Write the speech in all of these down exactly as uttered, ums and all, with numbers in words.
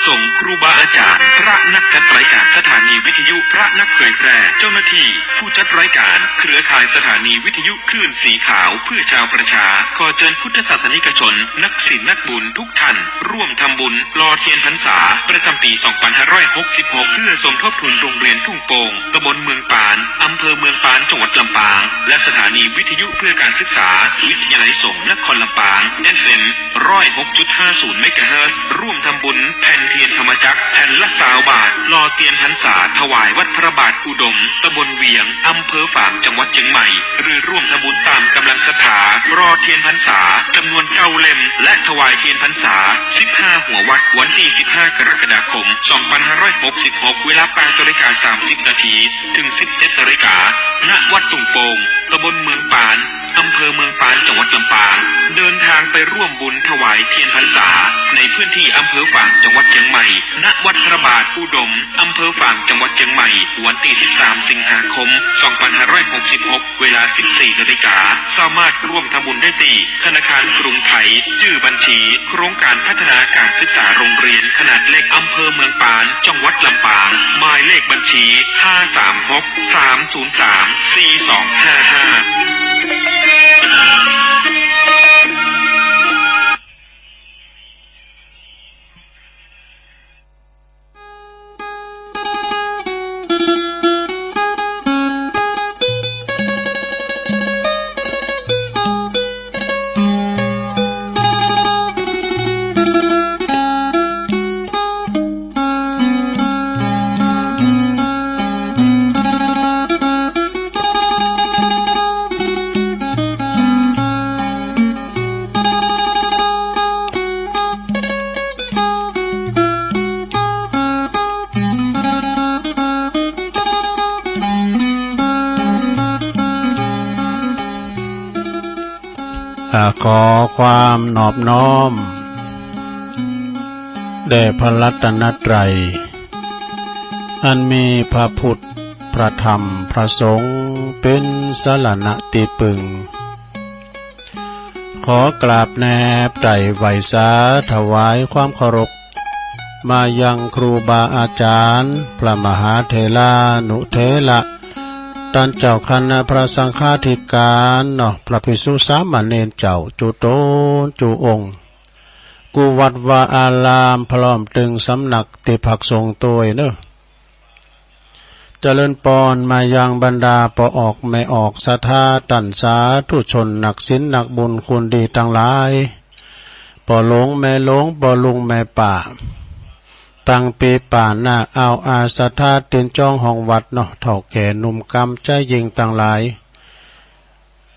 สงฆ์ ครูบาอาจารย์ พระนักจัดรายการสถานีวิทยุ พระนักเผยแพร่ เจ้าหน้าที่ ผู้จัดรายการ เครือข่ายสถานีวิทยุคลื่นสีขาวเพื่อชาวประชา ขอเจิญพุทธศาสนิกชน นักศีลนักบุญทุกท่าน ร่วมทำบุญหล่อเตียนพรรษา ประจำปี๋ สองปันห้าร้อยหกสิบหก เพื่อสมทบทุนโรงเรียนทุ่งโป่ง ตำบลเมืองปาน อำเภอเมืองปาน จังหวัดลำปาง และสถานีวิทยุเพื่อการศึกษา วิทยาลัยสงฆ์นครลำปาง เอฟเอ็ม ร้อยหกจุดห้าศูนย์ เมกะเฮิรตซ์ ร่วมทำบุญแผ่นเตียนธรรมจักร แผ่นละซาวบาท หล่อเตียนพรรษา ถวายวัดพระบาทอุดม ตำบลเวียง อำเภอฝาง จังหวัดเจียงใหม่ หรือร่วมทำบุญต๋ามก๋ำลังศรัทธา หล่อเตียนพรรษา จ๋ำนวนเก้าเล่ม และถวายเตียนพรรษา สิบห้าหัววัด วันตี้ สิบห้า กรกฎาคม สองปันห้าร้อยหกสิบหก เวลา แปดนาฬิกา สามสิบนาที เถิง สิบเจ็ดนาฬิกา ณ วัดทุ่งโป่ง ตำบลเมืองปาน อำเภอเมืองปาน จังหวัดลำปาง เดินทางไปร่วมบุญถวายเตียนพรรษา ในพื้นที่อำเภอฝาง จังหวัดเจียงใหม่ ณ วัดพระบาทอุดม อำเภอฝาง จังหวัดเจียงใหม่ วันตี้ สิบสาม สิงหาคม สองปันห้าร้อยหกสิบหก เวลา สิบสี่นาฬิกา สามารถร่วมทำบุญได้ตี้ธนาคารกรุงไทย จื้อบัญชี โครงการพัฒนาการศึกษาโรงเรียนขนาดเล็ก อำเภอเมืองปาน จังหวัดลำปาง หมายเลขบัญชี ห้าสามหก สามศูนย์สาม สี่สองห้าห้า อ่า ขอความนอบน้อม แด่พระรัตนตรัย อันมีพระพุทธ พระธรรม พระสงฆ์ เป๋นสรณะตี้ปึง ขอกราบแนบไตร่ไหว้สาถวายความเคารพ มายังครูบาอาจารย์ พระมหาเถรานุเถระ ต้านเจ้าคณะพระสังฆาธิการเนาะ พระภิกษุสามเณรเจ้า จุ๊ต๋นจุ๊องค์ กู้วัดวาอาราม พร้อมเถิงสำนักตี้พักสงฆ์ตวยเนาะ เจริญปอนมายังบรรดาป้อออกแม่ออก ศรัทธาต้านสาธุชน นักศีลนักบุญคุณดีตังหลาย ป้อหลวงแม่หลวง ป้อลุงแม่ป้า ตังปี๋ป๋าหน้า อ่าวอา ศรัทธาตินจองห้องวัดเนาะ เฒ่าแก่หนุ่มกำใจ๊ยิ่งตังหลาย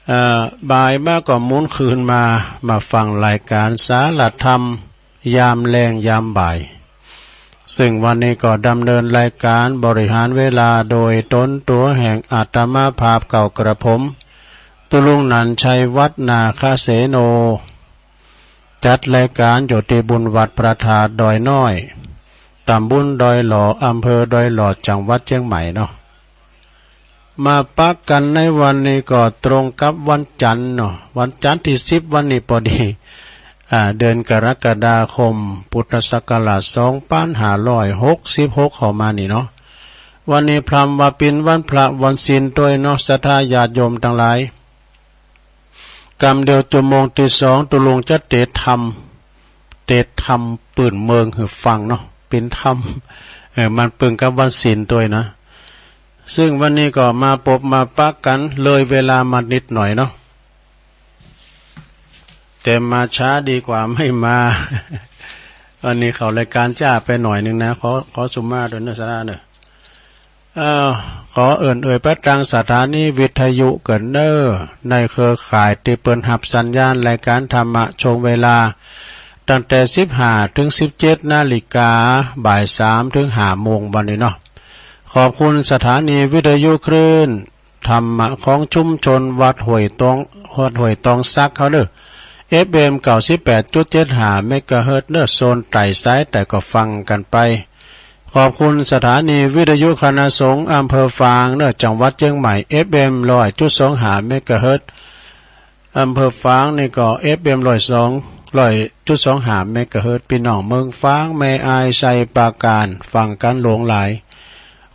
เอ่อ บ่ายมาก็หมุนคืนมา มาฟังรายการสารธรรม ยามแลงยามบ่าย ซึ่งวันนี้ก็ดำเนินรายการบริหารเวลาโดยต๋นตั๋วแห่งอาตมาภาพเก่ากระผม ตุ๊ลุงหนันชัย วัฒน์นาคเสโน จัดรายการอยู่ตี้บุญวัดพระธาตุดอยน้อย ต๋ำบลดอยหล่อ อำเภอดอยหล่อ จังหวัดเจียงใหม่เนาะ มาปะกั๋นในวันนี้ก็ตรงกับวันจันทร์เนาะ วันจันทร์ตี้สิบ วันนี้ปอดี อ่า เดือนกรกฎาคม พุทธศักราช สองปันห้าร้อยหกสิบหก เข้ามานี่เนาะ วันนี้พลัมว่าเป๋นวันพระวันศีลตวยเนาะ ศรัทธาญาติโยมตังหลาย กำเดียวจั่วโมงตี้สอง ตุ๊ลุงจะเตสน์ธรรม เตสน์ธรรมปื้นเมืองหื้อฟังเนาะ เป๋นธรรม เออ มันเปิงกับวันศีลตวยนะ ซึ่งวันนี้ก็มาปบมาปะกั๋นเลยเวลามานิดหน่อยเนาะ แต่มาช้าดีกว่าไม่มา วันนี้เข้ารายการจ๊าไปหน่อยนึ่งนะ ขอ ขอสุมาตวยเนาะ ศรัทธาเนาะ เอ่อ ขอเอิ้นเอ่ยไปตางสถานีวิทยุเกินเน้อ ในเครือข่ายตี้เปิ้นฮับสัญญาณรายการธรรมะช่วงเวลา ตั้งแต่สิบห้าเถิงสิบเจ็ดนาฬิกา บ่ายสามเถิงห้าโมงวันนี้เนาะ ขอบคุณสถานีวิทยุคลื่นธรรมะของชุมชนวัดห้วยตอง วัดห้วยตองสักเฮาเน้อ เอฟเอ็ม เก้าสิบแปดจุดเจ็ดห้า เมกะเฮิรตซ์เน้อ โซนใต้สายใต้ก็ฟังกั๋นไป ขอบคุณสถานีวิทยุคณะสงฆ์อำเภอฝางเน้อ จังหวัดเจียงใหม่ เอฟเอ็ม ร้อยจุดสองห้า เมกะเฮิรตซ์ อำเภอฝางนี่ก็ เอฟเอ็ม ร้อยสอง ร้อยจุดสองห้าเมกะเฮิรตซ์ ปี้น้องเมืองฝาง แม่อาย ไชยปราการ ฟังกั๋นหลวงหลาย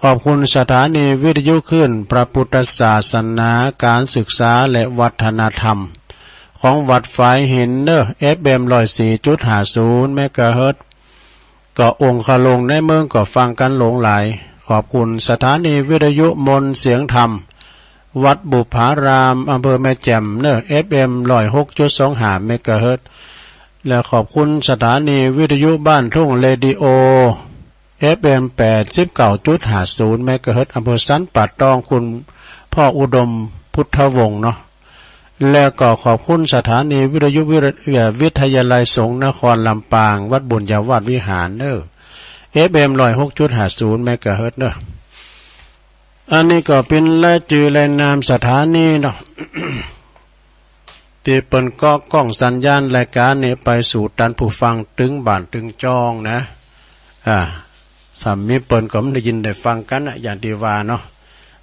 ขอบคุณสถานีวิทยุคลื่นพระพุทธศาสนา ก๋านศึกษาและวัฒนธรรม ของวัดฝายหินเน่อ เอฟเอ็ม ร้อยสี่จุดห้าศูนย์เมกะเฮิรตซ์ ก็องคลุงในเมืองก็ฟังกั๋นหลวงหลาย ขอบคุณสถานีวิทยุมนต์เสียงธรรม วัดบุปผาราม อำเภอแม่แจ่มเน่อ เอฟเอ็ม ร้อยหกจุดสองห้าเมกะเฮิรตซ์ และขอบคุณสถานีวิทยุบ้านทุ่งเรดิโอ เอฟเอ็ม แปดสิบเก้าจุดห้าศูนย์เมกะเฮิรตซ์ อำเภอสันป่าตอง คุณพ่ออุดมพุทธวงศ์เนาะ แล้วก็ขอบคุณสถานีวิทยุวิทย- เอ่อ วิทยาลัยสงฆ์นครลำปาง วัดบุญญาวาสวิหารเน่อ เอฟเอ็ม ร้อยหกจุดห้าศูนย์เมกะเฮิรตซ์เน่อ อันนี้ก็เป๋นรายจื้อรายนามสถานีเนาะ ตี้เปิ้นเกาะก้องสัญญาณรายก๋านนี้ไปสู่ต้านผู้ฟังตึงบ้านตึงจองนะ อ่า ซ้ำมีเปิ้นก็บ่ได้ยินได้ฟังกั๋นนะ อย่างตี้ว่าเนาะ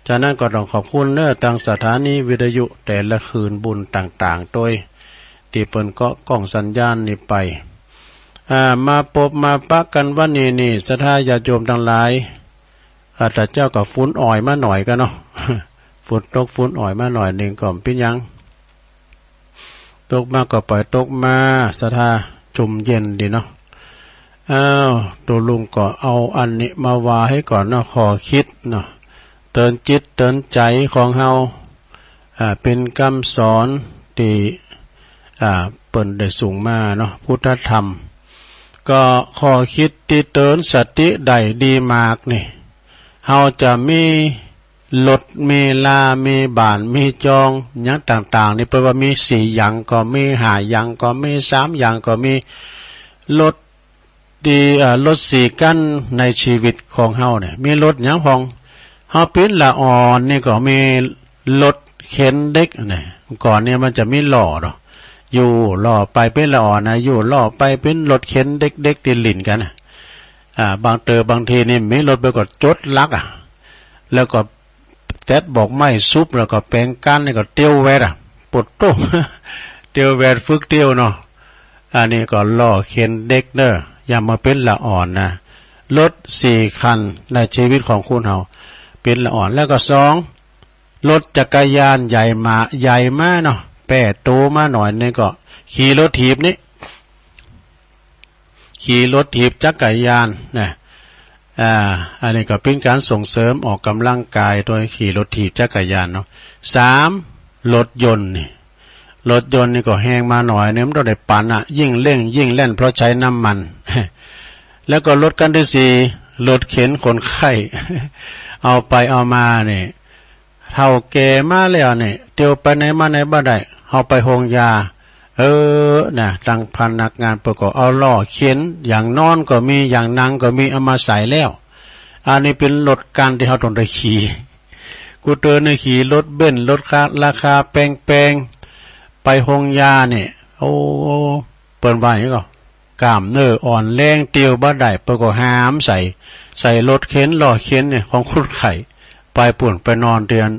ฉะนั้นก็ต้องขอบคุณเน่อ ตางสถานีวิทยุแต่ละคลื่นบุญต่างๆ โตยตี้เปิ้นเกาะก้องสัญญาณนี้ไป อ่า มาปบมาปะกั๋นวันนี้นี่ ศรัทธาญาติโยมตังหลาย อาตมาเจ้าก็ฝุ่นอ่อยมาหน่อยกั๋นเนาะ ฝนตกฝุ่นอ่อยมาหน่อยนึ่งก็บ่เป๋นหยัง ตกมาก็ปล่อยตกมา ศรัทธาจุ่มเย็นดีเนาะ อ้าว ตุ๊ลุงก็เอาอันนี้มาว่าหื้อก่อนเนาะ ข้อคิดเนาะ เตือนจิตเตือนใจ๋ของเฮา อ่า เป๋นกำสอนตี้ อ่า เปิ้นได้ส่งมาเนาะ พุทธธรรม ก็ข้อคิดตี้เตือนสติได้ดีมากนี่ เฮาจะมีรถ มีลา มีบ้าน มีจอง หยังต่างๆ นี่ เปิ้นว่ามีสี่อย่างก็มี ห้าอย่างก็มี สามอย่างก็มี รถตี้ เอ่อ รถสี่กั๋นในชีวิตของเฮาเนี่ย มีรถหยังพ่อง เฮาเป๋นละอ่อนนี่ก็มีรถเข็นเด็กเนี่ย ก่อนเนี่ยมันจะมีล้อเนาะ อยู่ล้อไป เป๋นละอ่อนนะ อยู่ล้อไป เป๋นรถเข็นเด็กๆ ตี้เล่นกั๋นนะ อ่า บางเตอ บางทีนี่มีรถไปก็จดลักอะ แล้วก็แต๊ดบอกไม้สุบ แล้วก็แป๋งก้านนี่ก็เตียวแวดอะ ปวดโต้ เตียวแวดฝึกเตียวเนาะ อันนี้ก็ล้อเข็นเด็กเน่อ อย่ามาเป๋นละอ่อนนะ รถสี่คันในชีวิตของคนเฮาเป๋นละอ่อน แล้วก็สอง รถจักรยานใหญ่มา ใหญ่มาเนาะ แป้โตมาหน่อยนึ่งก็ขี่รถถีบนี่ ขี่รถถีบจักรยานนะ อ่า อันนี้ก็เป๋นก๋านส่งเสริมออกก๋ำลังกายโดยขี่รถถีบจักรยานเนาะ สาม รถยนต์นี่ รถยนต์นี่ก็แฮงมาหน่อยนึ่ง มันต้องได้ปั่นอะ ยิ่งเร่งยิ่งแล่นเพราะใจ๊น้ำมัน แล้วก็รถคันตี้สี่ รถเข็นคนไข้ เอาไปเอามานี่ เฒ่าแก่มาแล้วนี่ เตียวไปไหนมาไหนบ่ได้ เฮาไปโฮงยา เออ นะ ตางพนักงานเปิ้นก็เอาล้อเข็น อย่างนอนก็มี อย่างนั่งก็มี เอามาใส่แล้ว อันนี้เป๋นรถคันตี้เฮาต้องได้ขี่ กูเตอนี่ขี่รถเบนซ์ รถคันราคาแปงๆ ไปโฮงยานี่ โอ้ เปิ้นว่าหยังก่อ กล้ามเนื้ออ่อนแรง เตียวบ่ได้ เปิ้นก็หามใส่ ใส่รถเข็น ล้อเข็นนี่ ของคนไข้ ไปปู้น ไปนอนเตียง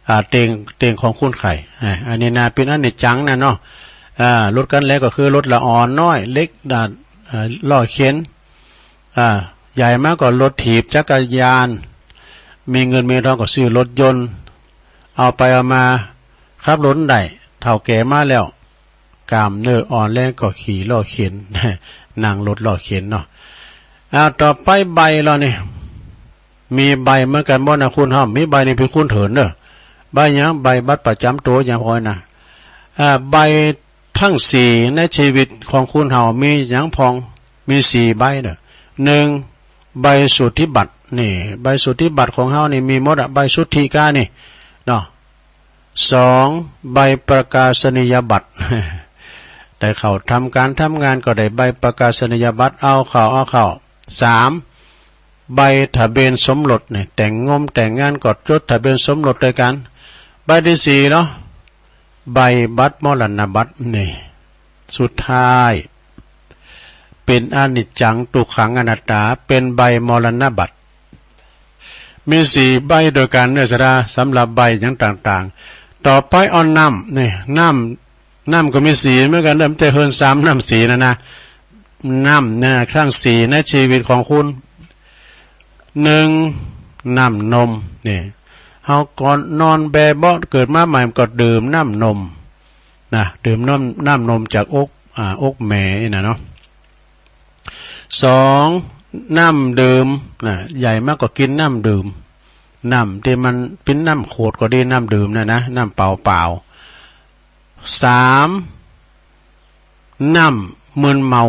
อ่า เตียง เตียงของคนไข้ อ่า อันนี้นะ เป๋นอนิจจังนะเนาะ อ่า รถคันเล็กก็คือรถละอ่อนน้อย เล็ก อ่า อ่า ล้อเข็น อ่า ใหญ่มาก็รถถีบจักรยาน มีเงินมีทองก็ซื้อรถยนต์ เอาไปเอามา ขับรถได้ เฒ่าแก่มาแล้ว กล้ามเนื้ออ่อนแรงก็ขี่ล้อเข็น นั่งรถล้อเข็นเนาะ อ่า ต่อไปใบ้ลอนี่ มีใบ้เหมือนกั๋นบ่นะ คนเฮา มีใบ้นี่เป๋นคนเถินเน่อ ใบ้หยัง ใบ้บัตรประจ๋ำตั๋วหยังพ่องนะ อ่า ใบ้ตังสี่ในชีวิตของคนเฮามีหยังพ่อง มีสี่ใบ้เน่อ นึ่ง ใบสุทธิบัตร นี่ ใบสุทธิบัตรของเฮานี่มีหมดอะ ใบสุทธิก้านี่ เนาะ สอง ใบประกาศนียบัตร ได้เข้าทำก๋านทำงานก็ได้ใบประกาศนียบัตร เอาเข้า เอาเข้า สาม ใบทะเบียนสมรสนี่ แต่งงมแต่งงานก็จดทะเบียนสมรสตวยกั๋น ใบตี้สี่เนาะ ใบบัตรมรณบัตรนี่ สุดท้าย เป๋นอนิจจัง ทุกขัง อนัตตา เป๋นใบมรณบัตร มีสี่ใบตวยกั๋นเน่อ ศรัทธา สำหรับใบ้หยังต่างๆ ต่อไปเอาน้ำนี่ น้ำ น้ำก็มีสี่เหมือนกั๋น แต่มันจะเฮิ่นสามน้ำสี่นะนะ น้ำเนี่ย ตังสี่ในชีวิตของคุณ นึ่ง น้ำนม นี่ เฮาก่อนนอนแบเบาะเกิดมาใหม่ก็ดื่มน้ำนมนะ ดื่มน้ำ น้ำนมจากอก อ่า อกแม่นี่นะเนาะ สอง น้ำดื่มนะ ใหญ่มาก็กิ๋นน้ำดื่ม น้ำตี้มันเป๋นน้ำขวดก็ดี น้ำดื่มนะนะ น้ำเปล่าๆ สาม น้ำมึนเมา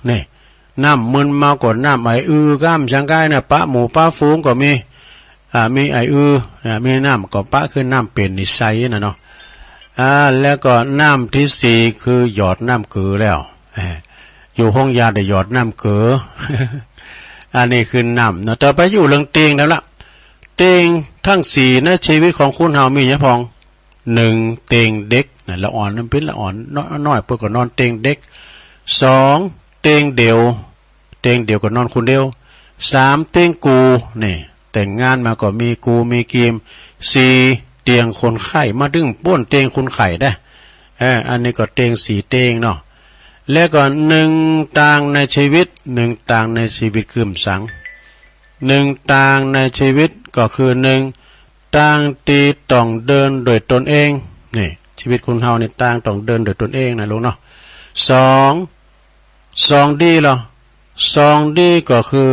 นี่ น้ำมึนเมาก็น้ำไออือก้ามฉังก้ายนะ ปะหมู่ปะฝูงก็มี อ่า มีไออือ อ่า มีน้ำก็ปะคือน้ำเป๋นนิสัยนะเนาะ อ่า แล้วก็น้ำตี้สี่คือหยอดน้ำเกลือแล้ว เอ่อ อยู่ห้องยาได้หยอดน้ำเกลือ อันนี้คือน้ำเนาะ ต่อไปอยู่เรื่องเตียงแล้วละ เตียงตังสี่ในชีวิตของคุณเฮามีหยังพ่อง นึ่ง เตียงเด็กนะ ละอ่อน มันเป๋นละอ่อน น้อย น้อยเปิ้นก็นอนเตียงเด็ก สอง เตียงเดี่ยว เตียงเดี่ยวก็นอนคนเดียว สาม เตียงกู่ นี่ แต่งงานมาก็มีกู่มีกีม สี่ เตียงคนไข้ มาเถิงป้นเตียงคนไข้ได้ เออ อันนี้ก็เตียงสี่เตียงเนาะ แล้วก็นึ่งตางในชีวิต นึ่งตางในชีวิตคือหยัง นึ่งตางในชีวิตก็คือนึ่ง ตางตี้ต้องเดินโดยตนเอง นี่ ชีวิตคนเฮานี่ตางต้องเดินโดยตนเองนะลูกเนาะ สอง สองดีเหรอ สองดีก็คือ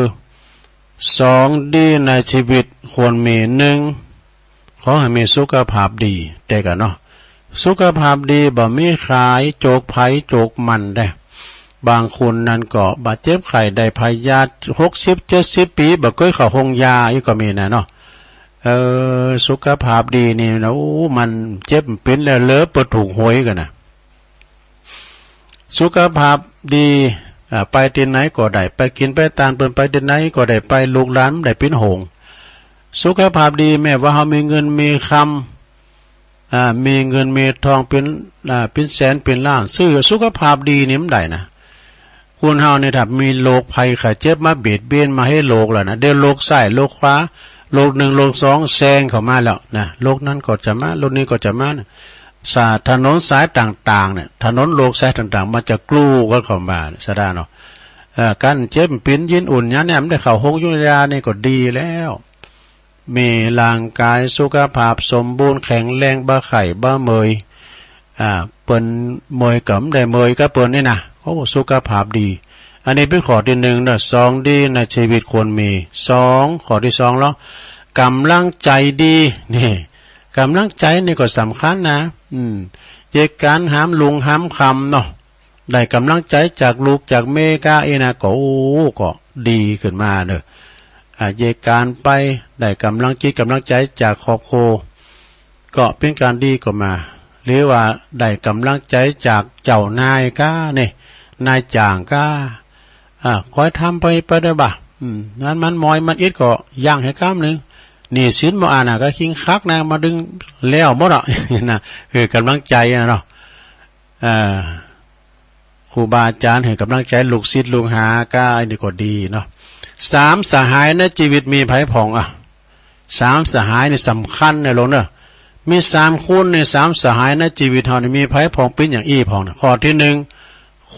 สองดีในชีวิตควรมี นึ่ง ขอหื้อมีสุขภาพดี แต่ก่อนเนาะ สุขภาพดีบ่มีใค่โจกใผโจกมันได้ บางคนนั้นก็บาดเจ็บไข้ได้พยาธิ หกสิบ เจ็ดสิบปี๋ บ่เกยเข้าห้องยาอี้ก็มีนะเนาะ เออ สุขภาพดีนี่นะ โอ้ มันเจ็บมันเป๋นแล้ว เหลือเปื้อถูกหวยกั๋นนะ สุขภาพดี อ่า ไปตี้ไหนก็ได้ ไปกิ๋นไปตาน เปิ้นไปตี้ไหนก็ได้ไป ลูกหลานได้เป๋นโฮง สุขภาพดี แม้ว่าเฮามีเงินมีคำ อ่า มีเงินมีทองเป๋น อ่า เป๋นแสนเป๋นล้าน ซื้อสุขภาพดีนี่บ่ได้นะ คนเฮานี่ถ้ามีโรคภัยไข้เจ็บมาเบียดเบียนมาหื้อโรคแล้วนะ เดี๋ยวโรคซ้ายโรคขวา โรคนึ่งโรคสองแซงเข้ามาแล้วนะ โรคนั้นก็จะมา โรคนี้ก็จะมานะ สา ถนนสายต่างๆ เนี่ย ถนนโรคสายต่างๆ มันจะกรู๋กั๋นเข้ามา สะดาเนาะ เอ่อ กั๋นเจ็บเป๋นยินอุ่นยามเนี่ย บ่ได้เข้าโฮงยานี่ก็ดีแล้ว มีร่างก๋ายสุขภาพสมบูรณ์แข็งแรง บ่ไข้บ่เมื่อย อ่า เปิ้นเมื่อยก็บ่ได้เมื่อยกับเปิ้นนี่นะ โอ้ สุขภาพดี อันนี้เป๋นข้อตี้นึ่งเนาะ สองดีในชีวิตควรมี สอง ข้อตี้สองแล้ว ก๋ำลังใจ๋ดี นี่ ก๋ำลังใจ๋นี่ก็สำคัญนะ อืม เยียะก๋านหามรุ่งหามค่ำเนาะ ได้ก๋ำลังใจ๋จากลูกจากเมียก้าอี้นะ ก็ โอ้ ก็ดีขึ้นมาเนาะ อ่า เยียะก๋านไป ได้ก๋ำลังจิตก๋ำลังใจ๋จากครอบครัว ก็เป๋นก๋านดีก็มา หรือว่าได้ก๋ำลังใจ๋จากเจ้านายก้านี่ นายจ้างก้า อ่า คอยทำไป ไปเต๊อะบ่า อืม นั้นมันมอยมันอิดก็ยั้งหื้อก้ำนึ่ง หนี้สินบ่อั้นน่ะ ก็คิงคักนะ มาดึงแล้วหมดอ่ะ นะ คือก๋ำลังใจ๋นะเนาะ อ่า ครูบาอาจ๋ารย์หื้อก๋ำลังใจ๋ลูกศิษย์ลูกหาก้า อันนี้ก็ดีเนาะ สามสหายในชีวิตมีใผพ่องอ่ะ สามสหายนี่สำคัญนะลูกเนาะ มีสามคนนี่ สามสหายในชีวิตเฮานี่มีใผพ่อง เป๋นอย่างอี้พ่องนะ ข้อตี้นึ่ง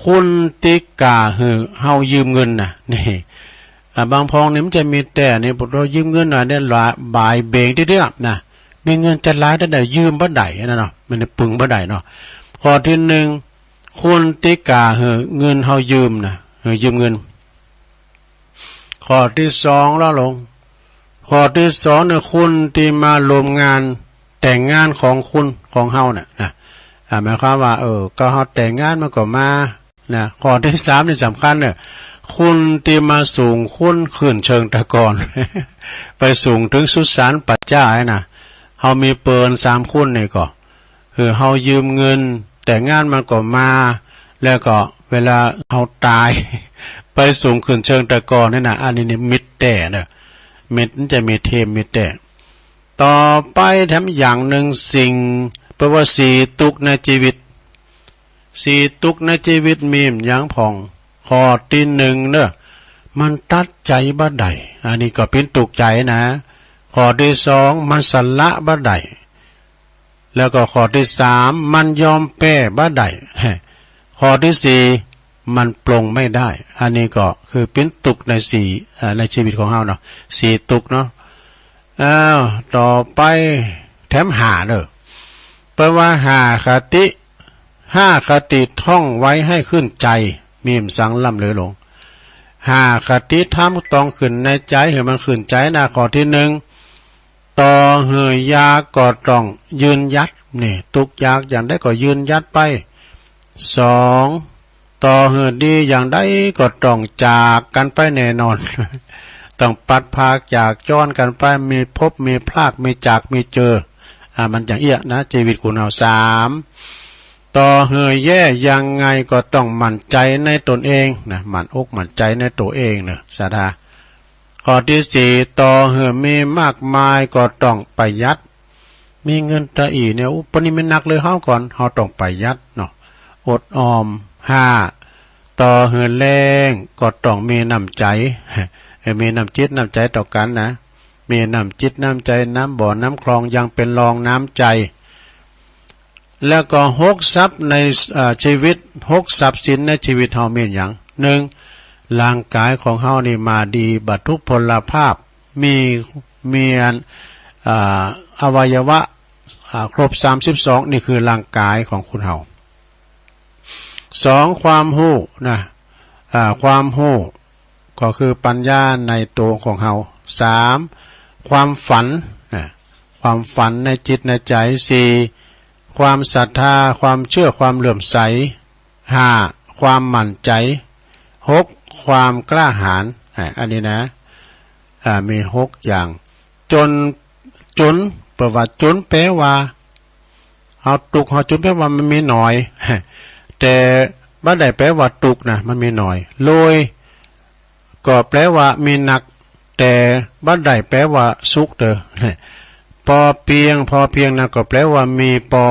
คนตี้ก้าหื้อเฮายืมเงินน่ะ นี่ อ่า บางพ่องนี่มันจะมีแต่นี่ พอยืมเงินหน่อยเนี่ย ละบ่ายเบงตี้เดียวนะ มีเงินจะหลายเต้าใดยืมบ่ได้นะเนาะ มันปึงบ่ได้เนาะ ข้อตี้นึ่ง คนตี้ก้าหื้อเงินเฮายืมน่ะ หื้อยืมเงิน ข้อตี้สองแล้วลง ข้อตี้สองเนี่ย คนตี้มาร่วมงานแต่งงานของคุณ ของเฮาเนี่ยนะ อ่า หมายความว่า เออ ก็เฮาแต่งงานมันก็มา นะ ข้อตี้สามนี่สำคัญเนี่ย คนตี้มาส่งคุณขึ้นเชิงตะกอน ไปส่งเถิงสุสานป่าจ๊านะ เฮามีเปิ้นสามคนนี่ก็ คือเฮายืมเงินแต่งงานมันก็มา แล้วก็เวลาเฮาต๋าย ไปส่งขึ้นเชิงตะกอนนี่นะ อันนี้นี่มิตรแต๊เนาะ มิตรมันจะมีเทพมิตรแต๊ ต่อไปแถมอย่างนึ่งสิ่ง แปลว่าสี่ตุ๊กข์ในชีวิต สี่ตุ๊กข์ในชีวิตมีหยังพ่อง ข้อตี้นึ่งเนาะ มันตัดใจ๋บ่ได้ อันนี้ก็เป๋นตุ๊กข์ใจ๋นะ ข้อตี้สอง มันสละบ่ได้ แล้วก็ข้อตี้สาม มันยอมแป๊บ่ได้ ข้อตี้สี่ มันปลงไม่ได้ อันนี้ก็คือเป๋นตุ๊กในสี่ เอ่อ ในชีวิตของเฮาเนาะ สี่ตุ๊กเนาะ อ้าว ต่อไปแถมห้าเน่อ เปิ้นว่าห้าคติ ห้าคติท่องไว้ให้ขึ้นใจ๋ มีหยังล้ำเหลือหลง ห้าคติธรรมต้องขึ้นในใจ๋ หื้อมันขึ้นใจ๋นะ ข้อตี้หนึ่ง ต่อหื้อยากก็ต้องยืนหยัด นี่ ตุ๊กยากอย่างใดก็ยืนหยัดไป สอง ต่อหื้อดีอย่างใดก็ต้องจากกั๋นไปแน่นอน ต้องพลัดพรากจากจ๊อนกั๋นไป มีพบมีพลาก มีจากมีเจอ อ่า มันอย่างเอี้ยนะ ชีวิตคนเฮา สาม ต่อหื้อแย่ยังไงก็ต้องมั่นใจ๋ในตนเองนะ หมั่นอกหมั่นใจ๋ในตั๋วเองเน่อ ศรัทธา ข้อตี้สี่ ต่อหื้อมีมากมายก็ต้องประหยัด มีเงินตาอี้เนี่ย อู้ ปะนี้ไม่นักเลย เฮาก่อน เฮาต้องประหยัดเนาะ อดออม ห้า ต่อหื้อแล้งก็ต้องมีน้ำใจ๋ เออ มีน้ำจิตน้ำใจ๋ต่อกั๋นนะ มีน้ำจิตน้ำใจ๋ น้ำบ่อน้ำคลอง ยังเป๋นรองน้ำใจ๋ แล้วก็หกทรัพย์ใน เอ่อ ชีวิต หกทรัพย์สินในชีวิตเฮามีหยัง หนึ่ง ร่างก๋ายของเฮานี่มาดี บรรทุกพลภาพ มี มีอัน อ่า อวัยวะ อ่า ครบสามสิบสอง นี่คือร่างก๋ายของคนเฮา สอง ความฮู้นะ อ่า ความฮู้ ก็คือปัญญาในตั๋วของเฮา สาม ความฝันนะ ความฝันในจิตในใจ๋ สี่ ความศรัทธา ความเชื่อ ความเลื่อมใส ห้า ความมั่นใจ๋ หก ความกล้าหาญ อ่า อันนี้นะ อ่า มีหกอย่าง จ๋น จ๋น เปิ้นว่าจ๋นแปลว่า เฮาตุ๊กข์ เฮาจ๋นแปลว่ามันมีน้อย แต่บ่ได้แปลว่าตุ๊กข์นะ มันมีน้อย รวย ก็แปลว่ามีนัก แต่บ่ได้แปลว่าสุขเด้อ ปอเปียง พอเพียงนั้นก็แปลว่ามีปอ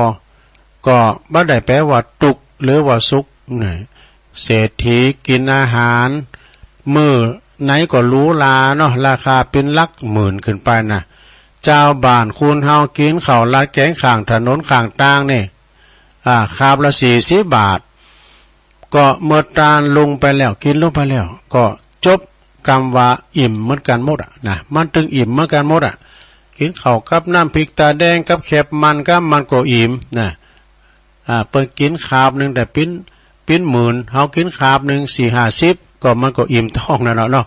ก็บ่ได้แปลว่าตุ๊กข์หรือว่าสุขนะ เศรษฐีกิ๋นอาหาร มื้อไหนก็หรูหราเนาะ ราคาเป๋นหลักหมื่นขึ้นไปนะ จาวบ้านคนเฮากิ๋นข้าวราดแก๋งข้างถนนข้างตางนี่ อ่า คาบละสี่สิบบาท ก็เมื่อตานลงไปแล้ว กิ๋นลงไปแล้ว ก็จบกำว่าอิ่มเหมือนกั๋นหมดอะนะ มันตึงอิ่มเหมือนกั๋นหมดอะ กิ๋นข้าวกับน้ำพริกตาแดง กับแคบมัน กับมันก็อิ่มนะ อ่า เปิ้นกิ๋นคาบนึ่งแต่เป๋น เป๋นหมื่น เฮากิ๋นคาบนึ่งสี่ห้าสิบ ก็มันก็อิ่มต๊องนั่นแหละเนาะ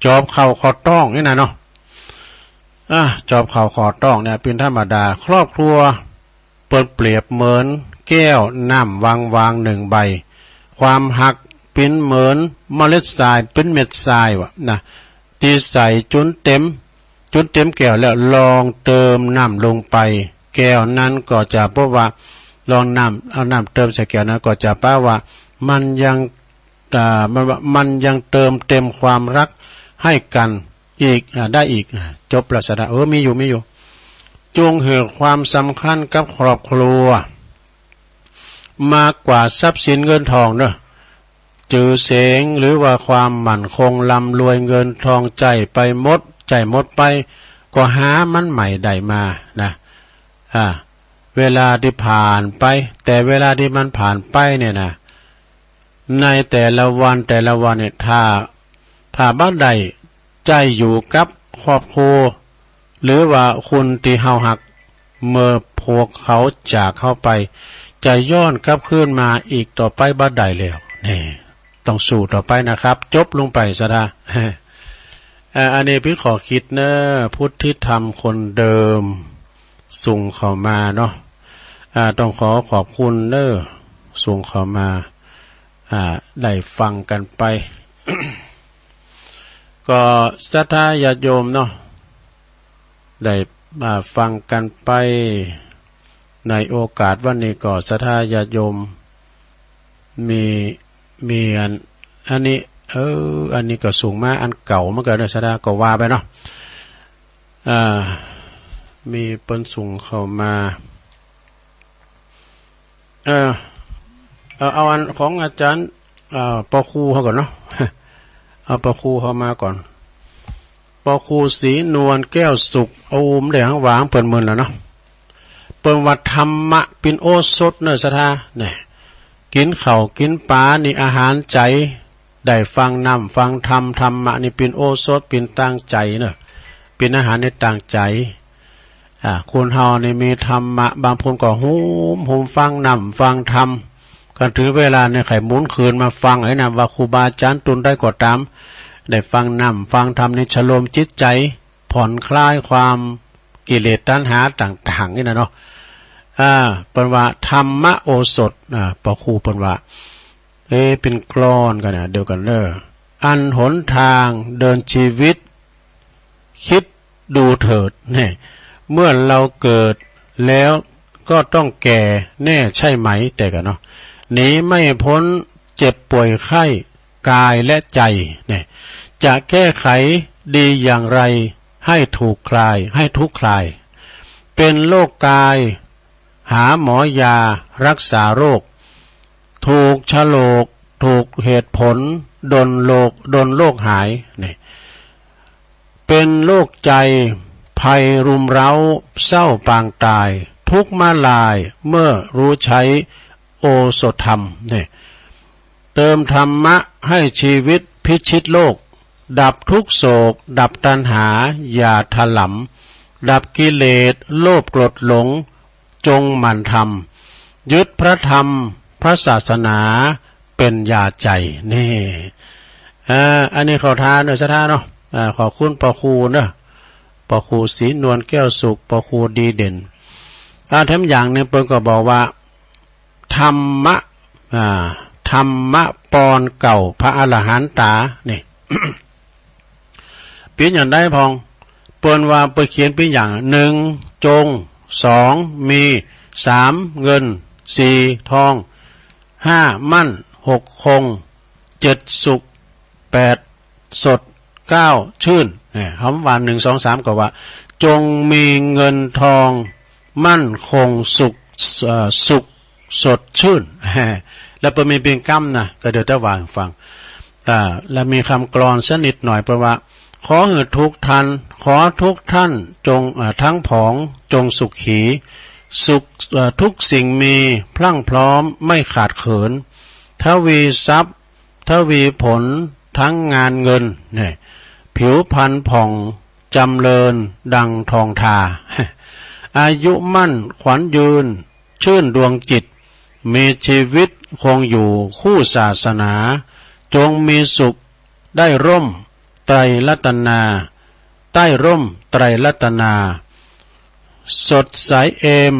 จอบเข้าข้อต๊องนี่นะเนาะ อ่า จอบเข้าข้อต๊องเนี่ยเป๋นธรรมดา ครอบครัว เปิ้นเปรียบเหมือนแก้วน้ำวางๆ นึ่งใบ ความฮักเป๋นเหมือนเมล็ดทราย เป๋นเม็ดทรายว่ะนะ ตี้ใส่จ๋นเต๋ม จ๋นเต๋มแก้วแล้วลองเติมน้ำลงไป แก้วนั้นก็จะพบว่า ลองน้ำ เอาน้ำเติมใส่แก้วนั้นก็จะปะว่ามันยัง อ่า มันว่ามันยังเติมเต็มความฮักให้กั๋นอีก อ่า ได้อีก อ่า จบละศรัทธา เออ มีอยู่ มีอยู่ จงหื้อความสำคัญกับครอบครัว มากกว่าทรัพย์สินเงินทองเนาะ จื่อเสียงหรือว่าความมั่นคงร่ำรวยเงินทองใจ๊ไปหมด ใจ๊หมดไป ก็หามันใหม่ได้มานะ อ่า เวลาตี้ผ่านไป แต่เวลาตี้มันผ่านไปเนี่ยนะ ในแต่ละวันแต่ละวันเนี่ย ถ้า ถ้าบ่ได้ใจ๊อยู่กับครอบครัว หรือว่าคนตี้เฮาฮัก เมื่อพวกเขาจากเฮาไป จะย้อนกลับคืนมาอีกต่อไปบ่ได้แล้ว นี่ ต้องสู้ต่อไปนะครับ จบลงไปศรัทธา อ่า อันนี้เป๋นข้อคิดเนาะ พุทธิธรรมคนเดิม ส่งเข้ามาเนาะ อ่า ต้องขอขอบคุณเนาะ ส่งเข้ามา อ่า ได้ฟังกั๋นไป ก็ศรัทธาญาติโยมเนาะ ได้มาฟังกั๋นไป ในโอกาสวันนี้ก็ศรัทธาญาติโยม มี มีอัน อันนี้ เออ อันนี้ก็ส่งมาอันเก่าเหมือนกั๋นเนาะ ศรัทธาก็ว่าไปเนาะ อ่า มีเปิ้นส่งเข้ามา เออ เอา เอาอันของอาจ๋ารย์ อ่า ปอครูเฮาก่อนเนาะ เอาปอครูเฮามาก่อน ปอครูศรีนวลแก้วสุข โอ้ บ่ได้หังหวาเปิ้นเมินแล้วเนาะ เปิ้นว่าธรรมะเป๋นโอสถเน่อศรัทธา แน่ กิ๋นข้าวกิ๋นป๋านี่อาหารใจ๋ ได้ฟังน้ำฟังธรรม ธรรมะนี่เป๋นโอสถ เป๋นตางใจ๋เน่อ เป๋นอาหารในตางใจ๋ อ่า คนเฮานี่มีธรรมะ บางคนก็หุม หุมฟังน้ำฟังธรรม กั๋นเถิงเวลานี่ใค่อยหมุนคืนมาฟังไอ้นะ ว่าครูบาอาจ๋ารย์ตนใดก็ต๋าม ได้ฟังน้ำฟังธรรมนี่ชโลมจิตใจ๋ ผ่อนคลายความกิเลสตัณหาต่างๆ นี่นะเนาะ อ่า เปิ้นว่าธรรมโอสถ อ่า ปอครูเปิ้นว่า เอ๊ะ เป๋นกลอนกั๋นนะ เดียวกั๋นเน่อ อันหนทางเดินชีวิต คิดดูเถิด แน่ เมื่อเราเกิดแล้วก็ต้องแก่แน่ใช่ไหม แต่กั๋นเนาะ หนีไม่พ้นเจ็บป่วยไข้กายและใจ แน่ จะแก้ไขดีอย่างไรให้ถูกคลาย ให้ทุกข์คลาย เป็นโรคกาย หาหมอยารักษาโรค ถูกฉลก ถูกเหตุผล ดลโรค ดลโรคหาย นี่ เป็นโรคใจ ภัยรุมเร้า เศร้าปางตาย ทุกข์มลาย เมื่อรู้ใช้โอสถธรรม นี่ เติมธรรมะให้ชีวิตพิชิตโลก ดับทุกข์โศก ดับตัณหา อย่าถลำ ดับกิเลส โลภโกรธหลง จงหมั่นทำ ยึดพระธรรม พระศาสนา เป๋นยาใจ๋ นี่ อ่า อันนี้เข้าท่าเน่อศรัทธาเนาะ อ่า ขอบคุณปอครูเน่อ ปอครูศรีนวลแก้วสุข ปอครูดีเด่น อ่า แถมอย่างนึ่งเปิ้นก็บอกว่า ธรรมะ อ่า ธรรมะปอนเกล้าพระอรหันตา นี่ เป๋นอย่างใดพ่อง เปิ้นว่าเปิ้นเขียนเป๋นอย่าง หนึ่ง จง สอง มี สาม เงิน สี่ ทอง ห้า มั่น หก คง เจ็ด สุข แปด สด เก้า ชื่น เนี่ย คำว่า หนึ่ง สอง สาม ก็ว่า จงมีเงินทอง มั่นคง สุข เอ่อ สุข สดชื่น แล้วเปิ้นมีเป๋นกำนะ ก็เดี๋ยวจะว่าหื้อฟัง อ่า และมีกำกลอนสักนิดหน่อย เปิ้นว่า ขอหื้อทุกท่าน ขอทุกท่านจง อ่า ทั้งผองจงสุขี สุข เอ่อ ทุกสิ่งมีพรั่งพร้อมไม่ขาดเขิน ทวีทรัพย์ ทวีผลทั้งงานเงิน เนี่ย ผิวพรรณผ่องจำเริญดังทองทา อายุมั่นขวัญยืน ชื่นดวงจิต มีชีวิตคงอยู่คู่ศาสนา จงมีสุขได้ร่มไตรรัตนา ใต้ร่มไตรรัตนา สดใสเอิม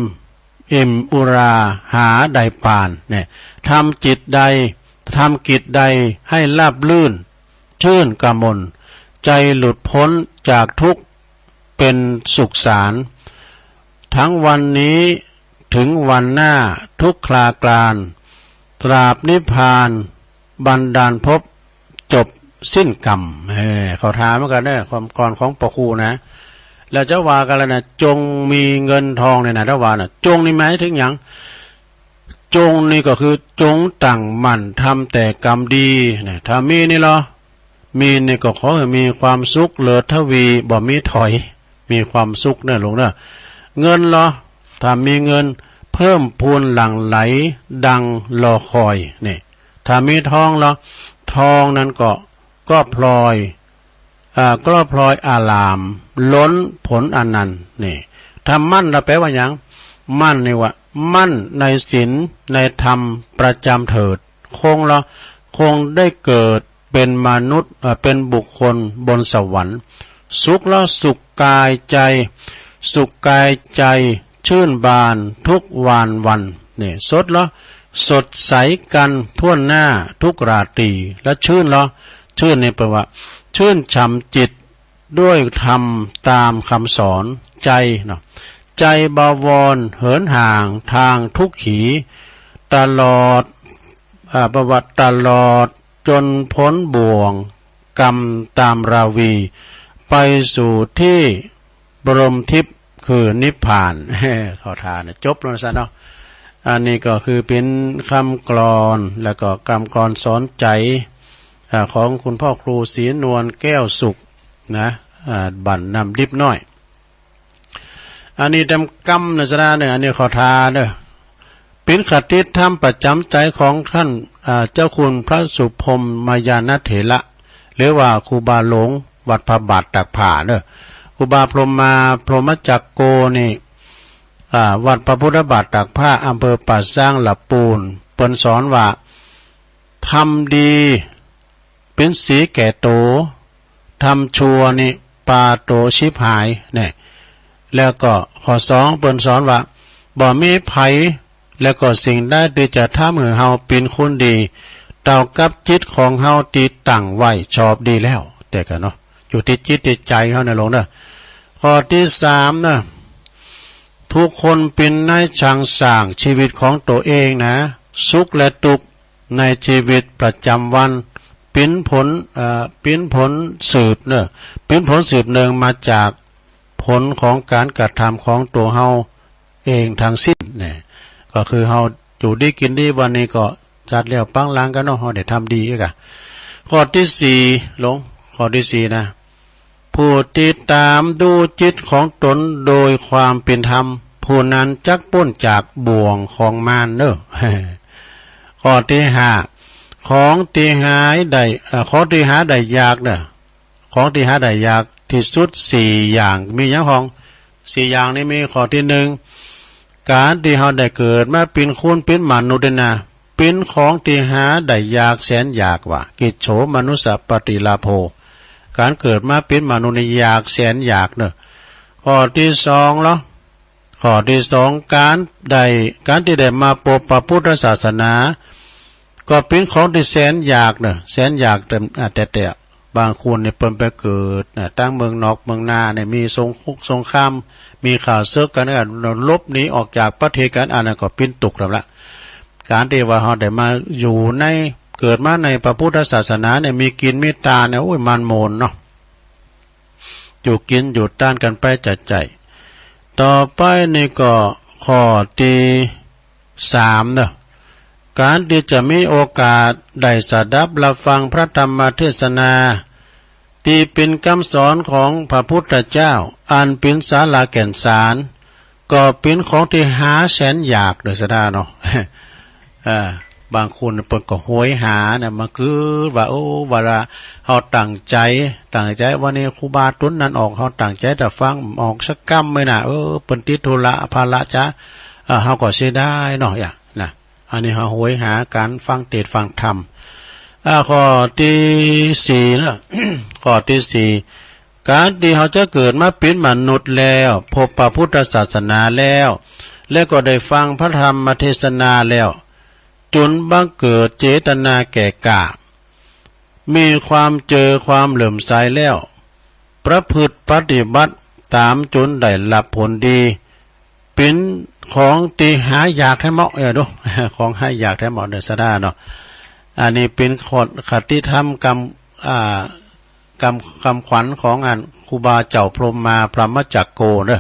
อิ่มอุราหาใดปาน เนี่ย ทำจิตใด ทำกิจใดให้ราบรื่น ชื่นกมล ใจหลุดพ้นจากทุกข์ เป๋นสุขสาร ทั้งวันนี้ถึงวันหน้าทุกคลาคลาน ตราบนิพพานบันดาลภพจบสิ้นกรรม เออ เข้าท่าเหมือนกั๋นเน่อ กำกลอนของปอครูนะ แล้วจะว่ากั๋นแล้วนะ จงมีเงินทองเนี่ยนะ ถ้าว่านะ จงนี่หมายเถิงหยัง จงนี่ก็คือจงตั้งมั่นทำแต่กรรมดีนะ ถ้ามีนี่ลอ มีนี่ก็ขอหื้อมีความสุขเลิศทวี บ่มีถอย มีความสุขเน่อลูกเน่อ เงินลอ ถ้ามีเงินเพิ่มพูนหลั่งไหลดังรอคอย นี่ ถ้ามีทองลอ ทองนั้นก็ ก็พลอย อ่า ก็พลอยอาราม ล้นผลอนันต์ นี่ ถ้ามั่นลอ แปลว่าหยัง มั่นนี่ว่า มั่นในศีลในธรรมประจำเถิด คงลอ คงได้เกิดเป๋นมนุษย์ เอ่อ เป๋นบุคคลบนสวรรค์ สุขลอ สุขกายใจ สุขกายใจ ชื่นบานทุกวานวัน นี่ สดลอ สดใสกันทั่วหน้าทุกราตรี และชื่นลอ ชื่นนี่แปลว่า ชื่นฉ่ำจิตด้วยธรรมตามคำสอน ใจเนาะ ใจบวรเหินห่างทางทุกขี ตลอด อ่า ประวัติตลอดจนพ้นบ่วงกรรมตามราวี ไปสู่ที่บรมทิพย์คือนิพพาน เข้าท่านะ จบลงซั้นเนาะ อันนี้ก็คือเป๋นกำกลอน แล้วก็กำกลอนสอนใจ๋ อ่า ของคุณพ่อครูศรีนวลแก้วสุขนะ อ่า บ้านน้ำดิบน้อย อันนี้เต็มกำเน่อ สดาเน่อ อันนี้ขอทาเน่อ เป๋นคติธรรมประจ๋ำใจ๋ของต้าน อ่า เจ้าคุณพระสุพรหมญาณเถระ หรือว่าครูบาหลวงวัดพระบาทตากผ้าเน่อ ครูบาพรหมมา พรหมจักโกนี่ อ่า วัดพระพุทธบาทตากผ้า อำเภอป่าซาง ละปูน เปิ้นสอนว่า ทำดีเป๋นสีแก่โต ทำชั่วนี่ปาโตฉิบหาย แน่ แล้วก็ข้อสองเปิ้นสอนว่า บ่มีใผ แล้วก็สิ่งใดตี้จะทำหื้อเฮาเป๋นคนดี เต้ากับจิตของเฮาตี้ตั้งไว้ชอบดีแล้ว แต่กะเนาะ อยู่ตี้จิตตี้ใจ๋เฮาเน่อหลวงเน่อ ข้อตี้สามเน่อ ทุกคนเป๋นนายช่างสร้างชีวิตของตั๋วเองนะ สุขและตุ๊กข์ในชีวิตประจ๋ำวัน เป๋นผล เอ่อ เป๋นผลสืบเน่อ เป๋นผลสืบเนื่องมาจากผลของก๋านกระทำของตั๋วเฮาเองตังสิ้น แน่ ก็คือเฮาอยู่ดีกิ๋นดีวันนี้ก็จัดแล้วปังหลังกั๋นเนาะ เฮาได้ทำดีกะ ข้อตี้สี่หลวง ข้อตี้สี่นะ ผู้ติดต๋ามดูจิตของต๋นโดยความเป๋นธรรม ผู้นั้นจักป๊นจากบ่วงของมารเน่อ ข้อตี้ห้า ของตี้หาได้ เอ่อ ของตี้หาได้ยากเน่อ ของตี้หาได้ยากตี้สุดสี่อย่าง มีหยังพ่อง สี่อย่างนี้มีข้อตี้หนึ่ง ก๋านตี้เฮาได้เกิดมาเป๋นคนเป๋นมนุษย์นี่นะ เป๋นของตี้หาได้ยากแสนยากว่า กิจโฉมนุสสะปฏิลาโภ ก๋านเกิดมาเป๋นมนุษย์นี่ยากแสนยากเน่อ ข้อตี้สองลอ ข้อตี้สอง ก๋านได้ ก๋านตี้ได้มาปบพระพุทธศาสนา ก็เป๋นของตี้แสนยากเน่อ แสนยากแต่ อ่า แต่ แต่บางคนนี่เปิ้นไปเกิดนะ ตางเมืองนอกเมืองนานี่มีสงครุกสงคราม มีข้าเสิกกั๋น อ่ะ หลบหนีออกจากประเทศกั๋น อันนั้นก็เป๋นตุ๊กข์แล้วละ ก๋านตี้ว่าเฮาได้มาอยู่ใน เกิดมาในพระพุทธศาสนานี่ มีกิ๋นมีตานนี่ โอ้ย มันโมนเนาะ อยู่กิ๋นอยู่ตานกั๋นไปจะใจ้ ต่อไปนี่ก็ข้อตี้สามเน่อ ก๋านตี้จะมีโอกาสได้สดับฮับฟังพระธรรมเทศนา ตี้เป๋นกำสอนของพระพุทธเจ้า อันเป๋นสาระแก่นสาร ก็เป๋นของตี้หาแสนยากเน่อ สดาเนาะ เอ่อ บางคนเปิ้นก็โหยหานะ มาคือว่า โอ้ เวลาเฮาตั้งใจ๋ ตั้งใจ๋วันนี้ครูบาต๋นนั้นออก เฮาตั้งใจ๋จะฟัง ออกสักกำไหมนะ เออ เปิ้นติดธุระภาระจ๊ะ เออ เฮาก็เสียดายเนาะ อย่า นะ อันนี้เฮาโหยหาก๋านฟังเตสน์ฟังธรรม อ่า ข้อตี้สี่เน่อ ข้อตี้สี่ ก๋านตี้เฮาจะเกิดมาเป๋นมนุษย์แล้ว พบพระพุทธศาสนาแล้ว และก็ได้ฟังพระธรรมเทศนาแล้ว จุนบังเกิดเจตนาแก่กล้า มีความเจอความเหลื่อมใสแล้ว ประพฤติปฏิบัติต๋ามจุนได้ฮับผลดี เป๋นของตี้หายากแท้เหมาะ เออ ดู ของหายากแท้เหมาะเน่อ สดาเนาะ อันนี้เป๋นข้อคติธรรมกำ อ่า กำ กำขวัญของอันครูบาเจ้าพรหมมาพรหมจักโกเน่อ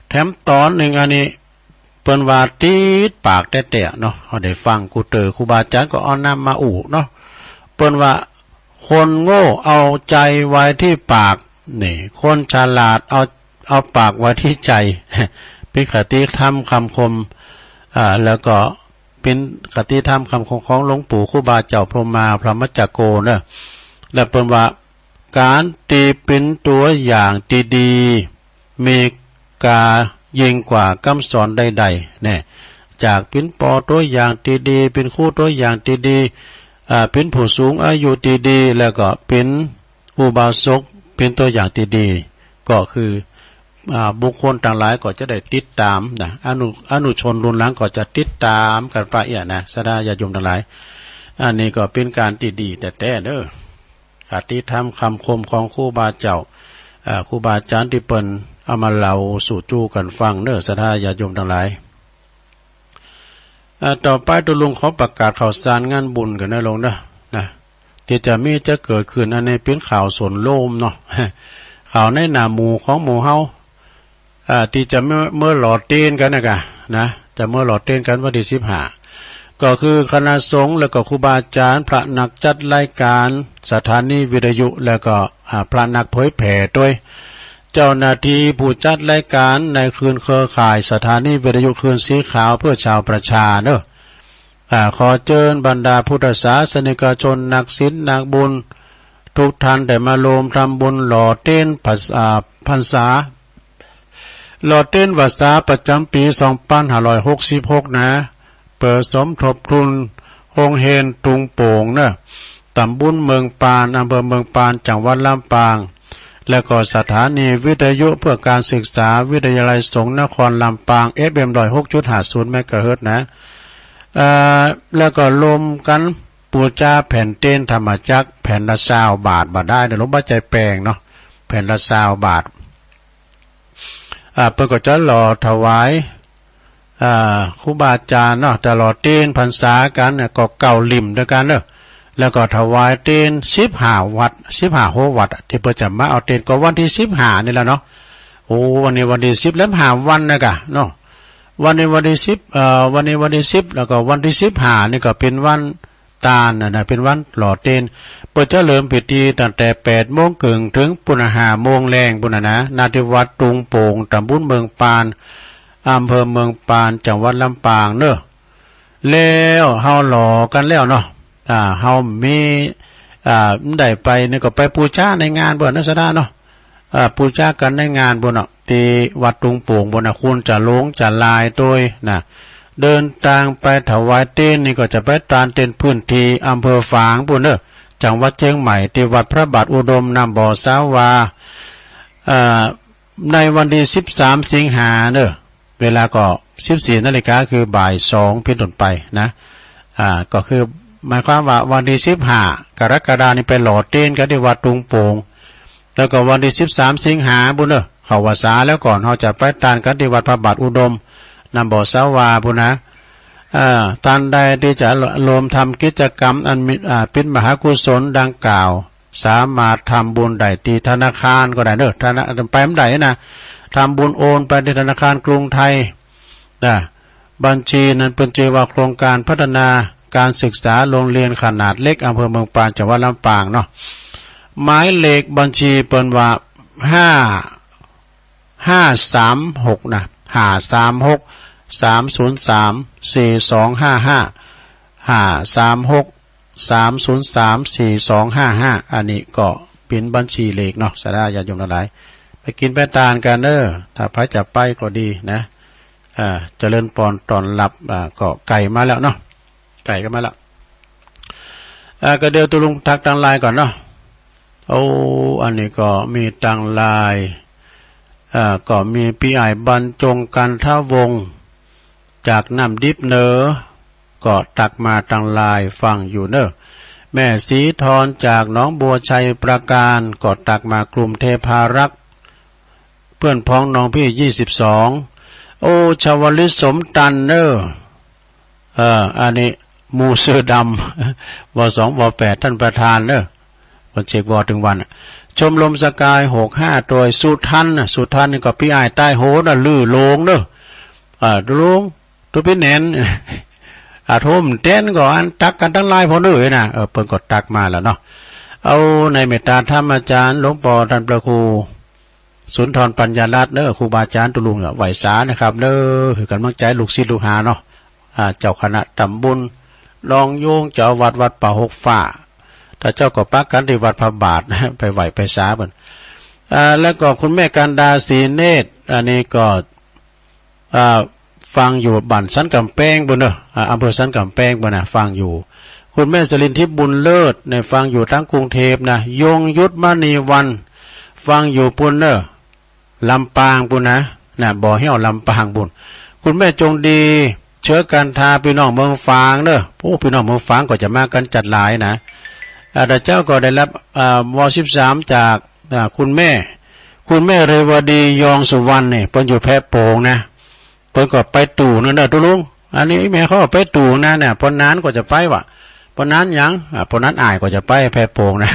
แถมต๋อนนึ่งอันนี้ เปิ้นว่าติดปากแต๊ๆ เนาะ เฮาได้ฟังกู้เตื้อ ครูบาอาจ๋ารย์ก็เอานำมาอู้เนาะ เปิ้นว่า คนโง่เอาใจ๋ไว้ตี้ปาก นี่ คนฉลาดเอา เอาปากไว้ตี้ใจ๋ เป๋นคติธรรมกำคม อ่า แล้วก็เป๋นคติธรรมกำคมของหลวงปู่ครูบาเจ้าพรหมมาพรหมจักโกเน่อ แล้วเปิ้นว่า ก๋านตี้เป๋นตั๋วอย่างตี้ดี มีค่ายิ่งกว่ากำสอนใดๆ แน่ จากเป๋นป้อตั๋วอย่างตี้ดี เป๋นครูตั๋วอย่างตี้ดี อ่า เป๋นผู้สูงอายุตี้ดี แล้วก็เป๋นอุบาสก เป๋นตั๋วอย่างตี้ดี ก็คือ อ่า บุคคลตังหลายก็จะได้ติดต๋ามนะ อนุ อนุชนรุ่นหลังก็จะติดต๋ามกั๋นไปเอี้ยนะ สดาญาติโยมตังหลาย อันนี้ก็เป๋นก๋านตี้ดีแต๊ๆ เน่อ คติธรรมกำคมของครูบาเจ้า เอ่อ ครูบาอาจ๋ารย์ตี้เปิ้นเอามาเล่าสู่จู้กั๋นฟังเน่อ สดาญาติโยมตังหลาย เอ่อ ต่อไปตุ๊ลุงขอประกาศข่าวสารงานบุญกั๋นเน่อหลวงเน่อ นะ ตี้จะมีจะเกิดขึ้น อันนี้เป๋นข่าวสนโลมเนาะ ข่าวในหน้าหมู่ของหมู่เฮา อ่า ตี้จะเมื่อ เมื่อหล่อเตียนกั๋นนะกะ นะ จะเมื่อหล่อเตียนกั๋นวันตี้สิบห้า ก็คือคณะสงฆ์แล้วก็ครูบาอาจ๋ารย์ พระนักจัดรายก๋านสถานีวิทยุ แล้วก็ อ่า พระนักเผยแผ่ตวย เจ้าหน้าตี้ผู้จัดรายก๋านในคลื่นเครือข่ายสถานีวิทยุคลื่นสีขาวเพื่อชาวประชาเนาะ อ่า ขอเจิญบรรดาพุทธศาสนิกชน นักศีล นักบุญ กู้ต้านได้มาร่วมทำบุญหล่อเตียนพรรษา อ่า พรรษา หล่อเตียนพรรษาประจ๋ำปี๋ สองปันห้าร้อยหกสิบหก นะ เปื้อสมทบทุนโฮงเฮียนตุงโป่งเนาะ ต๋ำบลเมืองปาน อำเภอเมืองปาน จังหวัดลำปาง แล้วก็สถานีวิทยุเพื่อการศึกษา วิทยาลัยสงฆ์นครลำปาง เอฟเอ็ม ร้อยหกจุดห้าศูนย์ เมกะเฮิรตซ์นะ เอ่อ แล้วก็ร่วมกั๋นปู๋จาแผ่นเตียนธรรมจักร แผ่นละซาวบาทบ่ได้เนาะ หลวงป้าใจ๋แปงเนาะ แผ่นละซาวบาท อ่า เปิ้นก็จะหล่อถวาย อ่า ครูบาอาจ๋ารย์เนาะ จะหล่อเตียนพรรษากั๋นเนี่ยก็เก้าลิ่มตวยกั๋นเนาะ แล้วก็ถวายเตียนสิบห้าวัด สิบห้าโฮวัดอะ ตี้เปิ้นจะมาเอาเตียนก็วันตี้สิบห้านี่แหละเนาะ โอ้ วันนี้วันตี้สิบ แล้วห้าวันนะกะเนาะ วันนี้วันตี้สิบ เอ่อ วันนี้วันตี้สิบ แล้วก็วันตี้สิบห้านี่ก็เป๋นวัน ตานน่ะนะ เป๋นวันหล่อเตียน เปิ้นจะเริ่มพิธีตั้งแต่แปดโมงเกิ่งเถิงปู้นน่ะ ห้าโมงแลงปู้นน่ะนะ ณ ตี้วัดตุงโป่ง ต๋ำบลเมืองปาน อำเภอเมืองปาน จังหวัดลำปางเนาะ แล้วเฮาหล่อกั๋นแล้วเนาะ อ่า เฮามี อ่า ได้ไปนี่ก็ไปปู๋จาในงานปู้นเนาะ สาธุเนาะ อ่า ปู๋จากั๋นในงานปู้นเนาะ ตี้วัดตุงโป่งปู้นน่ะ คุณจะหลงจะลายตวยนะ เดินตางไปถวายเตียนนี่ก็จะไปตานเตียนพื้นตี้อำเภอฝางปู้นเนาะ จังหวัดเจียงใหม่ ตี้วัดพระบาทอุดม น้ำบ่อสาวา อ่า ในวันตี้สิบสามสิงหาเนาะ เวลาก็สิบสี่นาฬิกา คือบ่ายสองเป๋นต้นไปนะ อ่า ก็คือหมายความว่าวันตี้สิบห้ากรกฎานี่ไปหล่อเตียนกั๋นตี้วัดตุงโป่ง แล้วก็วันตี้สิบสามสิงหาปู้นเนาะ เข้าพรรษาแล้วก่อน เฮาจะไปตานกั๋นตี้วัดพระบาทอุดม น้ำบ่อสาวาปู้นนะ อ่า ต้านใดตี้จะร่วมทำกิจกรรมอันมี อ่า เป๋นมหากุศลดังกล่าว สามารถทำบุญได้ตี้ธนาคารก็ได้เนาะ ธนา ไปบ่ได้นะ ทำบุญโอนไปตี้ธนาคารกรุงไทยนะ บัญชีนั้นเปิ้นจื้อว่าโครงการพัฒนาการศึกษาโรงเรียนขนาดเล็ก อำเภอเมืองปาน จังหวัดลำปางเนาะ หมายเลขบัญชีเปิ้นว่า ห้า ห้าสามหกนะ ห้าสามหก สามศูนย์สาม สี่สองห้าห้า ห้าสามหก สามศูนย์สาม สี่สองห้าห้า อันนี้ก็เป๋นบัญชีเลขเนาะ สาธุญาติโยมตังหลาย ไปกิ๋นไปตานกั๋นเนาะ ถ้าใผจะไปก็ดีนะ อ่า เจริญปอนต้อนฮับ อ่า ก็ไก่มาแล้วเนาะ ไก่ก็มาแล้ว อ่า ก็เดี๋ยวตุ๊ลุงทักตางไลน์ก่อนเนาะ โอ้ อันนี้ก็มีตางไลน์ อ่า ก็มีปี้อ้ายบรรจงกันทวงศ์ จากน้ำดิบเนาะ ก็ตักมาตางไลน์ฟังอยู่เนาะ แม่ศรีทรจากหนองบัวไชยปราการ ก็ตักมากรุงเทพารักษ์ เปื้อนพ้องน้องพี่ยี่สิบสอง โอ้ ชวลิตสมตันเนาะ เอ่อ อันนี้หมู่เสื้อดำ ว.สอง ว.แปด ต้านประธานเนาะ วันเสกว.เถิงวันอะ ชมรมสกาย หกห้า ตวย สุทันน่ะ สุทันนี่ก็ปี้อ้ายใต้โหนน่ะ ลือโลงเนาะ อ่า ตุ๊ลุง ตุ๊ปี้แหนน อ่า โทมเต้นก็อันตักกั๋นตางไลน์พ่องเน่อนะ เออ เปิ้นก็ตักมาแล้วเนาะ เอาในเมตตาธรรมอาจ๋ารย์หลวงป้อต้านพระครูสุนทรปัญญารัตน์เนาะ ครูบาอาจ๋ารย์ตุ๊ลุงอะ ไหว้สานะครับเนาะ หื้อก๋ำลังใจ๋ลูกศิษย์ลูกหาเนาะ อ่า เจ้าคณะต๋ำบลหนองยูง เจ้าอาวาสวัดป่าหกฟ้า ถ้าเจ้าก็ปะกั๋นตี้วัดพระบาทนะ ไปไหว้ไปสาเปิ้น อ่า แล้วก็คุณแม่กันดา ศรีเนตร อันนี้ก็ อ่า ฟังอยู่บ้านสันก๋ำแปงปู้นเนาะ อ่า อำเภอสันก๋ำแปงปู้นนะ ฟังอยู่ คุณแม่สลินทิพย์บุญเลิศเนี่ย ฟังอยู่ตางกรุงเทพฯนะ ยงยุทธมณีวรรณ ฟังอยู่ปู้นเนาะ ลำปางปู้นนะ นะ บ่อแห้วลำปางปู้น คุณแม่จงดี เชื้อกันทา ปี้น้องเมืองฝางเนาะ โอ้ ปี้น้องเมืองฝางก็จะมากั๋นจั๊ดหลายนะ อ่า แต่เจ้าก็ได้ฮับ อ่า ว.สิบสาม จาก อ่า คุณแม่ คุณแม่เรวดี ยองสุวรรณเนี่ย เปิ้นอยู่แพโป่งนะ เปิ้นก็ไปตั๋วนั่นเนาะตุ๊ลุง อันนี้แม่เขาไปตั๋วนั่นน่ะ ป้อหนานก็จะไปวะ ป้อหนานหยัง อ่า ป้อหนานอ้ายก็จะไปแพโป่งนะ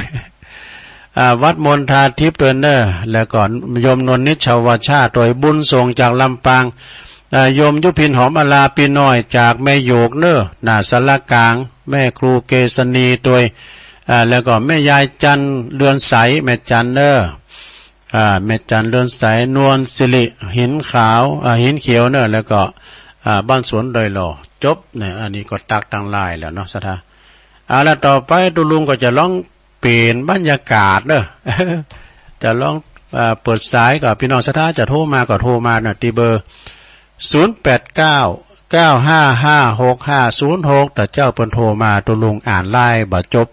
อ่า วัดมณฑาทิพย์ตวยเนาะ แล้วก็โยมนวลนิชชาวชาติตวย บุญส่งจากลำปาง อ่า โยมยุพินหอมอลา ปี้น้อยจากแม่โยกเนาะ หน้าศาลากลาง แม่ครูเกษณีตวย อ่า แล้วก็แม่ยายจันทร์ เดือนใส แม่จันทร์เนาะ อ่า แม่จันเรือนใส นวลสิริ หินขาว อ่า หินเขียวเนอะ แล้วก็ อ่า บ้านสวนดอยหล่อ จบเนี่ย อันนี้ก็ตักตังหลายแล้วเนาะ ศรัทธา อ่า แล้วต่อไปตุ๊ลุงก็จะลองเปลี่ยนบรรยากาศเนอะ จะลอง อ่า เปิดสายกับพี่น้องศรัทธา จะโทรมาก็โทรมาเนอะ ตี้เบอร์ ศูนย์แปดเก้า เก้าห้าห้า หกห้าศูนย์หก ถ้าเจ้าเปิ้นโทรมาตุ๊ลุงอ่านไลน์บ่จบ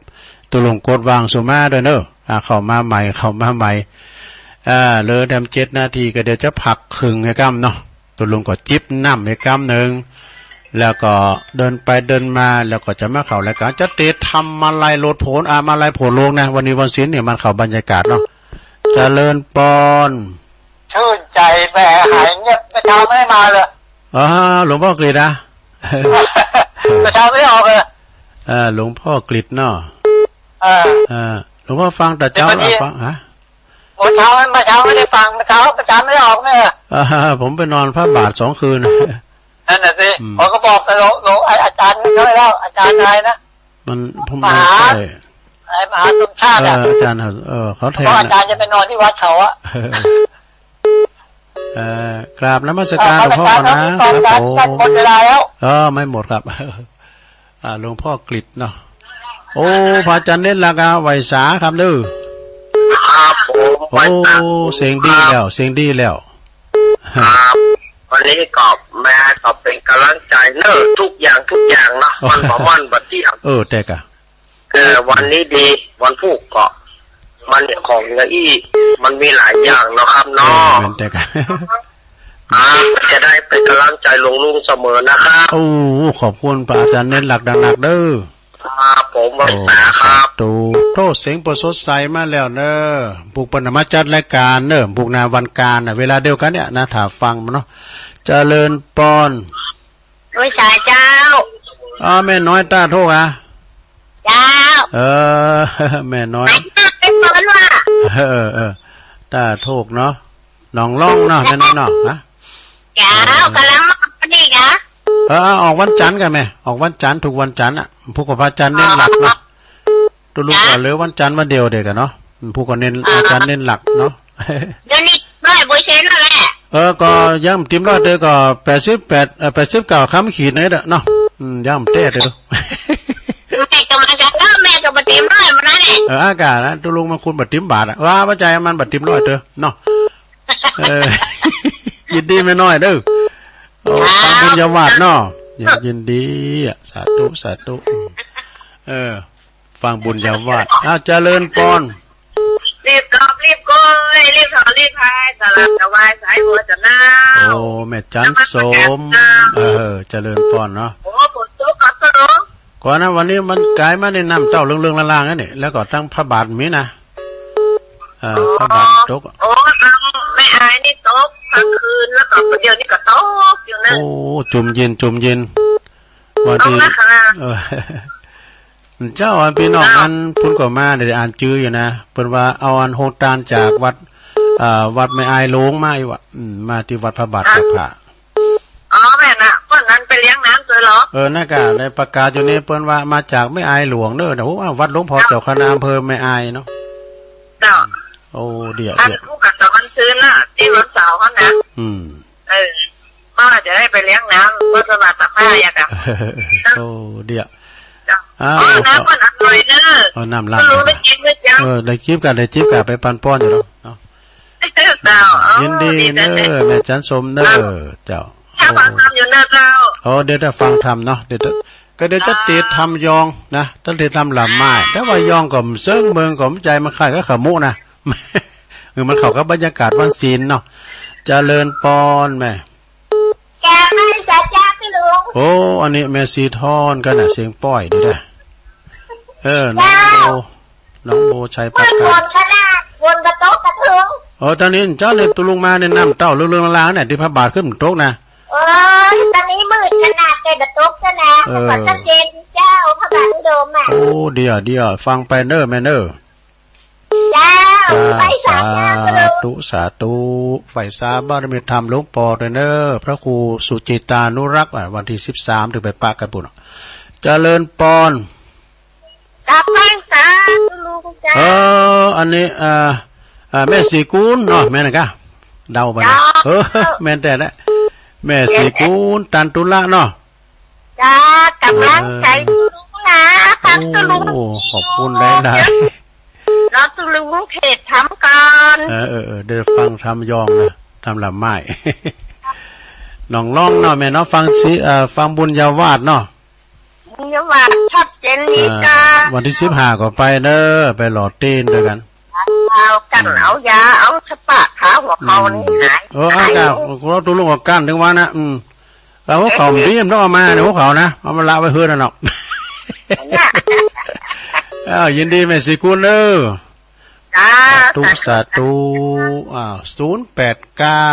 ตุ๊ลุงกดวางสุมาด้วยเนอะ อ่า เข้ามาใหม่ เข้ามาใหม่ อ่า เหลือแถมเจ็ดนาทีก็เดี๋ยวจะพักครึ่งไอ้กำเนาะ ตุ๊ลุงก็จิบน้ำไอ้กำนึ่ง แล้วก็เดินไปเดินมา แล้วก็จะมาเข้ารายการ จะเตะทำมาลัยโลดโผน อ่า มาลัยโผนโลกนะ วันนี้วันศีลเนี่ยมันเข้าบรรยากาศเนาะ เจริญปอน ชื่นใจ๋แหม หายเงียบ เมื่อเช้าไม่ได้มาเลย อ๋อ หลวงพ่อกฤษนะ เมื่อเช้าไม่ออกเลย เออ หลวงพ่อกฤษเนาะ เออ เออ หลวงพ่อฟังแต่เจ๊า เดี๋ยววันนี้ ฟัง ฮะ เมื่อเช้า เมื่อเช้าไม่ได้ฟัง เมื่อเช้า เมื่อเช้าไม่ได้ออกเนี่ย อ่า ผมไปนอนพระบาทสองคืน นั่นน่ะสิ อืม ผมก็บอกกับหลวง หลวง ไอ้อาจารย์เขาแล้ว อาจารย์อะไรนะ มัน ผม มหา ไม่ใช่ ไอ้มหาสมชาติอะ เออ อาจารย์เขา เออ เขาแทน เพราะอาจารย์จะไปนอนที่วัดเขาอะ เออ กราบนมัสการหลวงพ่อนะ เออ ครับผม หมดเวลาแล้ว เออ ไม่หมดครับ อ่า หลวงพ่อกฤษเนาะ โอ้ พระอาจารย์เน้นหลักษณ์อะ ไหว้สาครับเด้อ ครับผม โอ้ ไหว้สา เสียงดีแล้ว เสียงดีแล้ว ครับ วันนี้ก็แม่ก็เป๋นก๋ำลังใจ๋เนอะ ทุกอย่าง ทุกอย่างเนาะ มันบ่ม่วนบ่เตี้ยง เออ แต่กะ เออ วันนี้ดี วันพูกก็ มันของอย่างอี้ มันมีหลายอย่างเนาะครับเนาะ เออ แม่นแต่กะ อ่า จะได้เป๋นก๋ำลังใจ๋หลวงลุงเสมอนะครับ โอ้ ขอบคุณพระอาจารย์เน้นหลักษณ์หนักๆเด้อ ครับผม โอ้ ไหว้สาครับ สาธุ โธ่ เสียงเปิ้นสดใสมาแล้วเนอะ ผู้เปิ้นมาจัดรายการเนอะ ผู้นาวันการน่ะ เวลาเดียวกั๋นเนี่ยนะ ถ้าฟังมันเนาะ เจริญปอน ไหว้สาเจ้า อ๋อ แม่น้อยต้าโทกอะ เจ้า เออ แม่น้อย ไหว้สาเปิ้นว่า เออ เออ ต้าโทกเนาะ หนองล่องเนาะ แม่น้อยเนาะ ฮะ เจ้า เออ ก๋ำลังมาพอดีกะ เออ ออกวันจันทร์กะแม่ ออกวันจันทร์ ทุกวันจันทร์อะ ผู้กับพระอาจารย์เน้นหลักษณ์เนาะ ตุ๊ลุงก็เหลือวันจันทร์วันเดียวเดียวกั๋นเนาะ ผู้ก็เน้น อ่า อาจารย์เน้นหลักษณ์เนาะ เดี๋ยวนี้ร้อยเปอร์เซ็นต์แล้วแหละ เออ ก็ยังบ่เต็มร้อยเตื้อ ก็แปดสิบแปด เอ่อ แปดสิบเก้าคำขีดนี่แหละเนาะ อืม ยังบ่แต๊เตื้อ แม่ก็มาจากเนาะ แม่ก็บ่เต็มร้อยมาแล้วเนี่ย เออ อากาศนะ ตุ๊ลุงมันคุณบ่เต็มบาทอะ ว่าบ่ใจ้มันบ่เต็มร้อยเตื้อเนาะ เออ ยินดีแม่น้อยเด้อ โอ้ ครับ ฟังบุญญาวาสเนาะ ยิน ยินดีอะ สาธุ สาธุ เออ ฟังบุญญาวาส อ้าว เจริญปอน รีบกอบรีบโกย รีบถอนรีบพาย สลับกับวายสายหัวจะเน่า โอ้ แม่จันสม นมัสการเจ้า เออ เจริญปอนเนาะ โอ้ ฝนตกก็ตก ก่อนนะ วันนี้มันก๋ายมาในน้ำเต้าเรื่องๆล่างๆนั่นนี่ แล้วก็ตั้งพระบาทมีนะ เออ อ๋อ พระบาทตกอะ โอ้ ตั้งแม่อายนี่ตกกลางคืน แล้วก็เดี๋ยวนี้ก็ตกอยู่นะ โอ้ จุ่มเย็น จุ่มเย็น วันที่ เอาละค่ะ เออ เจ้าอันพี่น้อง อ้าว อันพุ้นก็มา เดี๋ยวอ่านจื้ออยู่นะ เปิ้นว่าเอาอันโฮงตานจากวัด อ่า วัดแม่อายหลวงมาอีกว่ะ อืม มาตี้วัดพระบาท อ่ะ ตากผ้า อ๋อ แม่นน่ะ เปิ้นนั้นไปเลี้ยงน้ำเจอเหรอ เออ นั่นกะได้ประกาศอยู่นี่ เปิ้นว่ามาจากแม่อายหลวงเด้อ โอ้ วัดหลวงพ่อ ครับ เจ้าคณะอำเภอแม่อายเนาะ เจ้า โอ้ เดี๋ยว อัน เดี๋ยว ผู้กับตะวันซืนน่ะ ตี้วันเสาร์หั้นนะ อืม เออ ก็จะได้ไปเลี้ยงน้ำ ก็สมัครสัมภาษณ์อย่างเดียว โอ้ เดี๋ยว เจ้า อ้าว เออ น้ำมันอร่อยเนอะ เออ น้ำล้าง ก็รู้ได้กินด้วยเจ้า เออ ได้จิบกะ ได้จิบกะ ไปปันป้อนอยู่แล้วเนาะ เจ้า เออ ยินดี ดีใจ เนอะ แม่จันสมเนอะ ครับ เจ้า ถ้าฟังธรรมอยู่เนอะเจ้า โอ้ เดี๋ยวจะฟังธรรมเนาะ เดี๋ยวจะ ก็เดี๋ยวจะ อ่า เตรียมธรรมยองนะ จะเตรียมธรรมหลามไม้ แต่ว่ายองก็เซิงเมิงก็บ่ใจ้ มันคล้ายกับขมุนะ เออ มันเข้ากับบรรยากาศวันศีลเนาะ เจริญปอนแม่ แกไม่ใส่แจ๊กพี่ลุง โอ้ อันนี้แม่สีทอนกั๋นนะ เสียงป้อยดีนะ เออ น้องโบ เจ้า น้องโบชัยประการ เปิ้นบ่นขนาด บ่นกระตกกระเทือง เออ ต๋อนนี้เจ้าเนี่ยตุ๊ลุงมาเนี่ยน้ำเต้าเรื่องๆลางๆเนี่ย ตี้พระบาทขึ้นตกนะ เออ ต๋อนนี้มืดขนาดแต่บ่ตกซะนะ เออ ก็ชัดเจนเจ้า พระบาทอุดมอะ โอ้ เดี๋ยว เดี๋ยว ฟังไปเนอะแม่เนอะ เจ้า อ่า ไหว้สา สาธุ สาธุ ไหว้สาบารมีธรรมหลวงป้อด้วยเนอะ พระครูสุจิตานุรักษ์ อ่ะ วันตี้สิบสาม ตี้ไปปะกั๋นปุ้น เจริญปอน กับไหว้สาคุณลุงเจ้า เออ อันนี้ อ่า อ่า แม่ศรีกูลเนาะ แม่นนะกะ เดาบ่นะ เจ้า เออ แม่นแต๊นะ แม่ศรีกูล ตันตุละเนาะ จ้า ก๋ำลังใจ๋ เออ ตุ๊ลุงนะ ฟังตุ๊ลุง โอ้ ขอบคุณหลายๆ รอตุ๊ลุงเทศน์ธรรมก่อน เออ เออ เออ เดี๋ยวฟังธรรมยองนะ ธรรมละไม้ หนองล่องเนาะแม่เนาะ ฟังสิ เอ่อ ฟังบุญญาวาสเนาะ บุญญาวาส ชัดเจนดี อ่า กา วันตี้สิบห้าก็ไปเน้อ ไปหล่อเตียนตวยกั๋น เอากั๋น อืม เอายา เอาสปาทาหัวเข่านี่ อืม หาย เออ เอา หาย กะ รอตุ๊ลุงก็กั้นตึงวันนะ อืม เอาหัวเข่า เอ๊ะ มันดี มันต้องเอามาเนี่ย หัวเข่านะ เอามาละไว้เฮือนนั่นเนาะ อ้าว ยินดีแม่ศรีกูลเน้อ จ้า สาธุ สาธุ สาธุ อ้าว ศูนย์แปดเก้า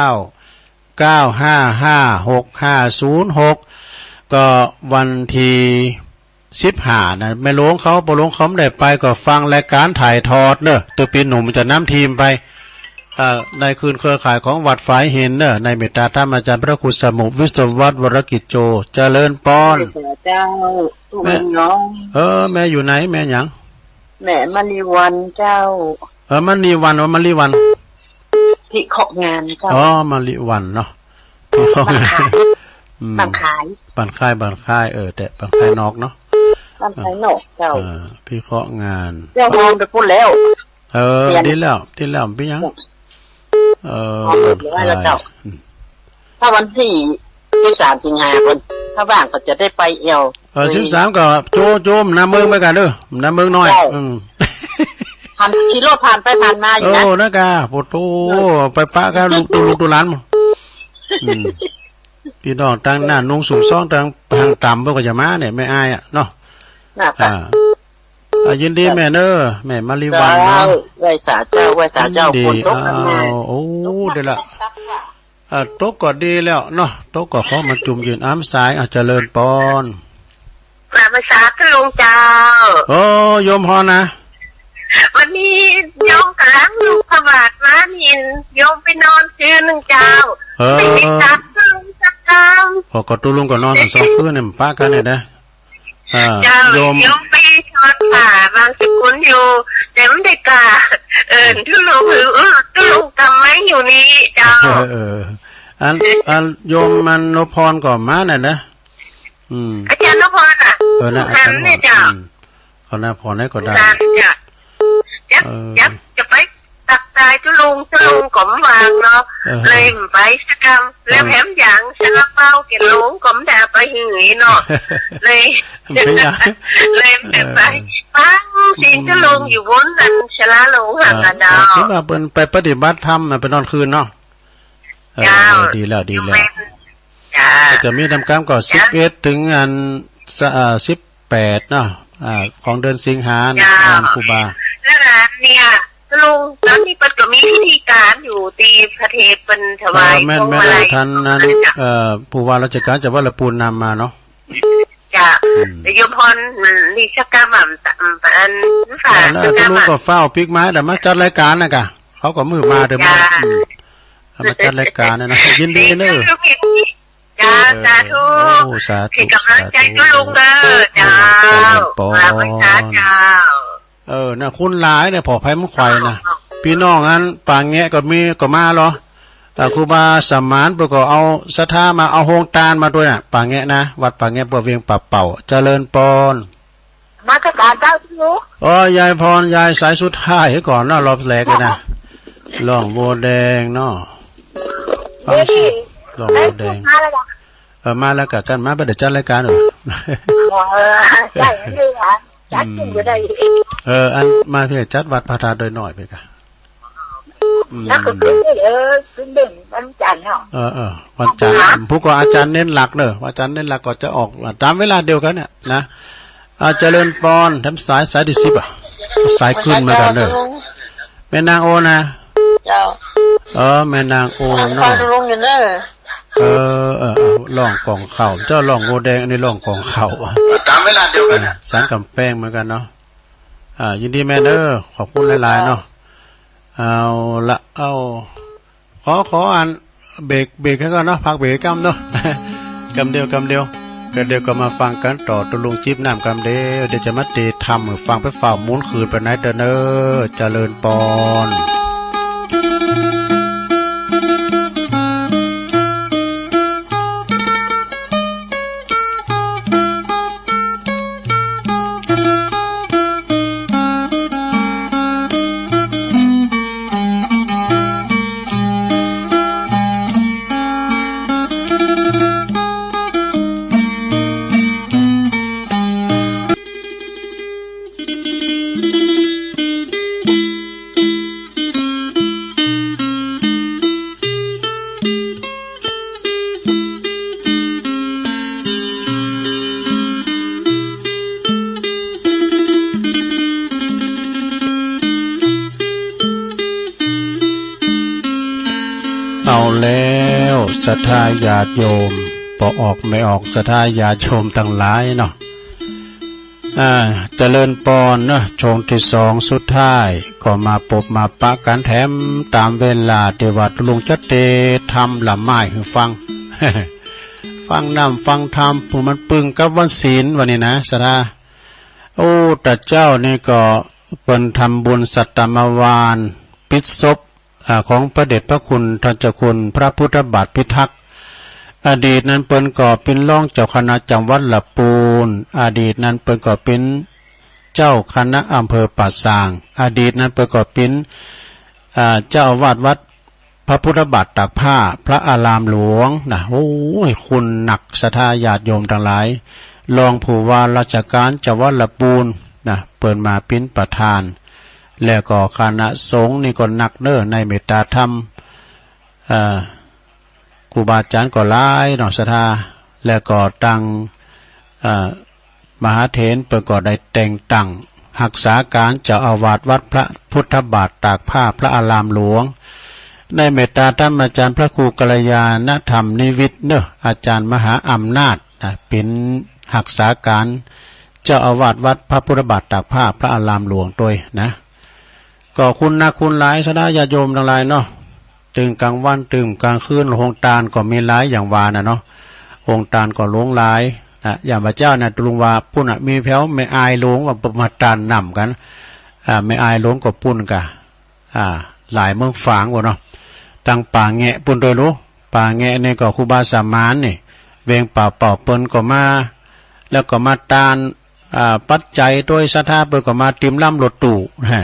เก้าห้าห้า หกห้าศูนย์หก ก็วันตี้สิบห้านะ แม่หลวงเขา ป้อหลวงเขาบ่ได้ไป ก็ฟังรายก๋านถ่ายทอดเน้อ ตุ๊ปี๋หนุ่มจะนำทีมไป เอ่อ ในคืนเครือข่ายของวัดฝายหินเน้อ ในเมตตาธรรมอาจ๋ารย์พระครูสมุห์ วิศวัตร วรกิจโจ เจริญปอน เจ้า แม่ เจ้า เออ แม่อยู่ไหน แม่หยัง แม่มะลิวัลย์เจ้า เออ มะลิวัลย์ ว่ามะลิวัลย์ พิเคราะห์งานเจ้า อ๋อ มะลิวัลย์เนาะ พิเคราะห์งาน บ้านคาย อืม บ้านคาย บ้านคาย บ้านคาย เออ แต่บ้านคายนอกเนาะ บ้านคายนอกเจ้า เออ พิเคราะห์งาน เจ้าโฮมไปปุ้นแล้ว เออ เปลี่ยน ดีแล้ว ดีแล้ว เปลี่ยน เออ อ๋อ เรียบร้อยแล้วเจ้า อืม ถ้าวันตี้สิบสามสิงหาคม ถ้าว่างก็จะได้ไปแอ่ว เออ สิบสามก็โจ โจ นำเมืองไปกั๋นเน้อ นำเมืองน้อย เจ้า อืม ผ่าน ขี่รถผ่านไปผ่านมาอยู่นะ โอ้ นะกะ โอ้โธ่ เออ ไปปะกับลูก ตุ๊ลุงตุ๊หลาน อืม ปี้น้องตางหน้านุ่งสูงซ่อง ตาง ตางต่ำ เปิ้นก็จะมาเนี่ย แม่อายอะเนาะ น่ะ อ่า อ่า ยินดีแม่เน้อ แม่มะลิวัลย์เนาะ เจ้า ไหว้สาเจ้า ไหว้สาเจ้า ยินดี ฝนตก อ้าว มา โอ้ ได้ละ เอ่อ ตกก็ดีแล้วเนาะ ตกก็ขอมาจุ่มยืนอ้ำสาย อ่ะ เจริญปอน กราบไหว้สาตุ๊ลุงเจ้า โอ้ โยมพรนะ วันนี้โยมก๋ำลังลุกพระบาทมานี่ โยมไปนอนคืนนึ่งเจ้า เออ ไม่ได้กราบตุ๊ลุงสักกำ โอ้ ก็ตุ๊ลุงก็นอนกั๋นสองคืนเนี่ย ปะกั๋นเนี่ยนะ อ่า เจ้า โยม โยมไปทอดผ้าบางสกุลอยู่ แต่ไม่ได้กราบ เออ ตุ๊ลุง ตุ๊ลุงกำไว้อยู่นี่เจ้า เออ เออ อัน อันโยมมันนพพรก็มาน่ะนะ อืม อาจ๋ารย์นพพรอะ เออ นะ อาจ๋ารย์นพพร เนี่ยเจ้า อืม เขาหน้าพรไหนก็ได้ ได้เจ้า จะ เออ จะ จะไปตักตายตุ๊ลุง ตุ๊ลุงก็บ่ว่างเนาะ เออ เลยบ่ไปสักกำ แล้วแถมยังซาลาเปาแก่หลวงก็บ่ได้ไปหื้อเนาะ เลย ไม่อยาก เลยบ่ไป เออ ฟังศีลตุ๊ลุงอยู่บนนั้นศาลาหลวงหั้นน่ะเจ้า เออ คิดว่าเปิ้นไปปฏิบัติธรรมน่ะ ไปนอนคืนเนาะ เออ เจ้า เออ ดีแล้ว ดีแล้ว แม่น จ้า ก็จะมีนำกำก็ จ้า สิบเอ็ด เถิงอัน สะ อ่า สิบแปดเนาะ อ่า ของเดือนสิงหาเนี่ย จ้า งานครูบา แล้วนะเนี่ย ตุ๊ลุง ต๋อนนี้เปิ้นก็มีพิธีก๋านอยู่ตี้พระเทพเปิ้นถวาย เออ แม่น พวงมาลัย แม่น เออ ทันนั้น เอ่อ ผู้ว่าราชก๋านจังหวัดลำพูนนำมาเนาะ จ้ะ อืม แต่โยมพร อืม นี่สักกำ อัน อัน อันนั้น สักกำ ตุ๊ลุงก็ฟ้าวปิ๊กไม้ เดี๋ยวมาจัดรายก๋านน่ะกะ เขาก็มือมาเดี๋ยวมา จ้ะ อืม เอามาจัดรายก๋านเนี่ยนะ ยินดีเน้อ จ้า เออ สาธุ โอ้ สาธุ เป๋นก๋ำลังใจ๋ สาธุ ตุ๊ลุงเน้อ เจ้า เออ เจริญปอน กราบไหว้สาเจ้า เออ น่ะ คนหลายเนี่ย ผ่อไพมันไขว่นะ ปี้น้องอันป่าแงะก็มี ก็มาเหรอ อ่า ครูบาสมานเปิ้นก็เอาศรัทธามา เอาโฮงตานมาตวยน่ะ ป่าแงะนะ วัดป่าแงะ เปิ้นเวียงป่าเป่า เจริญปอน นมัสก๋านเจ้าตุ๊ลุง อ๋อ ยายพร ยายสายสุดท้ายก่อนนะ รอบแรกเลยนะ ล่องบัวแดงเนาะ เดี๋ยวนี้ ล่องบัวแดง มาแล้วเหรอ เออ มาแล้วกะ กั๋นมา บ่ได้จัดรายก๋านเหรอ อ๋อ เออ ใจ้ นี่อ่ะ จัดกิ๋นก็ได้ อืม เออ อันมาเพื่อจัดวัดพระธาตุดอยน้อยไปกะ อืม แล้วก็ขึ้นนี่ เออ ขึ้นเด่นวันจันทร์เนาะ เออ เออ วันจันทร์ ผู้ก็อาจ๋ารย์เน้นหลักเน้อ อาจ๋ารย์เน้นหลักก็จะออกต๋ามเวลาเดียวกั๋นเนี่ยนะ อ่า เจริญปอน แถมสาย สายตี้สิบอะ สายขึ้นมากั๋นเน้อ แม่นางโอนะ เจ้า เออ แม่นางโอเนาะ ฟังตุ๊ลุงอยู่เน้อ เออ เออ เออ ล่องก๋องเข่า เจ้าล่องบัวแดง อันนี้ล่องก๋องเข่า ต๋ามเวลาเดียวกั๋น อ่า สานก๋ำแปงเหมือนกั๋นเนาะ อ่า ยินดีแม่เน้อ ขอบคุณหลายๆ เนาะ เอาละ เอา ขอ ขออันเบรก เบรกหื้อก่อนเนาะ พักเบรกกำเนาะ กำเดียว กำเดียว กำเดียวก็มาฟังกั๋นต่อ ตุ๊ลุงจิบน้ำกำเดียว เดี๋ยวจะมาเตะทำหื้อฟังไปฝ่าหมุนคืนไปไหนเด้อเน้อ เจริญปอน ศรัทธาญาติโยม ป้อออกแม่ออก ศรัทธาญาติโยมตังหลายเนาะ อ่า เจริญปอนเนาะ ช่วงตี้สองสุดท้าย ก็มาปบมาปะกั๋นแถมต๋ามเวลาตี้ว่าตุ๊ลุงจะเตธรรมละไม้หื้อฟัง ฟังน้ำฟังธรรม ผู้มันปึงกับวันศีลวันนี้นะ ศรัทธา โอ้ ตะเจ้านี่ก็เปิ้นทำบุญสัตตมวานปิดศพ อ่า ของพระเดชพระคุณท่านเจ้าคุณพระพุทธบาทพิทักษ์ อดีตนั้นเปิ้นก็เป๋นรองเจ้าคณะจังหวัดละปูน อดีตนั้นเปิ้นก็เป๋นเจ้าคณะอำเภอป่าซาง อดีตนั้นเปิ้นก็เป๋น อ่า เจ้าอาวาสวัดพระพุทธบาทตากผ้าพระอารามหลวงนะ โอ้ย คุณหนัก ศรัทธาญาติโยมตังหลาย รองผู้ว่าราชก๋านจังหวัดละปูนนะ เปิ้นมาเป๋นประธาน แล้วก็คณะสงฆ์นี่ก็หนักเน้อ ในเมตตาธรรม เอ่อ ครูบาอาจ๋ารย์ก็หลายเนาะ ศรัทธา แล้วก็ตัง เอ่อ มหาเถรเปิ้นก็ได้แต่งตั้งฮักษาก๋านเจ้าอาวาสวัดพระพุทธบาทตากผ้าพระอารามหลวง ในเมตตาธรรมอาจ๋ารย์พระครูกัลยาณธรรมนิวิทย์เนาะ อาจ๋ารย์มหาอำนาจนะ เป๋นฮักษาก๋านเจ้าอาวาสวัดพระพุทธบาทตากผ้าพระอารามหลวงตวยนะ ก็คุณหนักคุณหลาย ศรัทธาญาติโยมตังหลายเนาะ ตึงกลางวันตึงกลางคืน โฮงตานก็มีหลายอย่างว่าน่ะเนาะ โฮงตานก็หลวงหลายนะ อย่างบ่าเจ้าน่ะ ตุ๊ลุงว่าปุ้นน่ะ มีแผวแม่อายหลวงว่ามาตานน้ำกั๋น อ่า แม่อายหลวงก็ปุ้นก่ะ อ่า หลายเมืองฝางบ่าเนาะ ตังป่าแงะปุ้นตวยลู ป่าแงะนี่ก็ครูบาสมานนี่ เวงป่าเป่าเปิ้นก็มา แล้วก็มาตาน อ่า ปัจจัยตวย ศรัทธาเปิ้นก็มาเตรียมลำรถตู้ ฮะ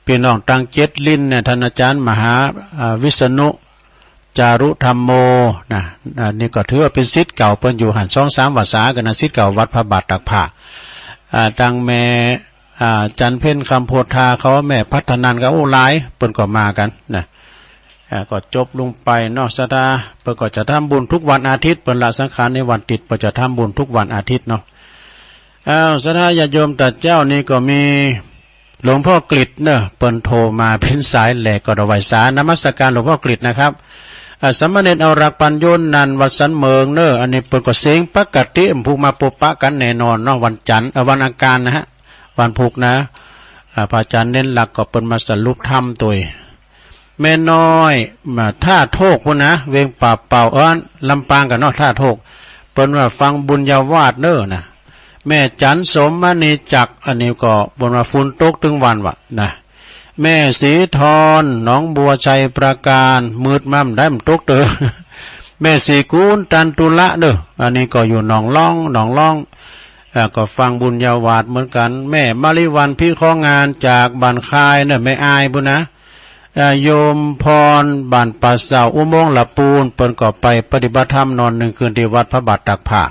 ปี้น้องตังเจ็ดลิ้นเนี่ย ต้านอาจ๋ารย์มหา อ่า วิษณุ จารุธัมโม นะ อันนี้ก็ถือว่าเป๋นศิษย์เก่าเปิ้นอยู่หั้น สองสามวัสสากั๋นนะ ศิษย์เก่าวัดพระบาทตากผ้า อ่า ตังแม่ อ่า จันเพ็ญคำโพธาเขา แม่พัฒนันก็ โอ้ หลาย เปิ้นก็มากั๋นนะ อ่า ก็จบลงไปเนาะ ศรัทธา เปิ้นก็จะทำบุญทุกวันอาทิตย์ เปิ้นละสังขารในวันติด เปิ้นจะทำบุญทุกวันอาทิตย์เนาะ อ้าว ศรัทธาญาติโยมตะเจ้านี่ก็มีหลวงพ่อกฤษเนาะ เปิ้นโทรมาเป๋นสายแรก ก็ถวายสารนมัสการหลวงพ่อกฤษนะครับ อ่า สามเณรเอารักปัญโยนันท์วัดสันเมิงเนาะ อันนี้เปิ้นก็เสียงปกติ ผู้มาปบปะกั๋นแน่นอนเนาะ วันจันทร์ เอ่อ วันอังคารนะฮะ วันพุธนะ อ่า พระอาจ๋ารย์เน้นหลักก็เปิ้นมาสรุปธรรมตวย แม่น้อย มาท่าโทกปุ้นนะ เวงป่าเป่า เอิ้น ลำปางกั๋นเนาะ ท่าโทก เปิ้นว่าฟังบุญญาวาสเน้อนะ แม่จันทร์สมมณีจักร อันนี้ก็เปิ้นว่าฝนตกตึงวันวะนะ แม่ศรีทร หนองบัวชัยปราการ มืดมาบ่ได้มันตกเต๊อะ แม่ศรีกูล ตันตุละเน้อ อันนี้ก็อยู่หนองล่อง หนองล่อง อ่า ก็ฟังบุญญาวาสเหมือนกั๋น แม่มะลิวัลย์ พิเคราะห์งานจากบ้านคายเนาะ แม่อายปุ้นนะ อ่า โยมพร บ้านป่าเสา อุโมงค์ละปูน เปิ้นก็ไปปฏิบัติธรรมนอนนึ่งคืนตี้วัดพระบาทตากผ้า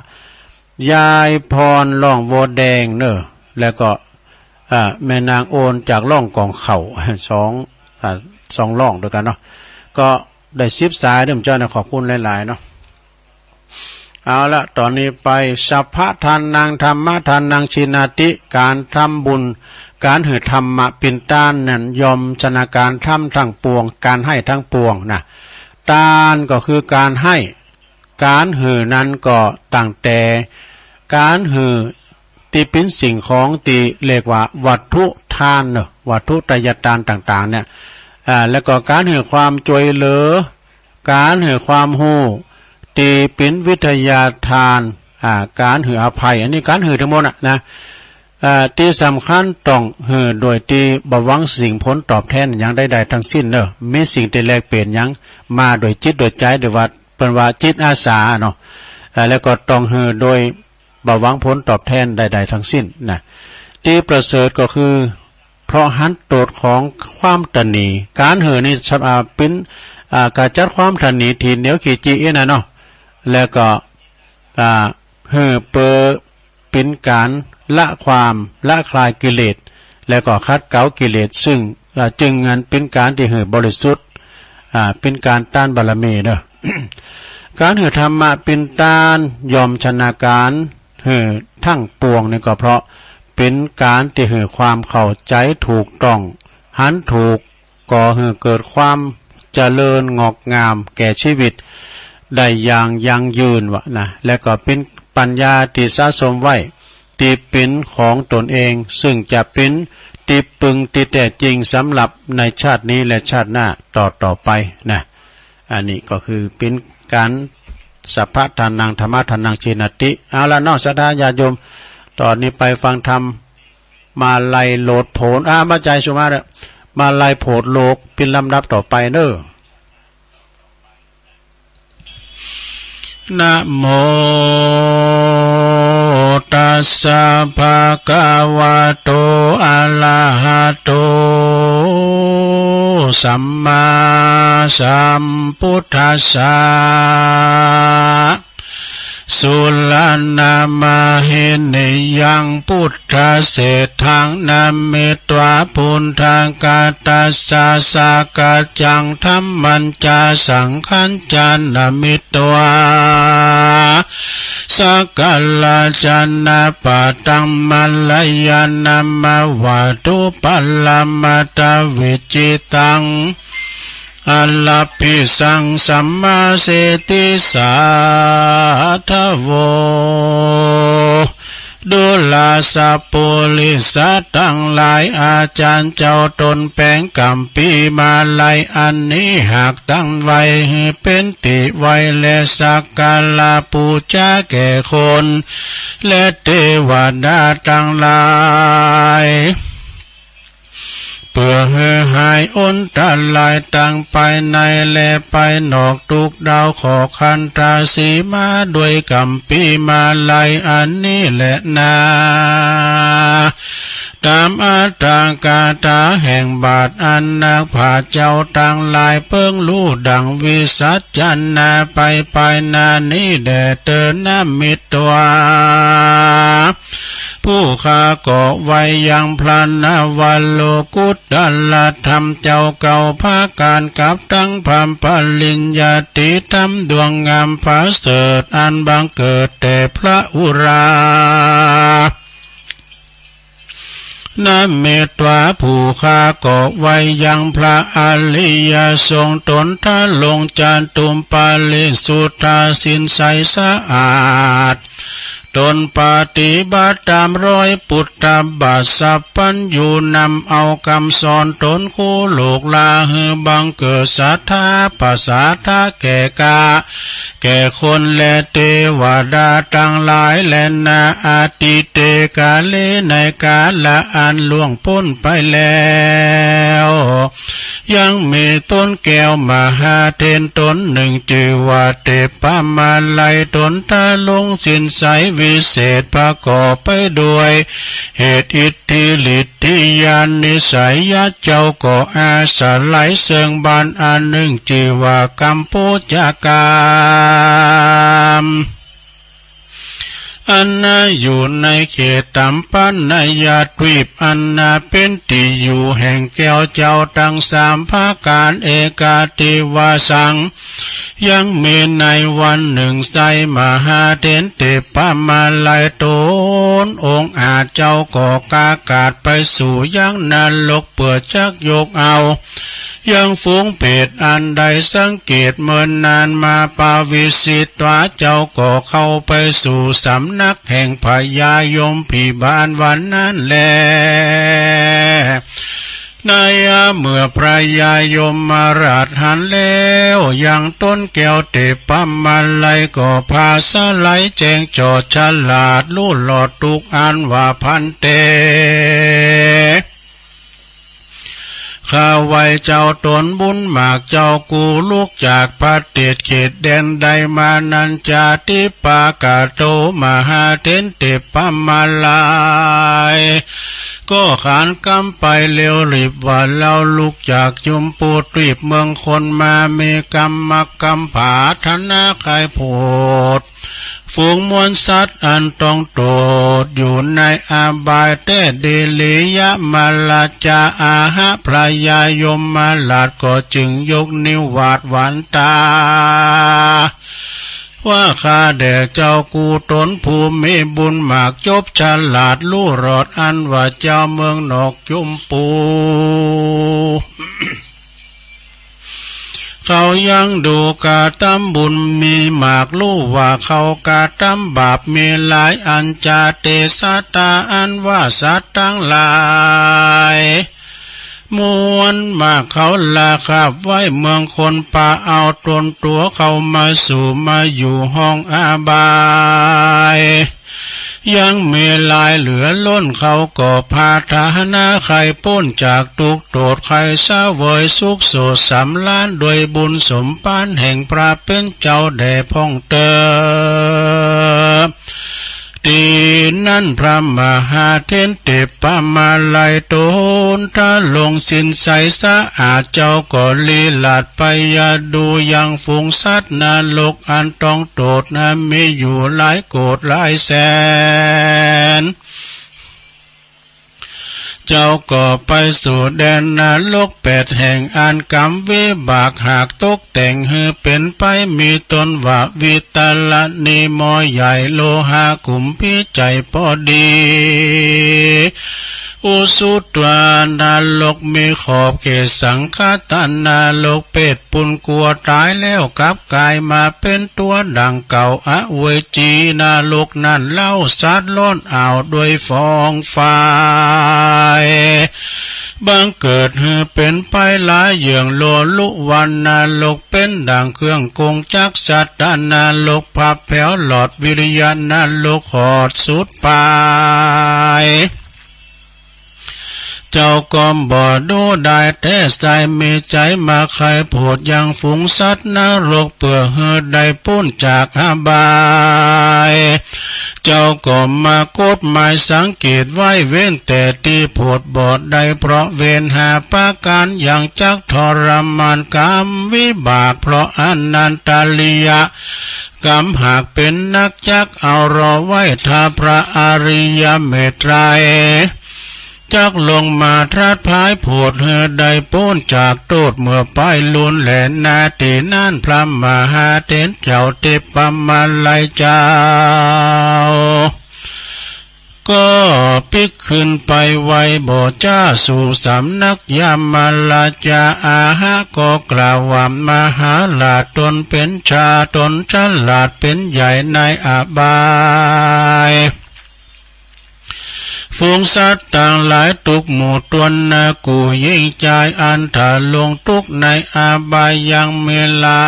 ยายพร ล่องวัวแดงเนาะ แล้วก็ อ่า แม่นางโอนจากล่องก๋องเข่า สอง อ่า สองล่องตวยกั๋นเนาะ ก็ได้สิบสายเนาะ เจ้านะ ขอบคุณหลายๆ เนาะ เอาละ ต๋อนนี้ไป สัพพะทานัง ธัมมะทานัง ชินาติ ก๋านทำบุญ ก๋านหื้อธรรมะเป๋นตานนั้น ย่อมชนะก๋านทำตังปวง ก๋านหื้อตังปวงนะ ตานก็คือก๋านหื้อ ก๋านหื้อนั้นก็ตั้งแต่ก๋านหื้อตี้เป๋นสิ่งของตี้เรียกว่าวัตถุตานเนาะ วัตถุทายตานต่างๆ เนี่ย อ่า แล้วก็ก๋านหื้อความจ้วยเหลือ ก๋านหื้อความฮู้ตี้เป๋นวิทยาตาน อ่า ก๋านหื้ออภัย อันนี้ก๋านหื้อตังหมดน่ะนะ อ่า ตี้สำคัญต้องหื้อโดยตี้บ่หวังสิ่งผลตอบแทนหยังใดๆ ตังสิ้นเนาะ มีสิ่งตี้แลกเปลี่ยนหยังมาโดยจิตโดยใจ๋ หรือว่าเปิ้นว่าจิตอาสาเนาะ อ่า แล้วก็ต้องหื้อโดยบ่หวังผลตอบแทนใดๆ ตังสิ้นนะ ตี้ประเสริฐก็คือ เพราะหันโต้ษของความตระหนี่ ก๋านหื้อนี่ อ่า เป๋น อ่า ก๋าจัดความตระหนี่ ถีเหนียวขี้จี้อี้นะเนาะ แล้วก็ อ่า หื้อเป๋นก๋านละความ ละคลายกิเลส แล้วก็ขัดเกลากิเลส ซึ่ง อ่า จึงอันเป๋นก๋านตี้หื้อบริสุทธิ์ อ่า เป๋นก๋านตานบารมีเนาะ ก๋านหื้อธรรมะเป๋นตาน ย่อมชนะก๋านหื้อตังปวงนี่ก็เพราะเป๋นก๋านตี้หื้อความเข้าใจ๋ถูกต้อง หันถูก ก่อหื้อเกิดความเจริญงอกงามแก่ชีวิต ได้อย่างยั่งยืนว่านะ และก็เป๋นปั๋ญญาตี้สะสมไว้ ตี้เป๋นของตนเอง ซึ่งจะเป๋นตี้ปึงตี้แต๊จริงสำหรับในชาตินี้และชาติหน้าต่อๆ ไปนะ อันนี้ก็คือเป๋นก๋าน สัพพะทานัง ธัมมะทานัง จีณาติ เอาละเนาะ ศรัทธาญาติโยม ต่อนี้ไปฟังธรรม มาลัยโผดโผน อ่า มาใจสุมาเด้อ มาลัยโผดโผนเป๋นลำดับต่อไปเน้อ นะโมตัสสะ ภะคะวะโต อะระหะโต สัมมาสัมพุทธัสสะ สุรณะมะหินิยัง พุทธะเศรษฐัง นะมิตวา ปุณฑะกะตัสสะ สะกัจจัง ธัมมัญจะ สังฆัญจะ นะมิตวา สักการะจะ นะปะทัง มะระยะ นะมะวะตุ ปะระมะตะ วิจจิตัง อะระภิสัง สัมมาเสติสาธะโว ดูราสะปุริสะตังหลาย อาจารย์เจ้าตนแป๋งก๋ำปีมาลัยอันนี้ หากตั้งไว้หื้อเป๋นตี้ไหว้และสักการะปู๋จาแก่คน และเตวดาตังหลาย เปื้อหื้อหายอันตรายตังภายในและภายนอก ตุ๊กข์ดาวเคราะห์ขันธสีมา ด้วยก๋ำปีมาลัยอันนี้แลนา ต๋ามอัตถกถาแห่งบาทอันนักปราชญ์เจ้าตังหลายเปิ้งฮู้ดั่งวิสัชนาไปภายหน้านี้แด่เตอ นะมิตวา ผู้ข้าก็ไหว้ยังพระนวโลกุตตรธรรมเจ้าเก้าประก๋าน กับตังพระปริญญาติธรรมดวงงามประเสริฐ อันบังเกิดแต่พระอุรา นะมิตวา ผู้ข้าก็ไหว้ยังพระอริยสงฆ์ ต๋นทรงจตุปาริสุทธาศีลใสสะอาด ต๋นปฏิบัติต๋ามรอยปุทธบาท สัพพัญญูนำเอากำสอนต๋น คู่โลกลาหื้อบังเกิดศรัทธาประสาทะแก่กา แก่คนและเตวดาตังหลายแลนา อะติเต กาเล ในกาละอันล่วงป๊นไปแล้ว ยังมีต้นแก้วมหาเถรต๋นนึ่ง จื้อว่าเตปมาลัย ต๋นทรงศีลใสวิเศษ ประกอบไปด้วยเหตุ อิทธิฤทธิญาณนิสัยยะเจ้าก็อาศัยเซิ่งบ้านอันนึ่ง จื้อว่ากำปู๋จาก๋าม อันนาอยู่ในเขตตัมปะนายทวีป อันนาเป๋นตี้อยู่แห่งแก้วเจ้าตังสามประก๋าน เอกาติวาสัง ยังมีในวันนึ่ง ไส้มหาเถรเตปมาลัยต๋นองอาจเจ้าก็กากาดไปสู่ยังนรก เปื้อจักยกเอา ยังฝูงเปรตอันได้สังเกตเมินนานมา ปวิสิตวา เจ้าก็เข้าไปสู่สำนักแห่งพญายมพิบาลวันนั้นแล ในเมื่อพญายมราชหันแล้วยังต้นแก้วเตปมาลัย ก็ผาสะไหลแจ้งจอดฉลาดฮู้รอดตุ๊กข์ อันว่า ภันเต ข้าไหว้เจ้าต๋นบุญมากเจ้ากู้ลุกจากประเทศเขตแดนใดมานั้น จาติปากัตโต มหาเถรเตปมาลัย ก็ขานกำไปเร็วรีบว่า เฮาลุกจากจุมพูทวีปเมืองคนมา มีกำมักกำผาถนาใค่โผด ฝูงมวลสัตว์อันต้องตกอยู่ในอบายแต๊ ดิริยะมะละจาอาหะ พญายมราชก็จึงยกนิ้ววาดหวานต๋า ว่า ข้าแด่เจ้ากู้ต๋นผู้มีบุญมากจบฉลาดฮู้รอด อันว่าเจ้าเมืองนอกจุมพู เขายังดูกระตำบุญมีมาก ฮู้ว่าเขากระตำบาปมีหลาย อันจะเตสะตาอันว่าสัตว์ตังหลายมวลมาก เขาละขับไว้เมืองคน ปาเอาตนตั๋วเขามาสู่มาอยู่ห้องอบาย ยังมีหลายเหลือล้น เขาก็ปรารถนาใค่ป๊นจากตุ๊กข์โตษ ใค่เสวยสุขโสดสำราญ ด้วยบุญสมภารแห่งพระเป๋นเจ้าแด่พ่องเต๊อะ ตี้นั้นพระมหาเถรเตปะมาลัยตนทรงสิ้นใสสะอาด เจ้าก็ลีลาดไปยะดูยังฝูงสัตว์นรกอันต้องโตษนั้นมีอยู่หลายโกฏหลายแสน เจ้าก็ไปสู่แดนนรกแปดแห่ง อันกรรมวิบากหากตกแต่งหื้อเป๋นไป มีต้นว่าวิตาลนี มอใหญ่ โลหะกุมภี ใจ๋ปอดี อุสุตวานรก มีขอบเขตสังคตานรก เปรตปุญกั๋วต๋ายแล้วกลับก๋ายมาเป๋นตั๋วดั่งเก่า อเวจีนรกนั้นเล่า สัตว์ร้อนอ้าวด้วยฟองไฟ บังเกิดหื้อเป๋นไปหลายเยื่อง โลลุวานรก เป๋นดั่งเครื่องกงจักร สัตตนรก พับแผวหลอด วิริยนรก หอดสุดปาย เจ้าก็บ่ฮู้ได้แต๊ใจ๋ มีใจ๋มาใค่โผดยังฝูงสัตว์นรก เปื้อหื้อได้ป๊นจากอบาย เจ้าก็มากฎหมายสังเกตไว้ เว้นแต่ตี้โผดบ่ได้ เพราะเวรห้าประก๋าน ยังจักทรมานกรรมวิบาก เพราะอนันตริยกรรมหากเป๋นนัก จักเอารอไว้ ถ้าพระอริยเมตไตรย จักลงมาตรัสพายโผดหื้อได้ป๊นจากโต้ษเมื่อไปลุนแลนา ตี้นั้นพระมหาเถรเจ้าเตปะมาลัยเจ้า ก็ปิ๊กขึ้นไปไหว้บ่าจ๊าสู่สำนักยมราชา อาหะก็กล่าวว่า มหาราชตนเป๋นชา ตนฉลาดเป๋นใหญ่ในอบาย ฝูงสัตว์ตังหลายตุ๊กหมู่ตวนนา กู้ยิ่งจายอันถ้าลงตุ๊กในอบายยังมีหลา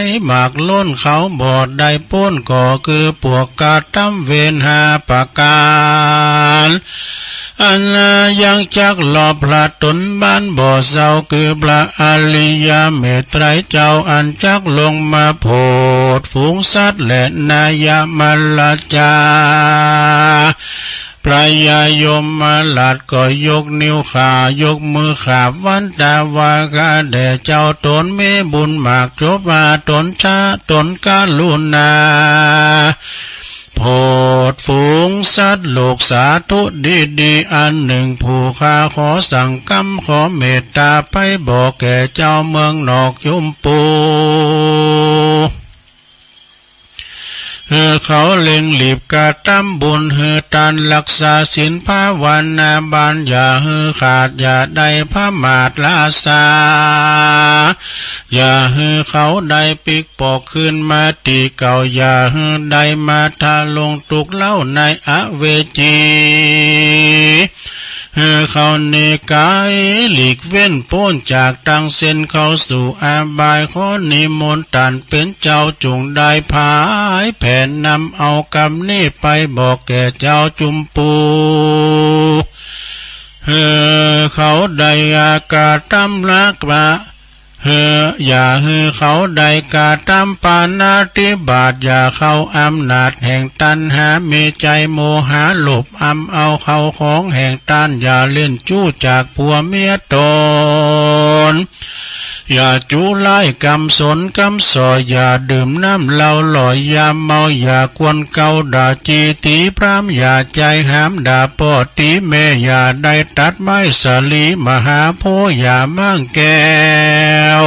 ยมากล้น เขาบ่ได้ป๊นก็คือปวกกระตำเวรห้าประก๋าน อันยังจักลอบพลัดต๋นบ้านบ่เซา คือพระอริยเมตไตรยเจ้า อันจักลงมาโผดฝูงสัตว์แลนายมราชา พระยายมราชก็ยกนิ้วข่า ยกมือขราบวันตาว่า ข้าแด่เจ้าต๋นมีบุญมาก จบว่าต๋นชะ ต๋นกรุณา โผดฝูงสัตว์โลกสาธุดีๆ อันหนึ่ง ผู้ข้าขอสั่งกำขอเมตตาไปบอกแก่เจ้าเมืองนอกจุมปู หื้อเขาเร่งรีบกระตำบุญ หื้อตานรักษาศีลภาวนาบาน อย่าหื้อขาด อย่าได้ประมาทละสา อย่าหื้อเขาได้ปิ๊ก ปอกคืนมาตี้เก่า อย่าหื้อได้มาทะลงตุ๊กข์เล่าในอเวจี หื้อเขาหนีก๋ายหลีกเว้นป๊นจากตังเส้นเข้าสู่อบาย ขอนิมนต์ต้านเป๋นเจ้าจุ่งได้ผายแผนนำเอากำนี้ไปบอกแก่เจ้าจุมปู หื้อเขาได้กระตำละกระ หื้อ อย่าหื้อเขาได้กระตำปาณาติบาต อย่าเข้าอำนาจแห่งตัณหา มีใจ๋โมหะโลภอำเอาเข้าของแห่งต้าน อย่าเล่นจู้จากผัวเมียต๋น อย่าจูร้ายกำสนกำส่อ อย่าดื่มน้ำเหล้าหล่อยยาเมา อย่ากวนเกาด่าจี้ตี๋พราหมณ์ อย่าใจ๋หามด่าป้อตี๋แม่ อย่าได้ตัดไม้สาลีมหาโพธิ์ อย่าม้างแก้ว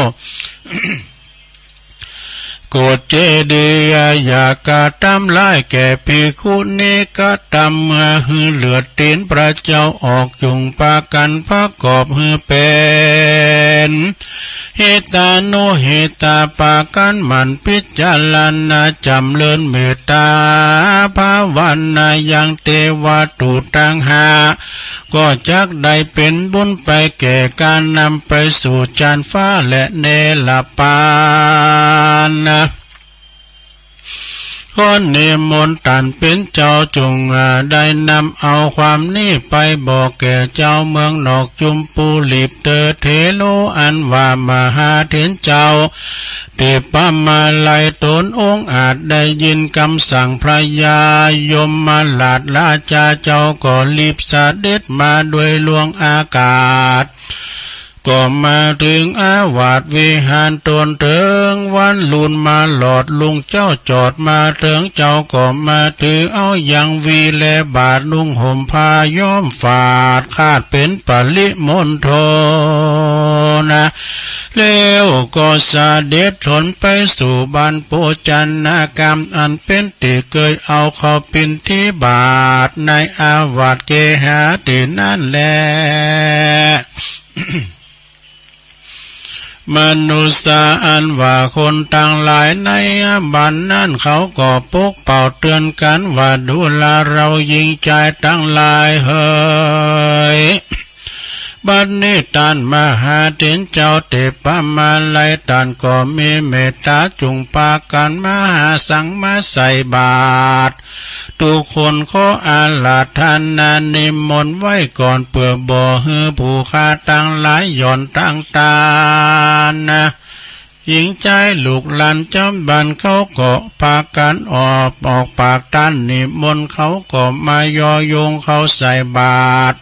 กฎเจดีย์ อย่ากระตำร้ายแก่ภิกขุณี กระตำหื้อเลือดตี๋นพระเจ้าออก จุ่งปากั๋นประกอบหื้อเป๋น หิตานุหิตา ปากั๋นหมั่นพิจารณาจ๋ำเริญเมตต๋าภาวนา ยังเตวะตุตังหา ก็จักได้เป๋นบุญไปแก่ก๋านนำไปสู่จานฟ้าและเนรปานะ ขอนิมนต์ต้านเป๋นเจ้า จุ่ง อ่า ได้นำเอาความนี้ไปบอกแก่เจ้าเมืองนอกจุมปูหลีบเตอเถโร อันว่ามหาเถรเจ้า เตปมาลัยต๋นองอาจได้ยินกำสั่งพญายมราชราชาเจ้า ก็รีบเสด็จมาโดยล่วงอากาศ ก็มาเถิงอาวาสวิหารต๋น เถิงวันลุนมาหลอดลุงเจ้าจอดมาเถิง เจ้าก็มาถือเอายังวีแลบาตร นุ่งห่มผ้าย้อมฝาด คาดเป๋นปริมณฑลนะ แล้วก็เสด็จถนไปสู่บ้านโภชนากรรม อันเป๋นตี้เกยเอาเข้าปิณฑิบาตในอาวาสเกหาตี้นั้นแล มนุสสา อันว่าคนตังหลายในบ้านนั้น เขาก็ปกเป่าเตื๋อนกั๋นว่า ดูราเราหญิงจายตังหลายเหย บัดนี้ต้านมหาเถรเจ้าเตปมาลัย ต้านก็มีเมตต๋า จุ่งปากั๋นมาหาสังมาใส่บาตร ทุกคนขออาราธนานิมนต์ไว้ก่อน เปื้อบ่หื้อผู้ข้าตังหลายหย่อนตังตานนะ หญิงจายลูกหลานจาวบ้านเขาก็ปากั๋นออก ออกปากต้านนิมนต์ เขาก็มาย่อโยงเข้าใส่บาตร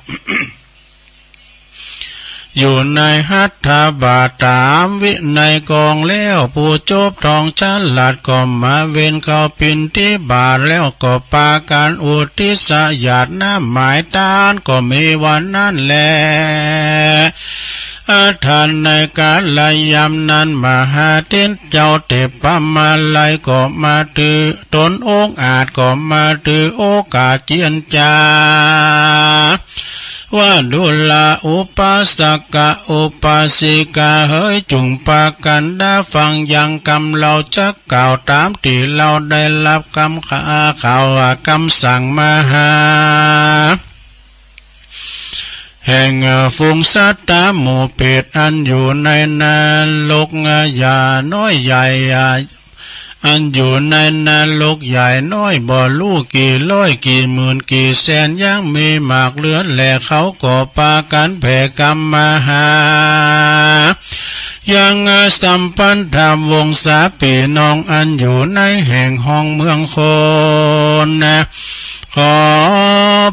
อยู่ในหัตถบาตรต๋ามวินัยกองแล้ว ผู้จบทองฉลาดก็มาเวนเข้าปิณฑิบาต แล้วก็ปากั๋นอุทิศหยาดน้ำหมายตาน ก็มีวันนั้นแล อาทันในกาลยามนั้น มหาเถรเจ้าเตปมาลัยก็มาถือ ต๋นองอาจก็มาถือโอกาสเจียรจา ว่าดูราอุปาสกะอุปาสิกาเหย จุ่งปากั๋นดาฟังยังกำเฮาจักกล่าวต๋ามตี้เฮาได้ฮับกำข่าวกำสั่งมหา แห่งฝูงสัตว์หมู่เปรตอันอยู่ในนรก หย่าน้อยใหญ่ อันอยู่ในนรกใหญ่น้อยบ่ฮู้กี่ร้อยกี่หมื่นกี่แสน ยังมีมากเหลือแล เขาก็ปากั๋นแผ่กำมหา ยังสัมพันธวงศาปี้น้องอันอยู่ในแห่งห้องเมืองคนนะ ขอ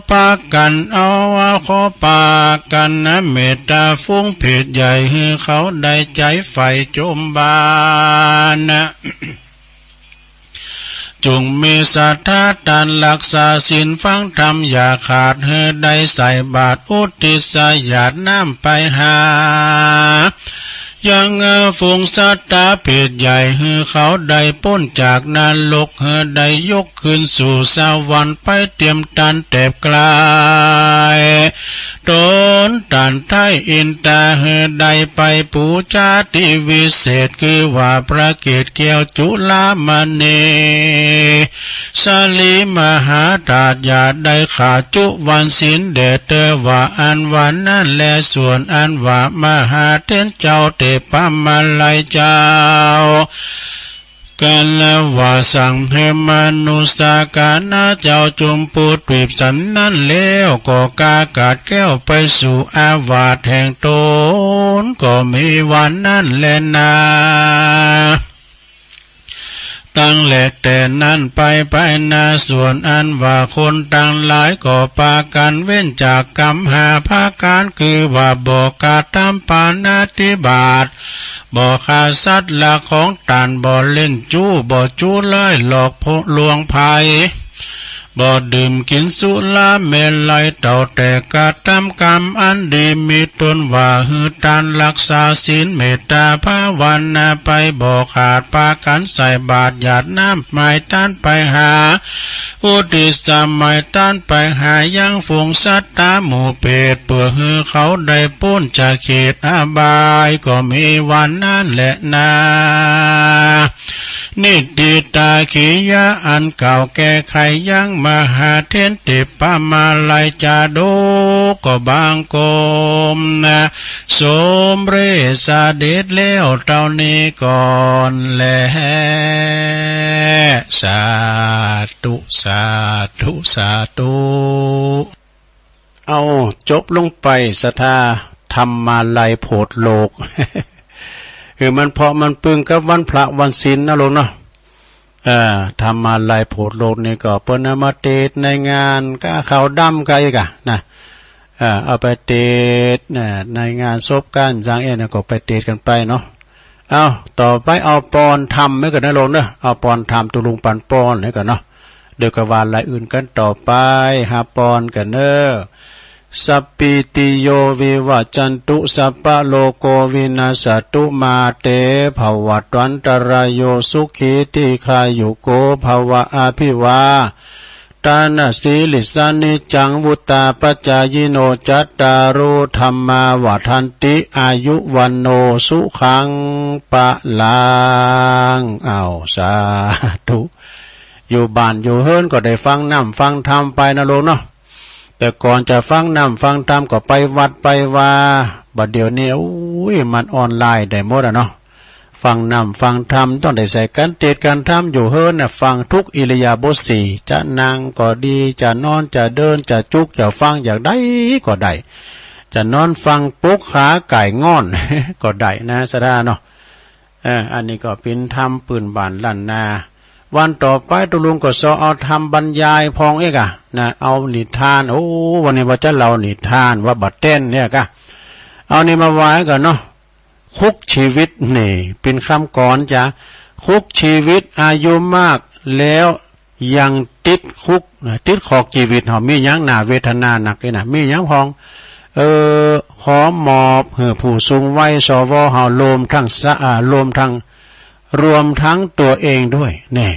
ปากั๋นเอา ขอปากั๋นนะเมตต๋าฝูงเปรตใหญ่ หื้อเขาได้ใจ๋ใฝ่จมบาปนะ จุ่งมีศรัทธาตานฮักษาศีลฟังธรรมอย่าขาด หื้อได้ใส่บาตรอุทิศหยาดน้ำไปหา ยังฝูงสัตว์เปรตใหญ่ หื้อเขาได้ป๊นจากนรก หื้อได้ยกขึ้นสู่สวรรค์ไปเตียมตานแตบกลาย ต๋นตานไท้อินตา หื้อได้ไปปู๋จาตี้วิเศษ คือว่าพระเกศแก้วจุลามณี สาลีมหาธาตุ อย่าได้ขาดจุวันศีลแด่เตอว่าอันว่านั้นแล ส่วนอันว่ามหาเถรเจ้าเตปมาลัยเจ้า กั๋นว่าสั่งหื้อมนุสสากานะเจ้าจุมปูตวีปสันนั้นแล้ว ก็กากาดแก้วไปสู่อาวาสแห่งต๋น ก็มีวันนั้นแลนา ตั้งแหละแต่นั้นไปไปนา ส่วนอันว่าคนตังหลายก็ปากั๋นเว้นจากกำห้าประก๋าน คือว่าบ่กระตำปาณาติบาต บ่ฆ่าสัตว์ลักของตาน บ่เล่นจู้ บ่จู้ร้ายหลอกลวงใผ บ่ดื่มกิ๋นสุราเมรัย เต้าแต่กระตำกรรมอันดี มีต้นว่าหื้อตาน ฮักษาศีล เมตตาภาวนาไป บ่ขาดปากั๋นใส่บาตรหยาดน้ำ หมายตานไปหา อุทิศสมัยตานไปหายังฝูงสัตตาหมู่เปรต เปื้อหื้อเขาได้ป๊นจากเขตอบาย ก็มีวันนั้นแหละนา นิตติตากิริยาอันเก่าแก่ ใค่ยังมหาเถร เตปะมาลัยจาดก ก็บังคมนา สมเร็จเสด็จแล้วเต้านี้ก่อนแล สาธุ สาธุ สาธุ เอา จบลงไป ศรัทธาธรรมาลัยโผดโลก เออ มันเพราะมันปึ้งกับวันพระวันศีลนะลูกเนาะ เออ ธรรมาลัยโผดโลกนี่ก็เปิ้นเอามาเตศน์ในงานก้าขาวดำก้าอีกอะนะ เออ เอาไปเตศน์ เออ ในงานศพก้า จางเอ็นก็ไปเตศน์กั๋นไปเนาะ เอา ต่อไปเอาปอนธรรมไว้ก่อนนะลูกเนาะ เอาปอนธรรม ตุ๊ลุงปันปอนไว้ก่อนเนาะ เดี๋ยวก็ว่าลายอื่นกั๋นต่อไป หาปอนกั๋นเนาะ สัปปีติโย วิวัจจันตุ สัปปะโรโค วินัสสะตุ มา เต ภะวัตวันตะราโย สุขี ทีฆายุโก ภะวะ อะภิวาทะนะสีลิสสะ นิจจัง วุตตาปะจายิโน จัตตาโร ธัมมา วัฑฒันติ อายุ วัณโณ สุขัง พะลัง เอา สาธุ อยู่บ้านอยู่เฮือนก็ได้ฟังน้ำฟังธรรมไปนะลูกเนาะ แต่ก่อนจะฟังน้ำฟังธรรมก็ไปวัดไปวา บัดเดี๋ยวนี้ โอ้ย มันออนไลน์ได้หมดอะเนาะ ฟังน้ำฟังธรรมต้องได้ใส่กั๋นเตศน์กั๋นธรรม อยู่เฮือนน่ะ ฟังทุกอิริยาบถสี่ จะนั่งก็ดี จะนอน จะเดิน จะจุก จะฟัง อย่างใดก็ได้ จะนอนฟังปลุกขาไก่ง่อน ก็ได้นะ ศรัทธาเนาะ เออ อันนี้ก็เป๋นธรรมปื้นบ้านล้านนา วันต่อไปตุ๊ลุงก็ซอเอาธรรมบรรยายพ่องเอกอะนะ เอานิทาน โอ้ วันนี้ว่าจะเล่านิทานว่าบ่าแต๊นเนี่ยกะ เอานี่มาว่ากั๋นเนาะ คุกชีวิตนี่ เป๋นกำกรอนจ้ะ คุกชีวิต อายุมากแล้วยังติดคุกนะ ติดขอกชีวิตเฮา มีหยังน่าเวทนานักนี่นะ มีหยังพ่อง เออ ขอมอบหื้อผู้สูงวัย สว เฮา รวมทั้งสะ อ่า รวมทั้ง รวมทั้งตั๋วเองด้วย แน่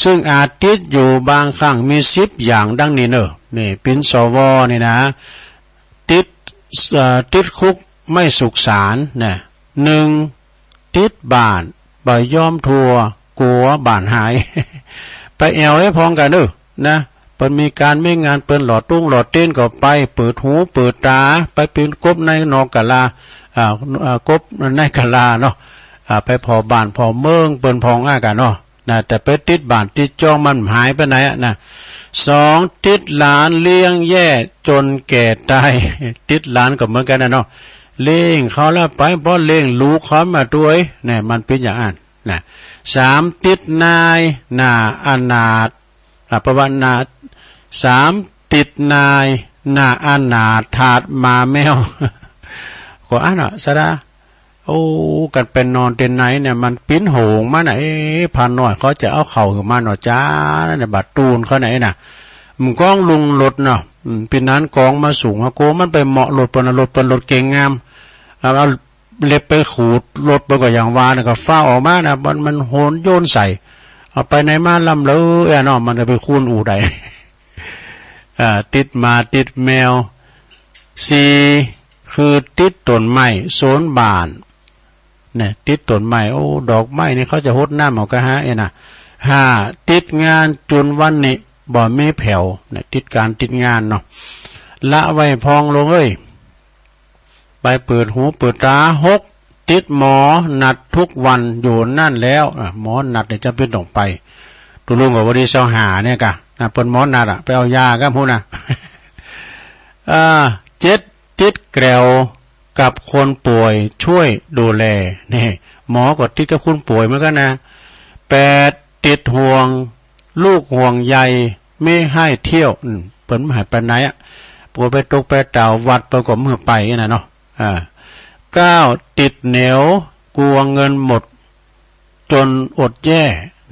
ซึ่งอาจติดอยู่บางครั้ง มีสิบอย่างดังนี้เนาะ นี่ เป๋น สว นี่นะ ติด เอ่อ ติดคุกไม่สุขสารนะ หนึ่ง ติดบ้าน บ่ยอมทั่ว กั๋วบ้านหาย ไปแอ่วหื้อพ่องกั๋นเนาะ นะ เปิ้นมีก๋านมีงาน เปิ้นหล่อตุ้งหล่อเต้นก็ไป เปิดหูเปิดต๋า ไปเป๋นกบในนอกกะลา อ่า อ่า กบในกะลาเนาะ อ่า ไปผ่อบ้านผ่อเมืองเปิ้นพ่องอะกะเนาะ นะ แต่ไปติดบ้านติดจองมันหายไปไหนอะนะ สอง ติดหลานเลี้ยงแย่จนแก่ตาย ติดหลานก็เหมือนกั๋นนะเนาะ เลี้ยงเขาแล้วไป บ่เลี้ยงลูกเขามาตวย เนี่ย มันเป๋นอย่างอั้นนะ สาม ติดนายหน้าอนาถ อ่ะ ประวัติหน้า สาม ติดนายหน้าอนาถ ถาดหมาแมว ก็อั้นน่ะ ศรัทธา โอ้ กั๋นไปนอนเตียงไหนเนี่ย มันปิ๊นโหงมาน่ะ เอ๊ะ พรานน้อยเขาจะเอาเข้าหื้อมันเนาะ จ๊า นั่นน่ะ บาดตูนเขาไหนน่ะ มันก้องลุงรถเนาะ อืม ปี๋นั้นกองมาสูงอะ โกมันไปเหมาะรถเปิ้นน่ะ รถเปิ้นรถเก๋งงาม เอา เอาเล็บไปขูดรถเปิ้นก็อย่างว่าน่ะ ก็ฟ้าวออกมาน่ะ มัน มันโหนโยนใส่ เอาไปไหนมาลำเลยอะเนาะ มันจะไปคูนอู่ใด อ่า ติดหมาติดแมว สี่ คือติดต้นไม้โซนบ้าน เนี่ย ติดต้นไม้ โอ้ ดอกไม้นี่เขาจะฮดน้ำเอากะฮะ เอ้ยนะ ห้า ติดงานจุนวันนี้บ่มีแผ่ว เนี่ย ติดก๋านติดงานเนาะ ละไว้พ่องลูกเอ้ย ไปเปิดหูเปิดต๋า หก ติดหมอนัดทุกวันอยู่นั่นแล้ว อ่ะ หมอนัดเนี่ยจำเป๋นต้องไป ตุ๊ลุงก็วันตี้ซาวห้าเนี่ยกะ นะ เปิ้นหมอนัดอะ ไปเอายากับพู้นนะ อ่า เจ็ด ติดแกวกับคนป่วยช่วยดูแล นี่ หมอก็ติดกับคนป่วยเหมือนกั๋นนะ แปด ติดห่วง ลูกห่วงใย ไม่ให้เที่ยว อืม เปิ้นบ่หื้อไปไหนอะ ปวดไปตกไปเต่าวัดเปิ้นก็บ่หื้อไปนะเนาะ อ่า เก้า ติดเหนียว กลัวเงินหมด จนอดแย่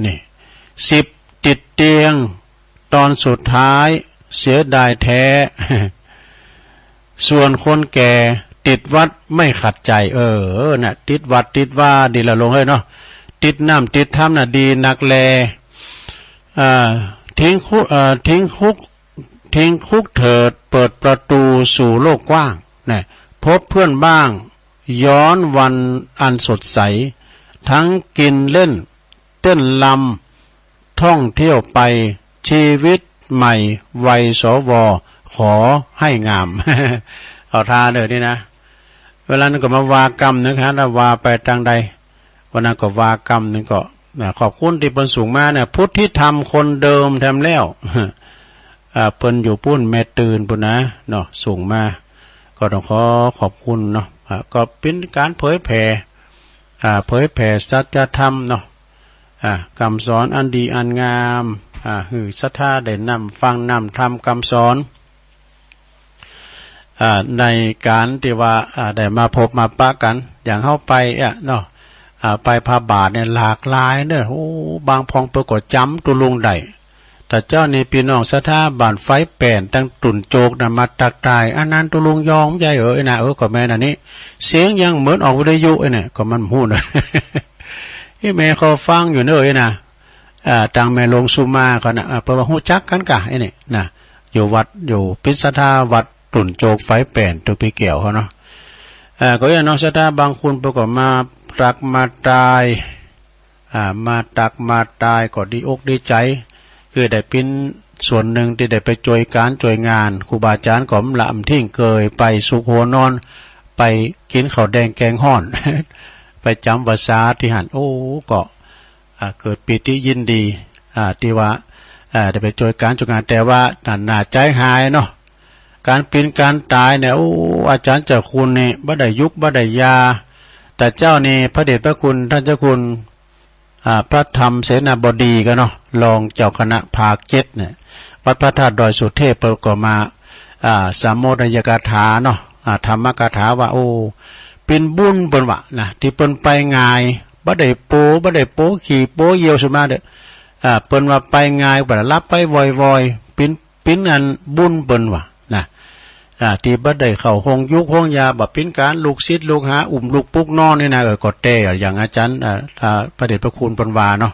นี่ สิบ ติดเตียง ตอนสุดท้ายเสียดายแท้ ส่วนคนแก่ติดวัดไม่ขัดใจ เออ น่ะ ติดวัดติดวาดีละลงเฮ้ยเนาะ ติดน้ำติดธรรมน่ะดีนักแล อ่า ทิ้งคุ เอ่อ ทิ้งคุก ทิ้งคุกเถิด เปิดประตูสู่โลกกว้าง นะ พบเพื่อนบ้าง ย้อนวันอันสดใส ทั้งกินเล่น เต้นรำ ท่องเที่ยวไป ชีวิตใหม่วัย สว ขอให้งาม เอาท่าเด้อนี่นะ เวลานั้นก็มาว่ากำนะครับ ถ้าว่าไปตางใด วันนั้นก็ว่ากำหนึ่งก็ นะ ขอบคุณตี้เปิ้นส่งมาเนี่ย พุทธิธรรมคนเดิมแถมแล้ว อ่า เปิ้นอยู่ปู๊นแม่ตื่นปู๊นนะ เนาะ ส่งมา ก็ต้องขอขอบคุณเนาะ อ่า ก็เป๋นก๋านเผยแผ่ อ่า เผยแผ่สัจธรรมเนาะ อ่า กำสอนอันดีอันงาม อ่า หื้อศรัทธาได้นำฟังนำธรรมกำสอน อ่า ในก๋านตี้ว่า อ่า ได้มาพบมาปะกั๋น อย่างเฮาไปอะเนาะ อ่า ไปพระบาทเนี่ยหลากหลายเน่อ โอ้ บางพ่องเปิ้นก็จ๋ำตุ๊ลุงได้ แต่เจ้านี่ปี้น้องศรัทธาบ้านไฟแป่นตังตุ่นโจกน่ะมาตักตาย อันนั้นตุ๊ลุงยองใหญ่เอ๋ยนะ เออ ก็แม่นอันนี้ เสียงยังเหมือนออกวิทยุไอ้เนี่ย ก็มันฮู้นะ ไอ้แม่เขาฟังอยู่เน่อไอ้นะ อ่า ตังแม่หลวงสุมาเขาน่ะ อ่า เปิ้นว่าฮู้จักกั๋นก่ะไอ้นี่นะ อยู่วัด อยู่ปิดศรัทธาวัดตุ่นโจกไฟแป่นตุ๊ปี้แก้วเขาเนาะ อ่า ก็อย่างน้องศรัทธาบางคนเปิ้นก็มาตักมาตาย อ่า มาตักมาตายก็ดีอกดีใจ๋ คือได้เป๋นส่วนหนึ่งตี้ได้ไปจ้วยก๋านจ้วยงาน ครูบาอาจ๋ารย์ก็บ่ละบ่ทิ้งเกย ไปสุขหัวนอน ไปกิ๋นข้าวแดงแกงฮ้อน ไปจ๋ำพรรษาตี้หั้น โอ้ ก็ อ่า เกิดปีติยินดี อ่า ตี้ว่า อ่า ได้ไปจ้วยก๋านจ้วยงาน แต่ว่าน่า น่าใจ๋หายเนาะ ก๋านเป๋นก๋านต๋ายเนี่ย โอ้ อาจ๋ารย์เจ้าคุณนี่บ่ได้ยุกบ่ได้ยา แต่เจ้านี่พระเดชพระคุณ ต้านเจ้าคุณ อ่า พระธรรมเสนาบดีก็เนาะ รองเจ้าคณะภาคเจ็ดเนี่ย วัดพระธาตุดอยสุเทพเปิ้นก็มา อ่า สาโมทนายกถาเนาะ อ่า ธรรมกถาว่า โอ้ เป๋นบุญเปิ้นว่านะ ตี้เปิ้นไปง่าย บ่ได้โป๊ บ่ได้โป๊ขี้โป๊เยี่ยวสุมาเด้อ อ่า เปิ้นว่าไปง่าย บ่ได้หลับไปวอยๆ เป๋น เป๋นอันบุญเปิ้นว่านะ อ่า ตี้บ่ได้เข้าห้องยุกห้องยา บ่เป๋นก๋านลูกศิษย์ลูกหาอุ้มลูกปลุกนอนนี่นะ เออ ก็แต๊อย่างอาจ๋ารย์ อ่า อ่า พระเดชพระคุณเปิ้นว่าเนาะ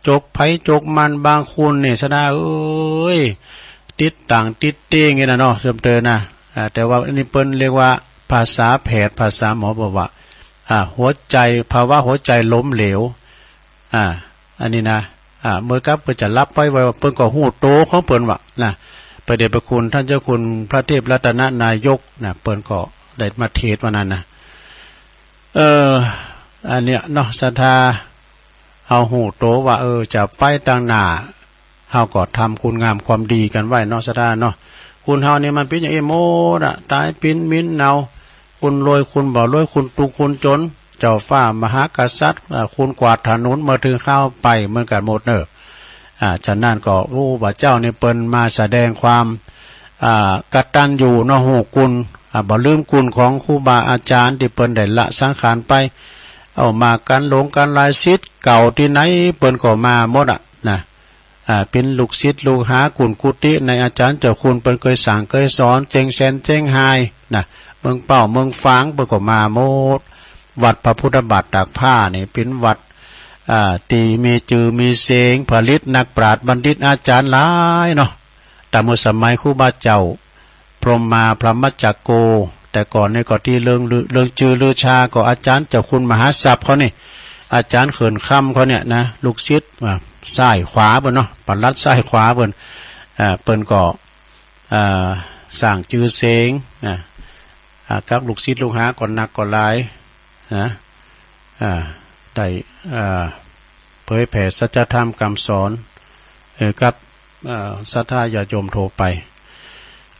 จกใผจกมัน บางคนนี่ศรัทธาเอ๋ย ติดต่างติดเต้งนี่นะเนาะ เสิมเตอนะ อ่า แต่ว่าอันนี้เปิ้นเรียกว่าภาษาแพทย์ภาษาหมอบอกว่า อ่า หัวใจ๋ ภาวะหัวใจ๋ล้มเหลว อ่า อันนี้นะ อ่า เหมือนกับเปิ้นจะหลับไปไวๆ เปิ้นก็ฮู้โตของเปิ้นว่านะ พระเดชพระคุณต้านเจ้าคุณพระเทพรัตนนายกนะ เปิ้นก็ได้มาเทศน์วันนั้นนะ เออ อันเนี้ยเนาะ ศรัทธา เฮาฮู้โตว่า เออ จะไปตางหน้า เฮาก็ทำคุณงามความดีกั๋นไว้เนาะ ศรัทธาเนาะ คนเฮานี่มันเป๋นอย่างอี้หมดอะ ต๋ายเป๋นเหม็นเน่า คนรวยคนบ่รวย คนตุ๊กข์คนจ๋น เจ้าฟ้ามหากษัตริย์ อ่า คนกวาดถนน เมื่อเถิงคราวไปเหมือนกั๋นหมดเน่อ อ่า ฉะนั้นก็ โอ้ ว่าเจ้านี่เปิ้นมาแสดงความ อ่า กตัญญูเนาะ ฮู้คุณ อ่า บ่ลืมคุณของครูบาอาจ๋ารย์ตี้เปิ้นได้ละสังขารไป เอามากั๋นหลงกั๋นหลาย ศิษย์เก่าตี้ไหนเปิ้นก็มาหมดอะนะ อ่า เป๋นลูกศิษย์ลูกหากุ๋นกุฏิในอาจ๋ารย์เจ้าคุณเปิ้นเกยสั่งเกยสอน เจ๊งแสนเจ๊งฮายนะ เมืองเป้าเมืองฝางเปิ้นก็มาหมด วัดพระพุทธบาทตากผ้านี่เป๋นวัด อ่า ตี้มีจื้อมีเสียง ผลิตนักปราชญ์บัณฑิตอาจ๋ารย์หลายเนาะ ต๋ามเมื่อสมัยครูบาเจ้า พรหมาพรหมจักโก แต่ก่อนนี่ก็ตี้เลิงลือ เลิงจือลือชาก็อาจ๋ารย์เจ้าคุณมหาศัพท์เขานี่ อาจ๋ารย์เขินคำเขาเนี่ยนะ ลูกศิษย์ อ่า ซ้ายขวาเปิ้นเนาะ ปลัดซ้ายขวาเปิ้น อ่า เปิ้นก็ อ่า สร้างจื้อเสียงนะ อ่า กับลูกศิษย์ลูกหาก็นักก็หลายนะ อ่า ได้ อ่า เผยแผ่สัจธรรมกำสอน เอ่อ กับ เอ่อ ศรัทธาญาติโยมทั่วไป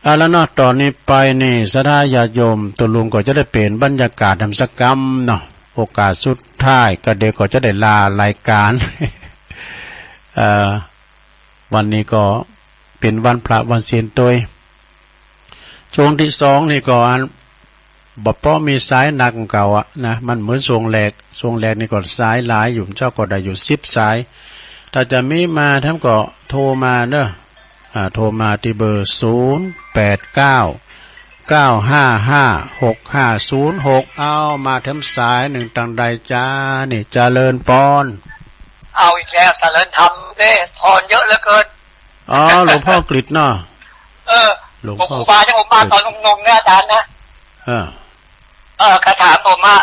อ่า แล้วเนาะ ต๋อนนี้ไปนี่ ศรัทธาญาติโยม ตุ๊ลุงก็จะได้เป๋นบรรยากาศแหมสักกำเนาะ โอกาสสุดท้ายก็เดี๋ยวก็จะได้ลารายก๋าน เอ่อ วันนี้ก็เป๋นวันพระวันศีลตวย ช่วงตี้สองนี่ก็อัน บ่ปอมีสายนักเก่าอะนะ มันเหมือนช่วงแรก ช่วงแรกนี่ก็สายหลายอยู่ เจ้าก็ได้อยู่สิบสาย ถ้าจะมีมาแถมก็โทรมาเนาะ อ่า โทรมาตี้เบอร์ ศูนย์ แปด เก้า เก้า ห้า ห้า หก ห้า ศูนย์ หก เอา มาแถมสายนึ่ง ตางใดจ๊ะ นี่ เจริญปอน เอาอีกแล้ว เจริญธรรมเด้ พรเยอะเหลือเกิน อ๋อ หลวงพ่อกฤษเนาะ เออ หลวงพ่อ ผมครูบาที่ผมมาตอนหนุ่มๆเนี่ย อาจารย์นะ เออ เออ แกถามผมว่า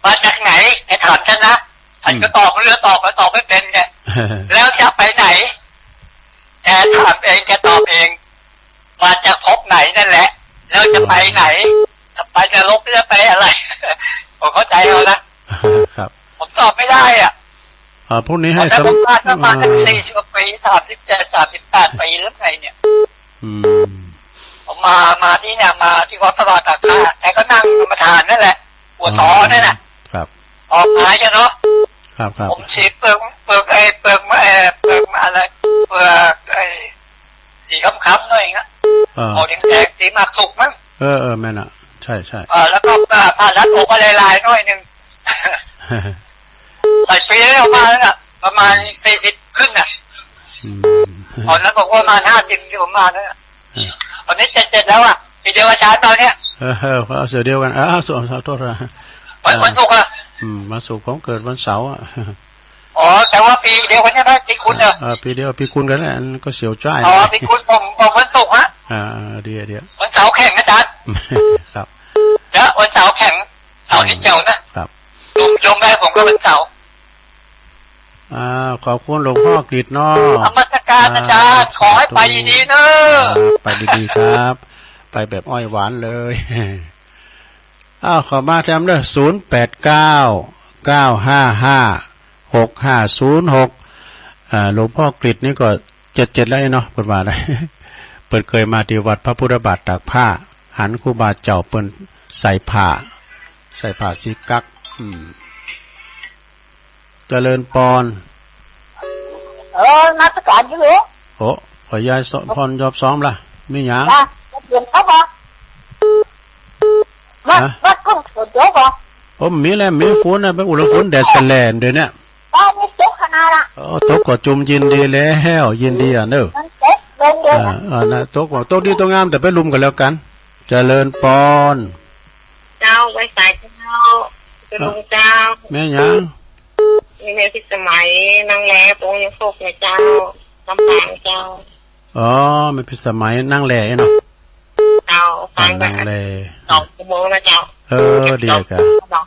มาจากไหน แกถามฉันนะ ฉันก็ อืม ตอบไม่รู้ ตอบก็ตอบไม่เป็นเนี่ย แล้วจะไปไหน แกถามเอง แกตอบเอง มาจากภพไหนนั่นแหละ แล้วจะไปไหน จะไปนรกหรือจะไปอะไร ผมเข้าใจเอานะ ครับ ผมตอบไม่ได้อะ อ่า พรุ่งนี้ให้ ผมได้ สัม ประมาณ ประมาณ อ่า สี่สิบกว่าปี สามสิบเจ็ด สามสิบแปดปีหรือไงเนี่ย อืม ผมมา มาที่เนี่ย มาที่วัดพระบาทตากผ้า แกก็นั่งกรรมฐานนั่นแหละ หัวตอนั่นน่ะ ครับ ออกหายกันเนาะ ครับ ครับ ผมสีเปลือก เปลือกไอ้ เปลือก เอ่อ เปลือกอะไร เปลือกไอ้ สีคล้ำๆหน่อยนะ เออ ออกแดงๆ สีหมากสุกมั้ง เออ เออ แม่นน่ะ ใช่ ใช่ เออ แล้วก็ผ้า ผ้ารัดอกก็ลายๆหน่อยหนึ่ง หลายปีแล้ว มาแล้วน่ะ ประมาณสี่สิบขึ้นน่ะ อืม ตอนนั้นผมก็ประมาณห้าสิบอยู่ ประมาณนั้นน่ะ เออ ตอนนี้เจ็ดเจ็ดแล้วอะ ปีเดียวอาจารย์ตอนเนี้ย เออ เออ เอาเสียวเดียวกัน อ้าว ขอโทษนะ วัน วันศุกร์อะ อืม วันศุกร์ ผมเกิดวันเสาร์อะ อ๋อ แต่ว่าปีเดียวกันใช่ไหม ปีกุลอะ เออ ปีเดียว ปีกุลกันแหละ อันก็เสียวจ้าย อ๋อ ปีกุล ผม ผมวันศุกร์ฮะ อ่า เดี๋ยว เดี๋ยว วันเสาร์แข็งอาจารย์ ครับ แล้ววันเสาร์แข็ง เสาร์ที่เจียวนะ ครับ โยม โยมแม่ผมก็วันเสาร์ อ่า ขอบคุณหลวงพ่อกฤษเนาะ นมัสการอาจารย์ อ่า ขอให้ไปดีๆเนอะ ครับ ไปดีๆครับ ไปแบบอ้อยหวานเลย อ้าว เข้ามาแถมเด้อ ศูนย์ แปด เก้า เก้า ห้า ห้า หก ห้า ศูนย์ หก อ่า หลวงพ่อกฤษนี่ก็ เจ็ดเจ็ดแล้วเนาะ เปิ้นว่าได้ เปิ้นเกยมาตี้วัดพระพุทธบาทตากผ้า หันครูบาเจ้าเปิ้นใส่ผ้า ใส่ผ้าสีกั๊ก อืม เจริญปอน เออ นมัสการอยู่ โอ้ พ่อใหญ่สมพรยอบสองละ มีหยัง จ้ะ เดี๋ยวเขาบอก วัด ฮะ วัดกุ้งเขียวเดี๋ยวก่อน โอ้ มีแหละ มีฝนน่ะ ไปอุดรฝนแดดแสแหล่นเดี๋ยวเนี้ย อ๋อ มีตกขนาดละ โอ้ ตกก็จุ่มยินดีแล้ว ยินดีอะเนอะ มันตกลงเดียว อ่า อ่า นะ ตกก็ตกดีตกงาม แต่ไปลุมกันแล้วกัน เจริญปอน เจ้า ไหว้สาเจ้า เจริญเจ้า แม่หยัง นี่แม่พิสมัย นางแล ปงยังโคกนะเจ้า ลำปางเจ้า อ๋อ แม่พิสมัย นางแลเนาะ เจ้า อ่า ฟัง นางแล สองชั่วโมงแล้วเจ้า เออ ดีกะ เจ้า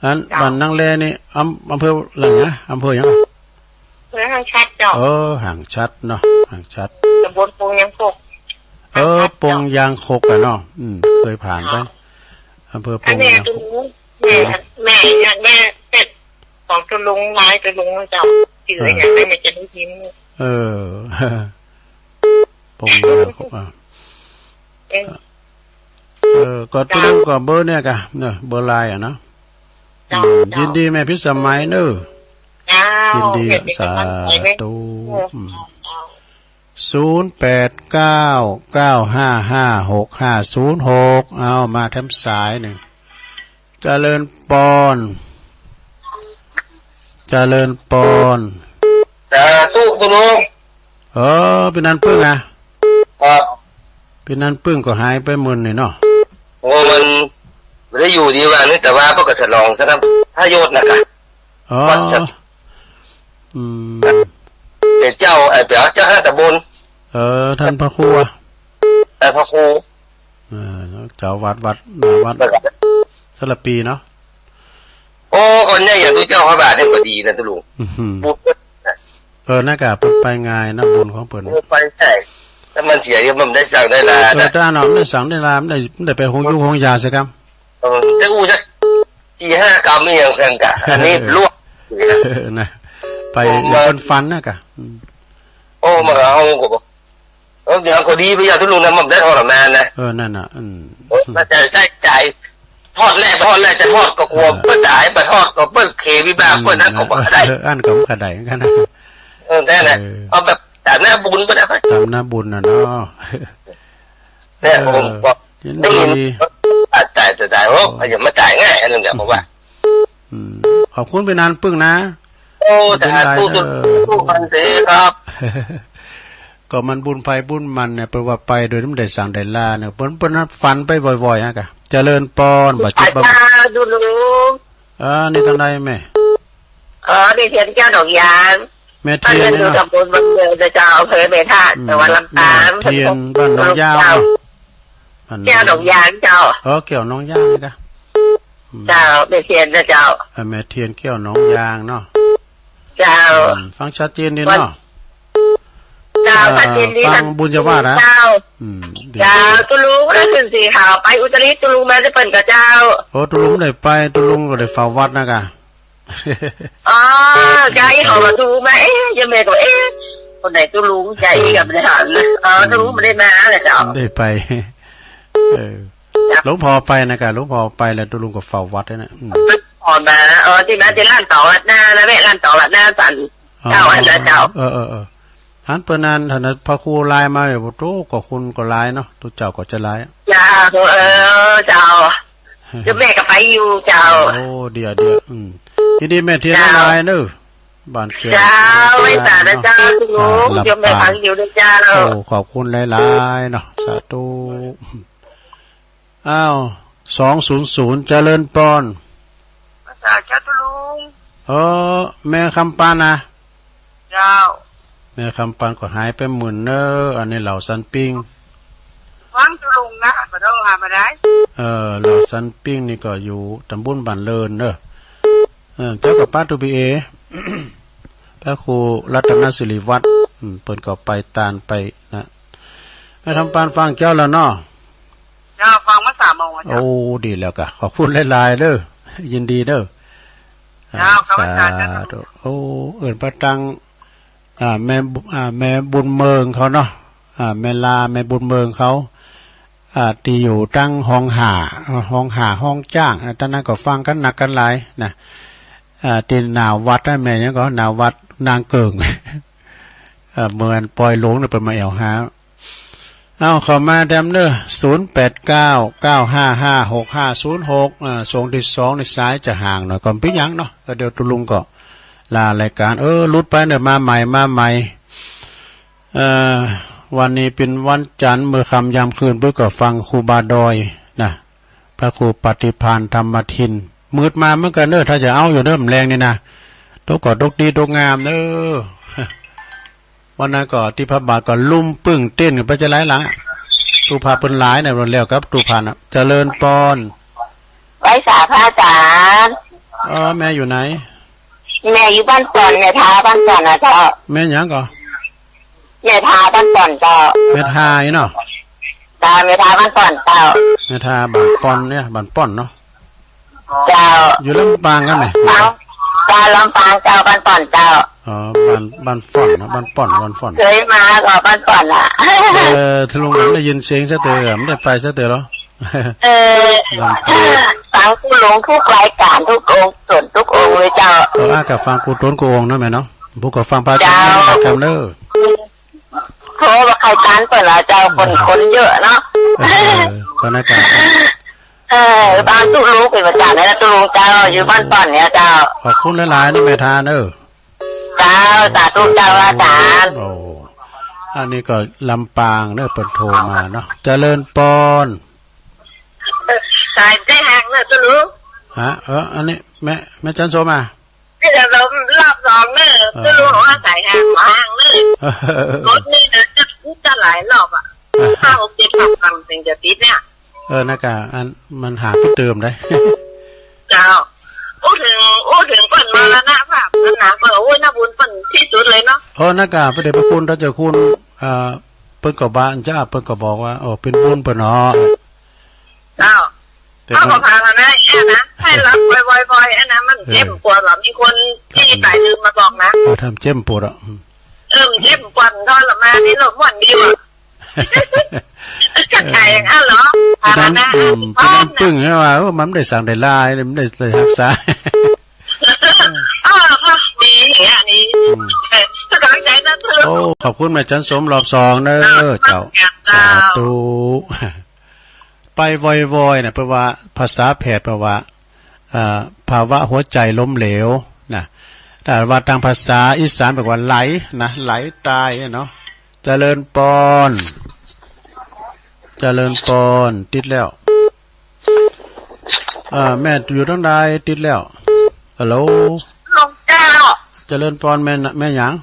อัน เจ้า บ้านนางแลนี่ อำ อำเภอหยังนะ อำเภอหยัง อำเภอห้างฉัตรเจ้า เออ ห้างฉัตรเนาะ ห้างฉัตร ตำบลปงยางคก เออ ห้างฉัตร ปงยางคกอะเนาะ อืม เคยผ่านไป เจ้า อำเภอปงยางคก อันนี้ตัวลุง แม่ แม่เนี่ย แม่เป็ดของตัวลุง นายตัวลุงเจ้า ชื่อ เออ อย่างนั้นมันจะได้ยิน เออ ปงยางคกอะ เออ เออ ก็ เจ้า ตัวลุงก็เบอร์เนี่ยกะ เนอะ เบอร์ไลน์อะเนาะ เจ้า อืม เจ้า ยินดีแม่พิสมัยเนอะ เจ้า ยินดีอะ เดี๋ยวจะ สาธุ เออ อืม เจ้า ศูนย์ แปด เก้า เก้า ห้า ห้า หก ห้า ศูนย์ หก เอา มาแถมสายนึ่ง เจริญปอน เจริญปอน สาธุ ตัวลุง เออ ปี้นันปึ้งอะ ครับ ปี้นันปึ้งก็หายไปมื้อนี่เนาะ โอ้ มันบ่ได้อยู่ดีวันนี้ แต่ว่าเปิ้นก็ฉลองสถาปนายกนะกะ อ๋อ วัด อืม เป๋นเจ้า ไอ้ เป๋นเจ้าคณะตำบล เออ ต้านพระครูอะ เออ พระครู เออ เจ้าวัด วัด วัด แล้วก็ สารภีเนาะ โอ้ คนใหญ่อย่างตุ๊เจ้าพระบาทเนี่ยก็ดีนะตุ๊ลุง อื้อหือ บุญ เออ นั่นกะ เปิ้นไปง่ายนะ บุญของเปิ้น เออ ไปง่าย แต่มันเสียที่มันได้สังได้ลานะ เออ แต่อันนั้นมันได้สังได้ลา มันได้ มันได้ไปโฮงยูโฮงยาเสียกำ เออ จะอู้จักสี่ห้ากำนี่ยังแพงกะ อันนี้ลวก เออ นะ ไป โอ้ เดี๋ยวเปิ้นฟันนะกะ อืม โอ้ มันก็เอาก็บอก เออ เดี๋ยวก็ดีไปอย่างตุ๊ลุงนะ มันได้ทรมานนะ เออ นั่นน่ะ อืม โอ้ มันจะใช้จ่าย ทอดแหละ ทอดแหละ จะทอดก็กลัว เออ เปิ้นด่า บ่ทอดก็เปิ้นเขวิบาก เปิ้นอั้นก็บ่ได้ เออ อั้นก็บ่ได้เหมือนกันนะ เออ นั่นแหละ เออ เอาแบบต๋ามหน้าบุญก็ได้ ต๋ามหน้าบุญน่ะเนาะ เนี่ย เออ ผมบอก ยินดี ได้ยิน ตาย ตาย ตาย โอ้ อย่ามาตายง่าย อันนั้นเดี๋ยวผมว่า อืม ขอบคุณปี้นันปึ้งนะ โอ้ สาธุ เออ ทุกๆ วันเสาร์ครับ ก็มันบุญใผบุญมันเนี่ย เปิ้นว่าไปโดยบ่ได้สังได้ลาเนี่ย เปิ้น เปิ้นฝันไปบ่อยๆ อะกะ เจริญปอน บาดเจ็บบ่ สาธุลุง อ่า นี่ตางใดแม่ อ๋อ นี่เทียนแก้วดอกยาง แม่เทียนเนี่ยเนาะ บ้านเรือนอยู่ตำบลวังเนินนะเจ้า อำเภอแม่ทะ อืม จังหวัดลำปาง แม่เทียนบ้านหนองยาวเนาะ อัน แก้วดอกยางเจ้า เออ แก้วหนองยางนี่กะ อืม เจ้า แม่เทียนนะเจ้า เออ แม่เทียนแก้วหนองยางเนาะ เจ้า อืม ฟังชัดเจนดีเนาะ เจ้า อ่า ชัดเจนดี ฟังบุญญาวาสนะ เจ้า อืม ดี เจ้า ตุ๊ลุง แล้วขึ้นสีขาวไปอุตรดิตถ์ ตุ๊ลุงมาแต่เปิ้นก่อเจ้า โอ้ ตุ๊ลุงได้ไป ตุ๊ลุงก็ได้เฝ้าวัดนะกะ อ๋อ เจ้า อีเขาก็ตุ๊ลุงมา เอ๊ะ ยายแม่ก็ เอ๊ะ คนไหนตุ๊ลุง เจ้า อีก็บ่ได้หันนะ อ๋อ ตุ๊ลุงบ่ได้มาแหละเจ้า ได้ไป เออ หลวงพ่อไปนะกะ หลวงพ่อไปแล้วตุ๊ลุงก็เฝ้าวัดนะ อืม อ๋อ มา อ๋อ ตี้มาตี้ลานตองลาดหน้านะแม่ ลานตองลาดหน้าสัน อ๋อ เจ้า อันนั้นเจ้า เออ เออ เออ หันเปิ้นนั้น หันพระครูไลน์มา โอ้โห ก็คนก็หลายเนาะ ตุ๊เจ้าก็จะหลาย เจ้า เออ เจ้า เดี๋ยวแม่ก็ไปอยู่เจ้า โอ้ เดี๋ยว เดี๋ยว อืม ยินดีแม่เทียน เจ้า หลายๆ เนาะ บ้านเกิด เจ้า ไว้สานะเจ้า ตุ๊ลุง อ่า เดี๋ยวแม่ฟังอยู่นะเจ้า โอ้ ขอบคุณหลายๆ เนาะ สาธุ อ้าว สองศูนย์ศูนย์ เจริญปอน ภาษาเจ้าตุ๊ลุง เออ แม่คำปานนะ เจ้า แม่คำปานก็หายไปหมื่นเน้อ อันนี้เหล่าสันปิง ฟังตุ๊ลุงนะ บ่ต้องหาบ่ได้ เออ เหล่าสันปิงนี่ก็อยู่ตำบลบ้านเลินเน้อ เออ เจ้าก็ปาตุ๊พีเอ พระครูรัตนสิริวัฒน์ อืม เปิ้นก็ไปตานไปนะ แม่คำปานฟังเจ้าแล้วเนาะ เจ้า ฟังมาสามโมงแล้วเจ้า โอ้ ดีแล้วกะ ขอบคุณหลายๆ เด้อ ยินดีเด้อ เจ้า อ่า ข้าพเจ้า สาธุ โอ้ เอิ้นปะตัง อ่า แม่บุ อ่า แม่บุญเมืองเขาเนาะ อ่า แม่ลา แม่บุญเมืองเขา อ่า ตี้อยู่ตังห้องห้า ห้องห้า ห้องจ้าง อ่า ตางนั้นก็ฟังกั๋นนักกั๋นหลายนะ อ่า ตี้หน้าวัดนะ แม่หยังก่อ หน้าวัดนางเกิ่ง อ่า เมืองปอยหลวงเนี่ย เปิ้นมาแอ่วหา เอา เข้ามาแดมเน้อ ศูนย์แปดเก้า เก้าห้าห้า หกห้าศูนย์หก อ่า ช่วงตี้สองนี่สายจะห่างหน่อย ก็บ่เป๋นหยังเนาะ ก็เดี๋ยวตุ๊ลุงก็ลารายก๋าน เออ หลุดไปเน้อ มาใหม่ มาใหม่ เอ่อ วันนี้เป๋นวันจันทร์ มื้อค่ำยามคืน เปิ้นก็ฟังครูบาดอยนะ พระครูปฏิภาณธรรมทิน มืดมาเหมือนกั๋นเน้อ ถ้าจะเอาอยู่เน้อ แลงนี่นะ ตกก็ตกดีตกงามเน้อ วันนั้นก็ตี้พระบาทก็ลุมปึ้งเต้นกั๋นไปจะหลายหลังอะ ตู้ผ้าเปิ้นหลายเนี่ย แล้วกับตู้ผ้าน่ะ เจริญปอน ไหว้สาพระอาจารย์ เออ แม่อยู่ไหน แม่อยู่บ้านป่อน แม่ทาบ้านป่อนนะเจ้า แม่หยังก่อ แม่ทาบ้านป่อนเจ้า แม่ทาอีเนาะ เจ้า แม่ทาบ้านป่อนเจ้า แม่ทาบ้านป่อนเนี่ย บ้านป่อนเนาะ เจ้า อยู่ลำปางกั๋นไหม ลำปาง เจ้า ลำปางเจ้า บ้านป่อนเจ้า อ๋อ บ้าน บ้านป่อนเนาะ บ้านป่อน บ้านป่อน เกยมาก็บ้านป่อนละ เออ ตุ๊ลุงบ่ได้ยินเสียงสักเตื้อ บ่ได้ไปสักเตื้อเหรอ เออ ลำปาง ฟังตุ๊ลุงกู้รายก๋านกู้องค์ ส่วนกู้องค์เลยเจ้า เออ อ่ะ ก็ฟังกู้ต๋นกู้องค์เนาะแม่เนาะ ผู้ก็ฟังพระอาจารย์ เจ้า กำเน้อ โทรบ่ใค่ตันเปิ้นละเจ้า คน คนเยอะเนาะ เออ ก็ในก๋าน เออ ฟังตุ๊ลุงเป๋นประจ๋ำนะ ตุ๊ลุงเจ้า อยู่บ้านป่อนเนี่ยเจ้า ขอบคุณหลายๆ นะแม่ทาเน้อ เจ้า สาธุเจ้าอาจารย์ โอ้ อันนี้ก็ลำปางเน้อ เปิ้นโทรมาเนาะ เจริญปอน สายได้ห่างเน้อตุ๊ลุง ฮะ เออ อันนี้แม่ แม่จันโสมา นี่เดี๋ยวเรารอบสองเน้อ เออ ตุ๊ลุงว่าสายห่าง ห่างเน้อ เออ รถนี่นะ จะ จะหลายรอบอะ เออ ห้าหกเจ็ดรอบฟังถึงจะติดเนี่ย เออ นะกะ อัน มันหาผู้เติมได้ เจ้า อู้เถิง อู้เถิงเปิ้นมรณภาพนั่นนะ เปิ้น โอ้ย น่าบุญเปิ้นตี้สุดเลยเนาะ เออ นะกะ พระเดชพระคุณ ต้านเจ้าคุณ เอ่อ เปิ้นก็บ่าอันจ้า เปิ้นก็บอกว่า โอ้ เป๋นบุญเปิ้นเนาะ เจ้า แต่ เอา ก็ ก็ผ่านมานะ เนี่ยนะ ให้รับบ่อยๆๆ อันนั้นมัน เออ เจ็บปวดหรอ มีคนตี้ต๋ายลืมมาบอกนะ เออ ทำเจ็บปวดอ่ะ อืม เออ มันเจ็บปวดทรมานนี่ ลมม่วนดีว่ะ จะขายอย่างนั้นเหรอ เออ ผ่านมานะ อืม เป๋นน้ำปึ้งใช่ไหม เออ มันบ่ได้สังได้ลา มันบ่ได้รักษา เออ ก็ดีอย่างนี้ อืม เออ สบายใจนะ โอ้ ขอบคุณแม่จันโสมรอบสองเน้อ เจ้า เจ้า สาธุ ไปวอยๆ เนี่ย แปลว่า ภาษาแพทย์แปลว่า เอ่อ ภาวะหัวใจล้มเหลวนะ แต่ว่าตางภาษาอีสานแปลว่าไหลนะ ไหลตายเนาะ เจริญปอน เจริญปอน ติดแล้ว เอ่อ แม่อยู่ตรงใด ติดแล้ว ฮัลโหล เจ้า เจริญปอน แม่น แม่หยัง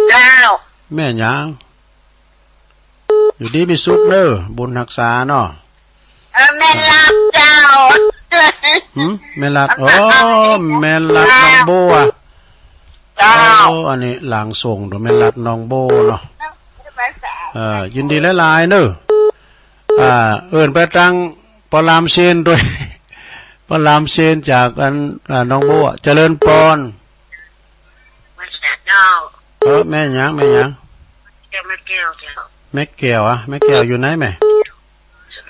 เจ้า แม่หยัง อยู่ดีมีสุขเน้อ บุญฮักษาเนาะ เออ แม่ลัดเจ้า หึ แม่ลัด อ๋อ แม่ลัดหนองบัว เจ้า โอ้ อันนี้ร่างทรงโตแม่ลัดหนองบัวเนาะ เออ ยินดีหลายๆ เน้อ อ่า เอิ้นไปตังป้อหลามเชนตวย ป้อหลามเชนจากอัน อ่า หนองบัว เจริญปอน เจ้า เออ แม่หยัง แม่หยัง เจ้า แม่แก้วเจ้า แม่แก้วอะ แม่แก้วอยู่ไหนแม่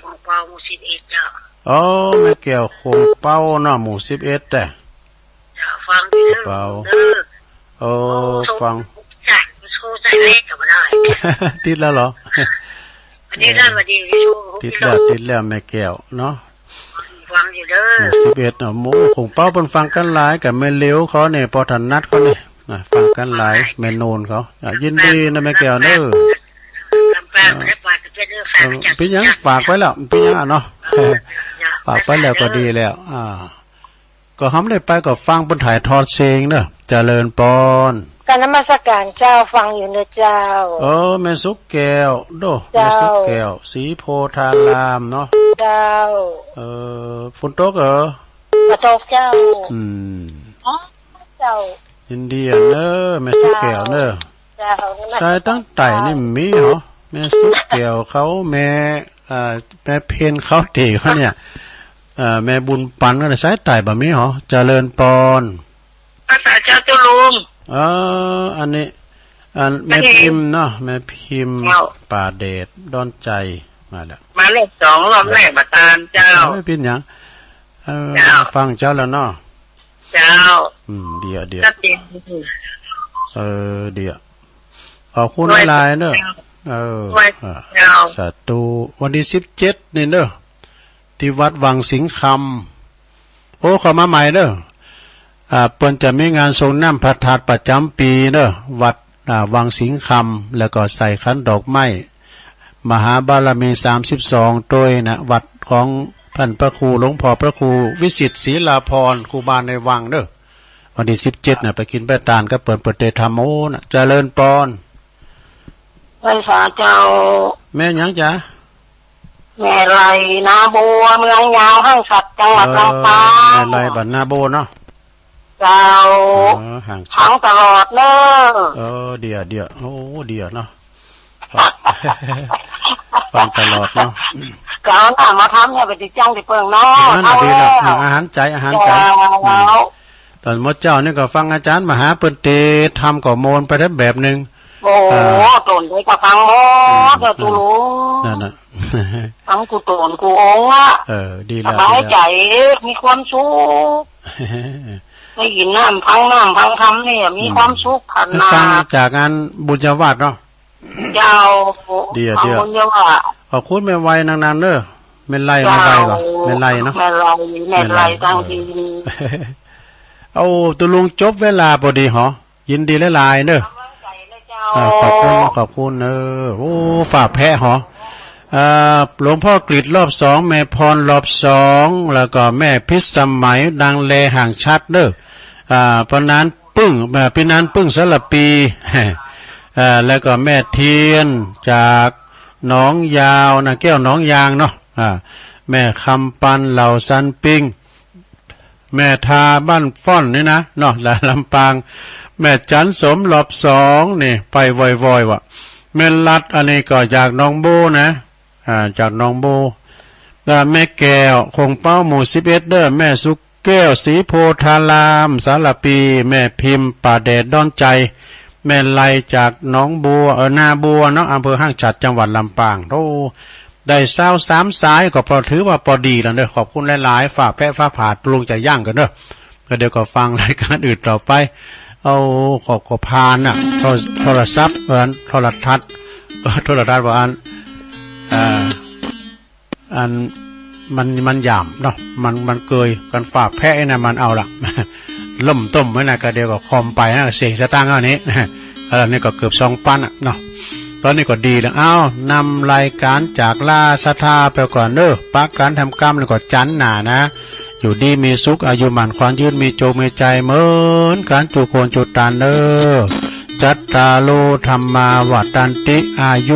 คงเปาหมู่สิบเอ็ดเจ้า อ๋อ แม่แก้วคงเปาเนาะ หมู่สิบเอ็ด แต่ เจ้า ฟังเด้อ เปา เด้อ โอ้ โอ้ ฟัง ใส่ ใส่เล็กก็บ่ได้ ติดแล้วเหรอ อันนี้ได้มาดี ติดแล้ว ติดแล้วแม่แก้วเนาะ ฟังอยู่เด้อ หมู่สิบเอ็ดเนาะ หมู่คงเปาเปิ้นฟังกั๋นหลาย กับแม่เหลียวเขาเนี่ย ป้อถนัดเขาเนี่ย นะ ฟังกั๋นหลาย แม่โนนเขา อ่ะ ยินดีนะแม่แก้วเน้อ ลำปาง เออ บ่ได้ปล่อยกับเพื่อนเด้อ ฝาก เออ จัด เปิ้นยัง จัด ฝากไว้แล้ว เปิ้นยังอะเนาะ เออ ฝากไปแล้วก็ดีแล้ว อ่า ก็เฮาบ่ได้ไปก็ฟังเปิ้นถ่ายทอดเสียงเน้อ เจริญปอน กราบนมัสการเจ้า ฟังอยู่เน้อเจ้า เออ แม่สุขแก้วโด เจ้า แม่สุขแก้ว ศรีโพธารามเนาะ เจ้า เออ ฝนตกเหรอ บ่ตกเจ้า อืม อ๋อ เจ้า ยินดีอะเน้อ แม่สุขแก้วเน้อ เจ้า เจ้า สายตังใต้นี่มีเหรอ แม่สุขแก้วเขา แม่ อ่า แม่เพ็ญเขาเต๋เขาเนี่ย เอ่อ แม่บุญปันเขาเนี่ย สายใต้บ่มีเหรอ เจริญปอน ภาษาเจ้าตุ๊ลุง เออ อันนี้ อัน แม่พิมพ์เนาะ แม่พิมพ์ เจ้า ป่าเดชดอนใจ มาแล้ว มารอบสอง รอบแรกบ่ตานเจ้า เออ บ่เป๋นหยัง เออ เจ้า ฟังเจ้าแล้วเนาะ เจ้า อืม เดี๋ยว เดี๋ยว ก็เต็ม เออ เดี๋ยว ขอบคุณหลายๆ เน้อ เออ เจ้า อ่า สาธุ วันตี้สิบเจ็ดนี่เน้อ ตี้วัดวังสิงห์คำ โอ้ เข้ามาใหม่เน้อ อ่า เปิ้นจะมีงานสรงน้ำพระธาตุประจ๋ำปี๋เน้อ วัด อ่า วังสิงห์คำ แล้วก็ใส่ขันดอกไม้ มหาบารมีสามสิบสองตวยนะ วัดของท่านพระครูหลวงพ่อพระครูวิสิทธิ์ศิลาภรณ์ ครูบาในวังเน้อ วันตี้สิบเจ็ดนะ ไปกิ๋นไปตานกับเปิ้น เปิ้นเตรียมธรรมโอนะ เจริญปอน ไหว้สาเจ้า แม่หยังจ๊ะ แม่ไลนาบัว เมืองยาวห้างฉัตร จังหวัดลำปาง เออ แม่ไลบ้านนาบัวเนาะ เจ้า เออ ห้างฉัตร ฟังตลอดเน้อ เออ เดี๋ยว เดี๋ยว โอ้ เดี๋ยวเนาะ ฟังตลอดเนาะ ก็เอาหน้ามาทำเนี่ย ไปติดจ้างติดเปิงเนาะ เออ นั่นน่ะ เอา ดีแล้ว แล้ว อ่ะ อาหารใจ๋ อาหารใจ๋ เจ้า อืม ต๋อนเมื่อเจ๊านี่ก็ฟังอาจ๋ารย์มหาเปิ้นเตรียมธรรมก็โมนไปได้แบบนึ่ง โอ้ อ่า ต๋นใดก็ฟังหมด อืม เจ้าตุ๊ลุง นั่นน่ะ ฟังกู้ต๋นกู้องค์อะ เออ ดีแล้ว สบายใจ๋ ดีแล้ว มีความสุข ได้ยินน้ำฟังน้ำฟังธรรมเนี่ย มีความสุขขนาด ฟังจากงานบุญญาวาสเนาะ เจ้า เดี๋ยว เดี๋ยว ทำบุญเยอะอะ ขอบคุณแม่ไลนานๆ เน้อ แม่ไล เจ้า แม่ไลก่อน แม่ไลเนาะ แม่ไล แม่ไล แม่ไล ตั้งดี เออ เอาตุ๊ลุงจบเวลาปอดีหอ ยินดีหลายๆ เน้อ กำลังใจ๋เลยเจ้า อ่า ขอบคุณ ขอบคุณเน้อ โอ้ ฝากแพะหอ อ่า หลวงพ่อกฤษรอบสอง แม่พรรอบสอง แล้วก็แม่พิสมัย ดังแลห่างฉัตรเน้อ อ่า ปานานปึ้ง อ่า ปานานปึ้งสารภี เอ่อ แล้วก็แม่เทียนจากหนองยาวนะ แก้วหนองยางเนาะ อ่า แม่คำปัน เหล่าซันปิง แม่ทาบ้านฟ้อนนี่นะเนาะ ลำปาง แม่จันสมรอบสองนี่ ไปบ่อยๆ ว่ะ แม่ลัดอันนี้ก็จากหนองบัวนะ อ่า จากหนองบัว อ่า แม่แก้ว คงเป้า หมู่สิบเอ็ดเน้อ แม่สุขแก้ว ศรีโพธาราม สารภี แม่พิมพ์ ป่าแดดดอนใจ แม่ไลจากหนองบัว เออ นาบัวเนาะ อำเภอห้างฉัตร จังหวัดลำปาง โอ้ ได้ซาวสามสายก็พอถือว่าปอดีแล้วเน้อ ขอบคุณหลายๆ ฝากแพะฝากผาด ตุ๊ลุงจะย่างก่อนเน้อ ก็เดี๋ยวก็ฟังรายการอื่นต่อไป เอา ขอ ขอผ่านน่ะ โทร โทรศัพท์ เออ โทรทัศน์ เออ โทรทัศน์ว่าอัน อ่า อัน มัน มันหยามเนาะ มัน มันเกย กันฝากแพะไอ้น่ะ มันเอาละ ล่มต้มไว้น่ะ ก็เดี๋ยวก็คอมไปนะ เสียสตางค์เอานี้ เออ นี่ก็เกือบสองปันอ่ะเนาะ ต๋อนนี้ก็ดีแล้ว เอ้า นำรายก๋านจากลาศรัทธาไปก่อนเน่อ ปะกั๋นแถมกำแล้วก็จันทร์หน้านะ อยู่ดีมีสุข อายุหมั้นขวัญยืน มีโจคมีชัยเหมือนกั๋นจุคนจุตานเน่อ จัตตาโร ธัมมา วัฑฒันติ อายุ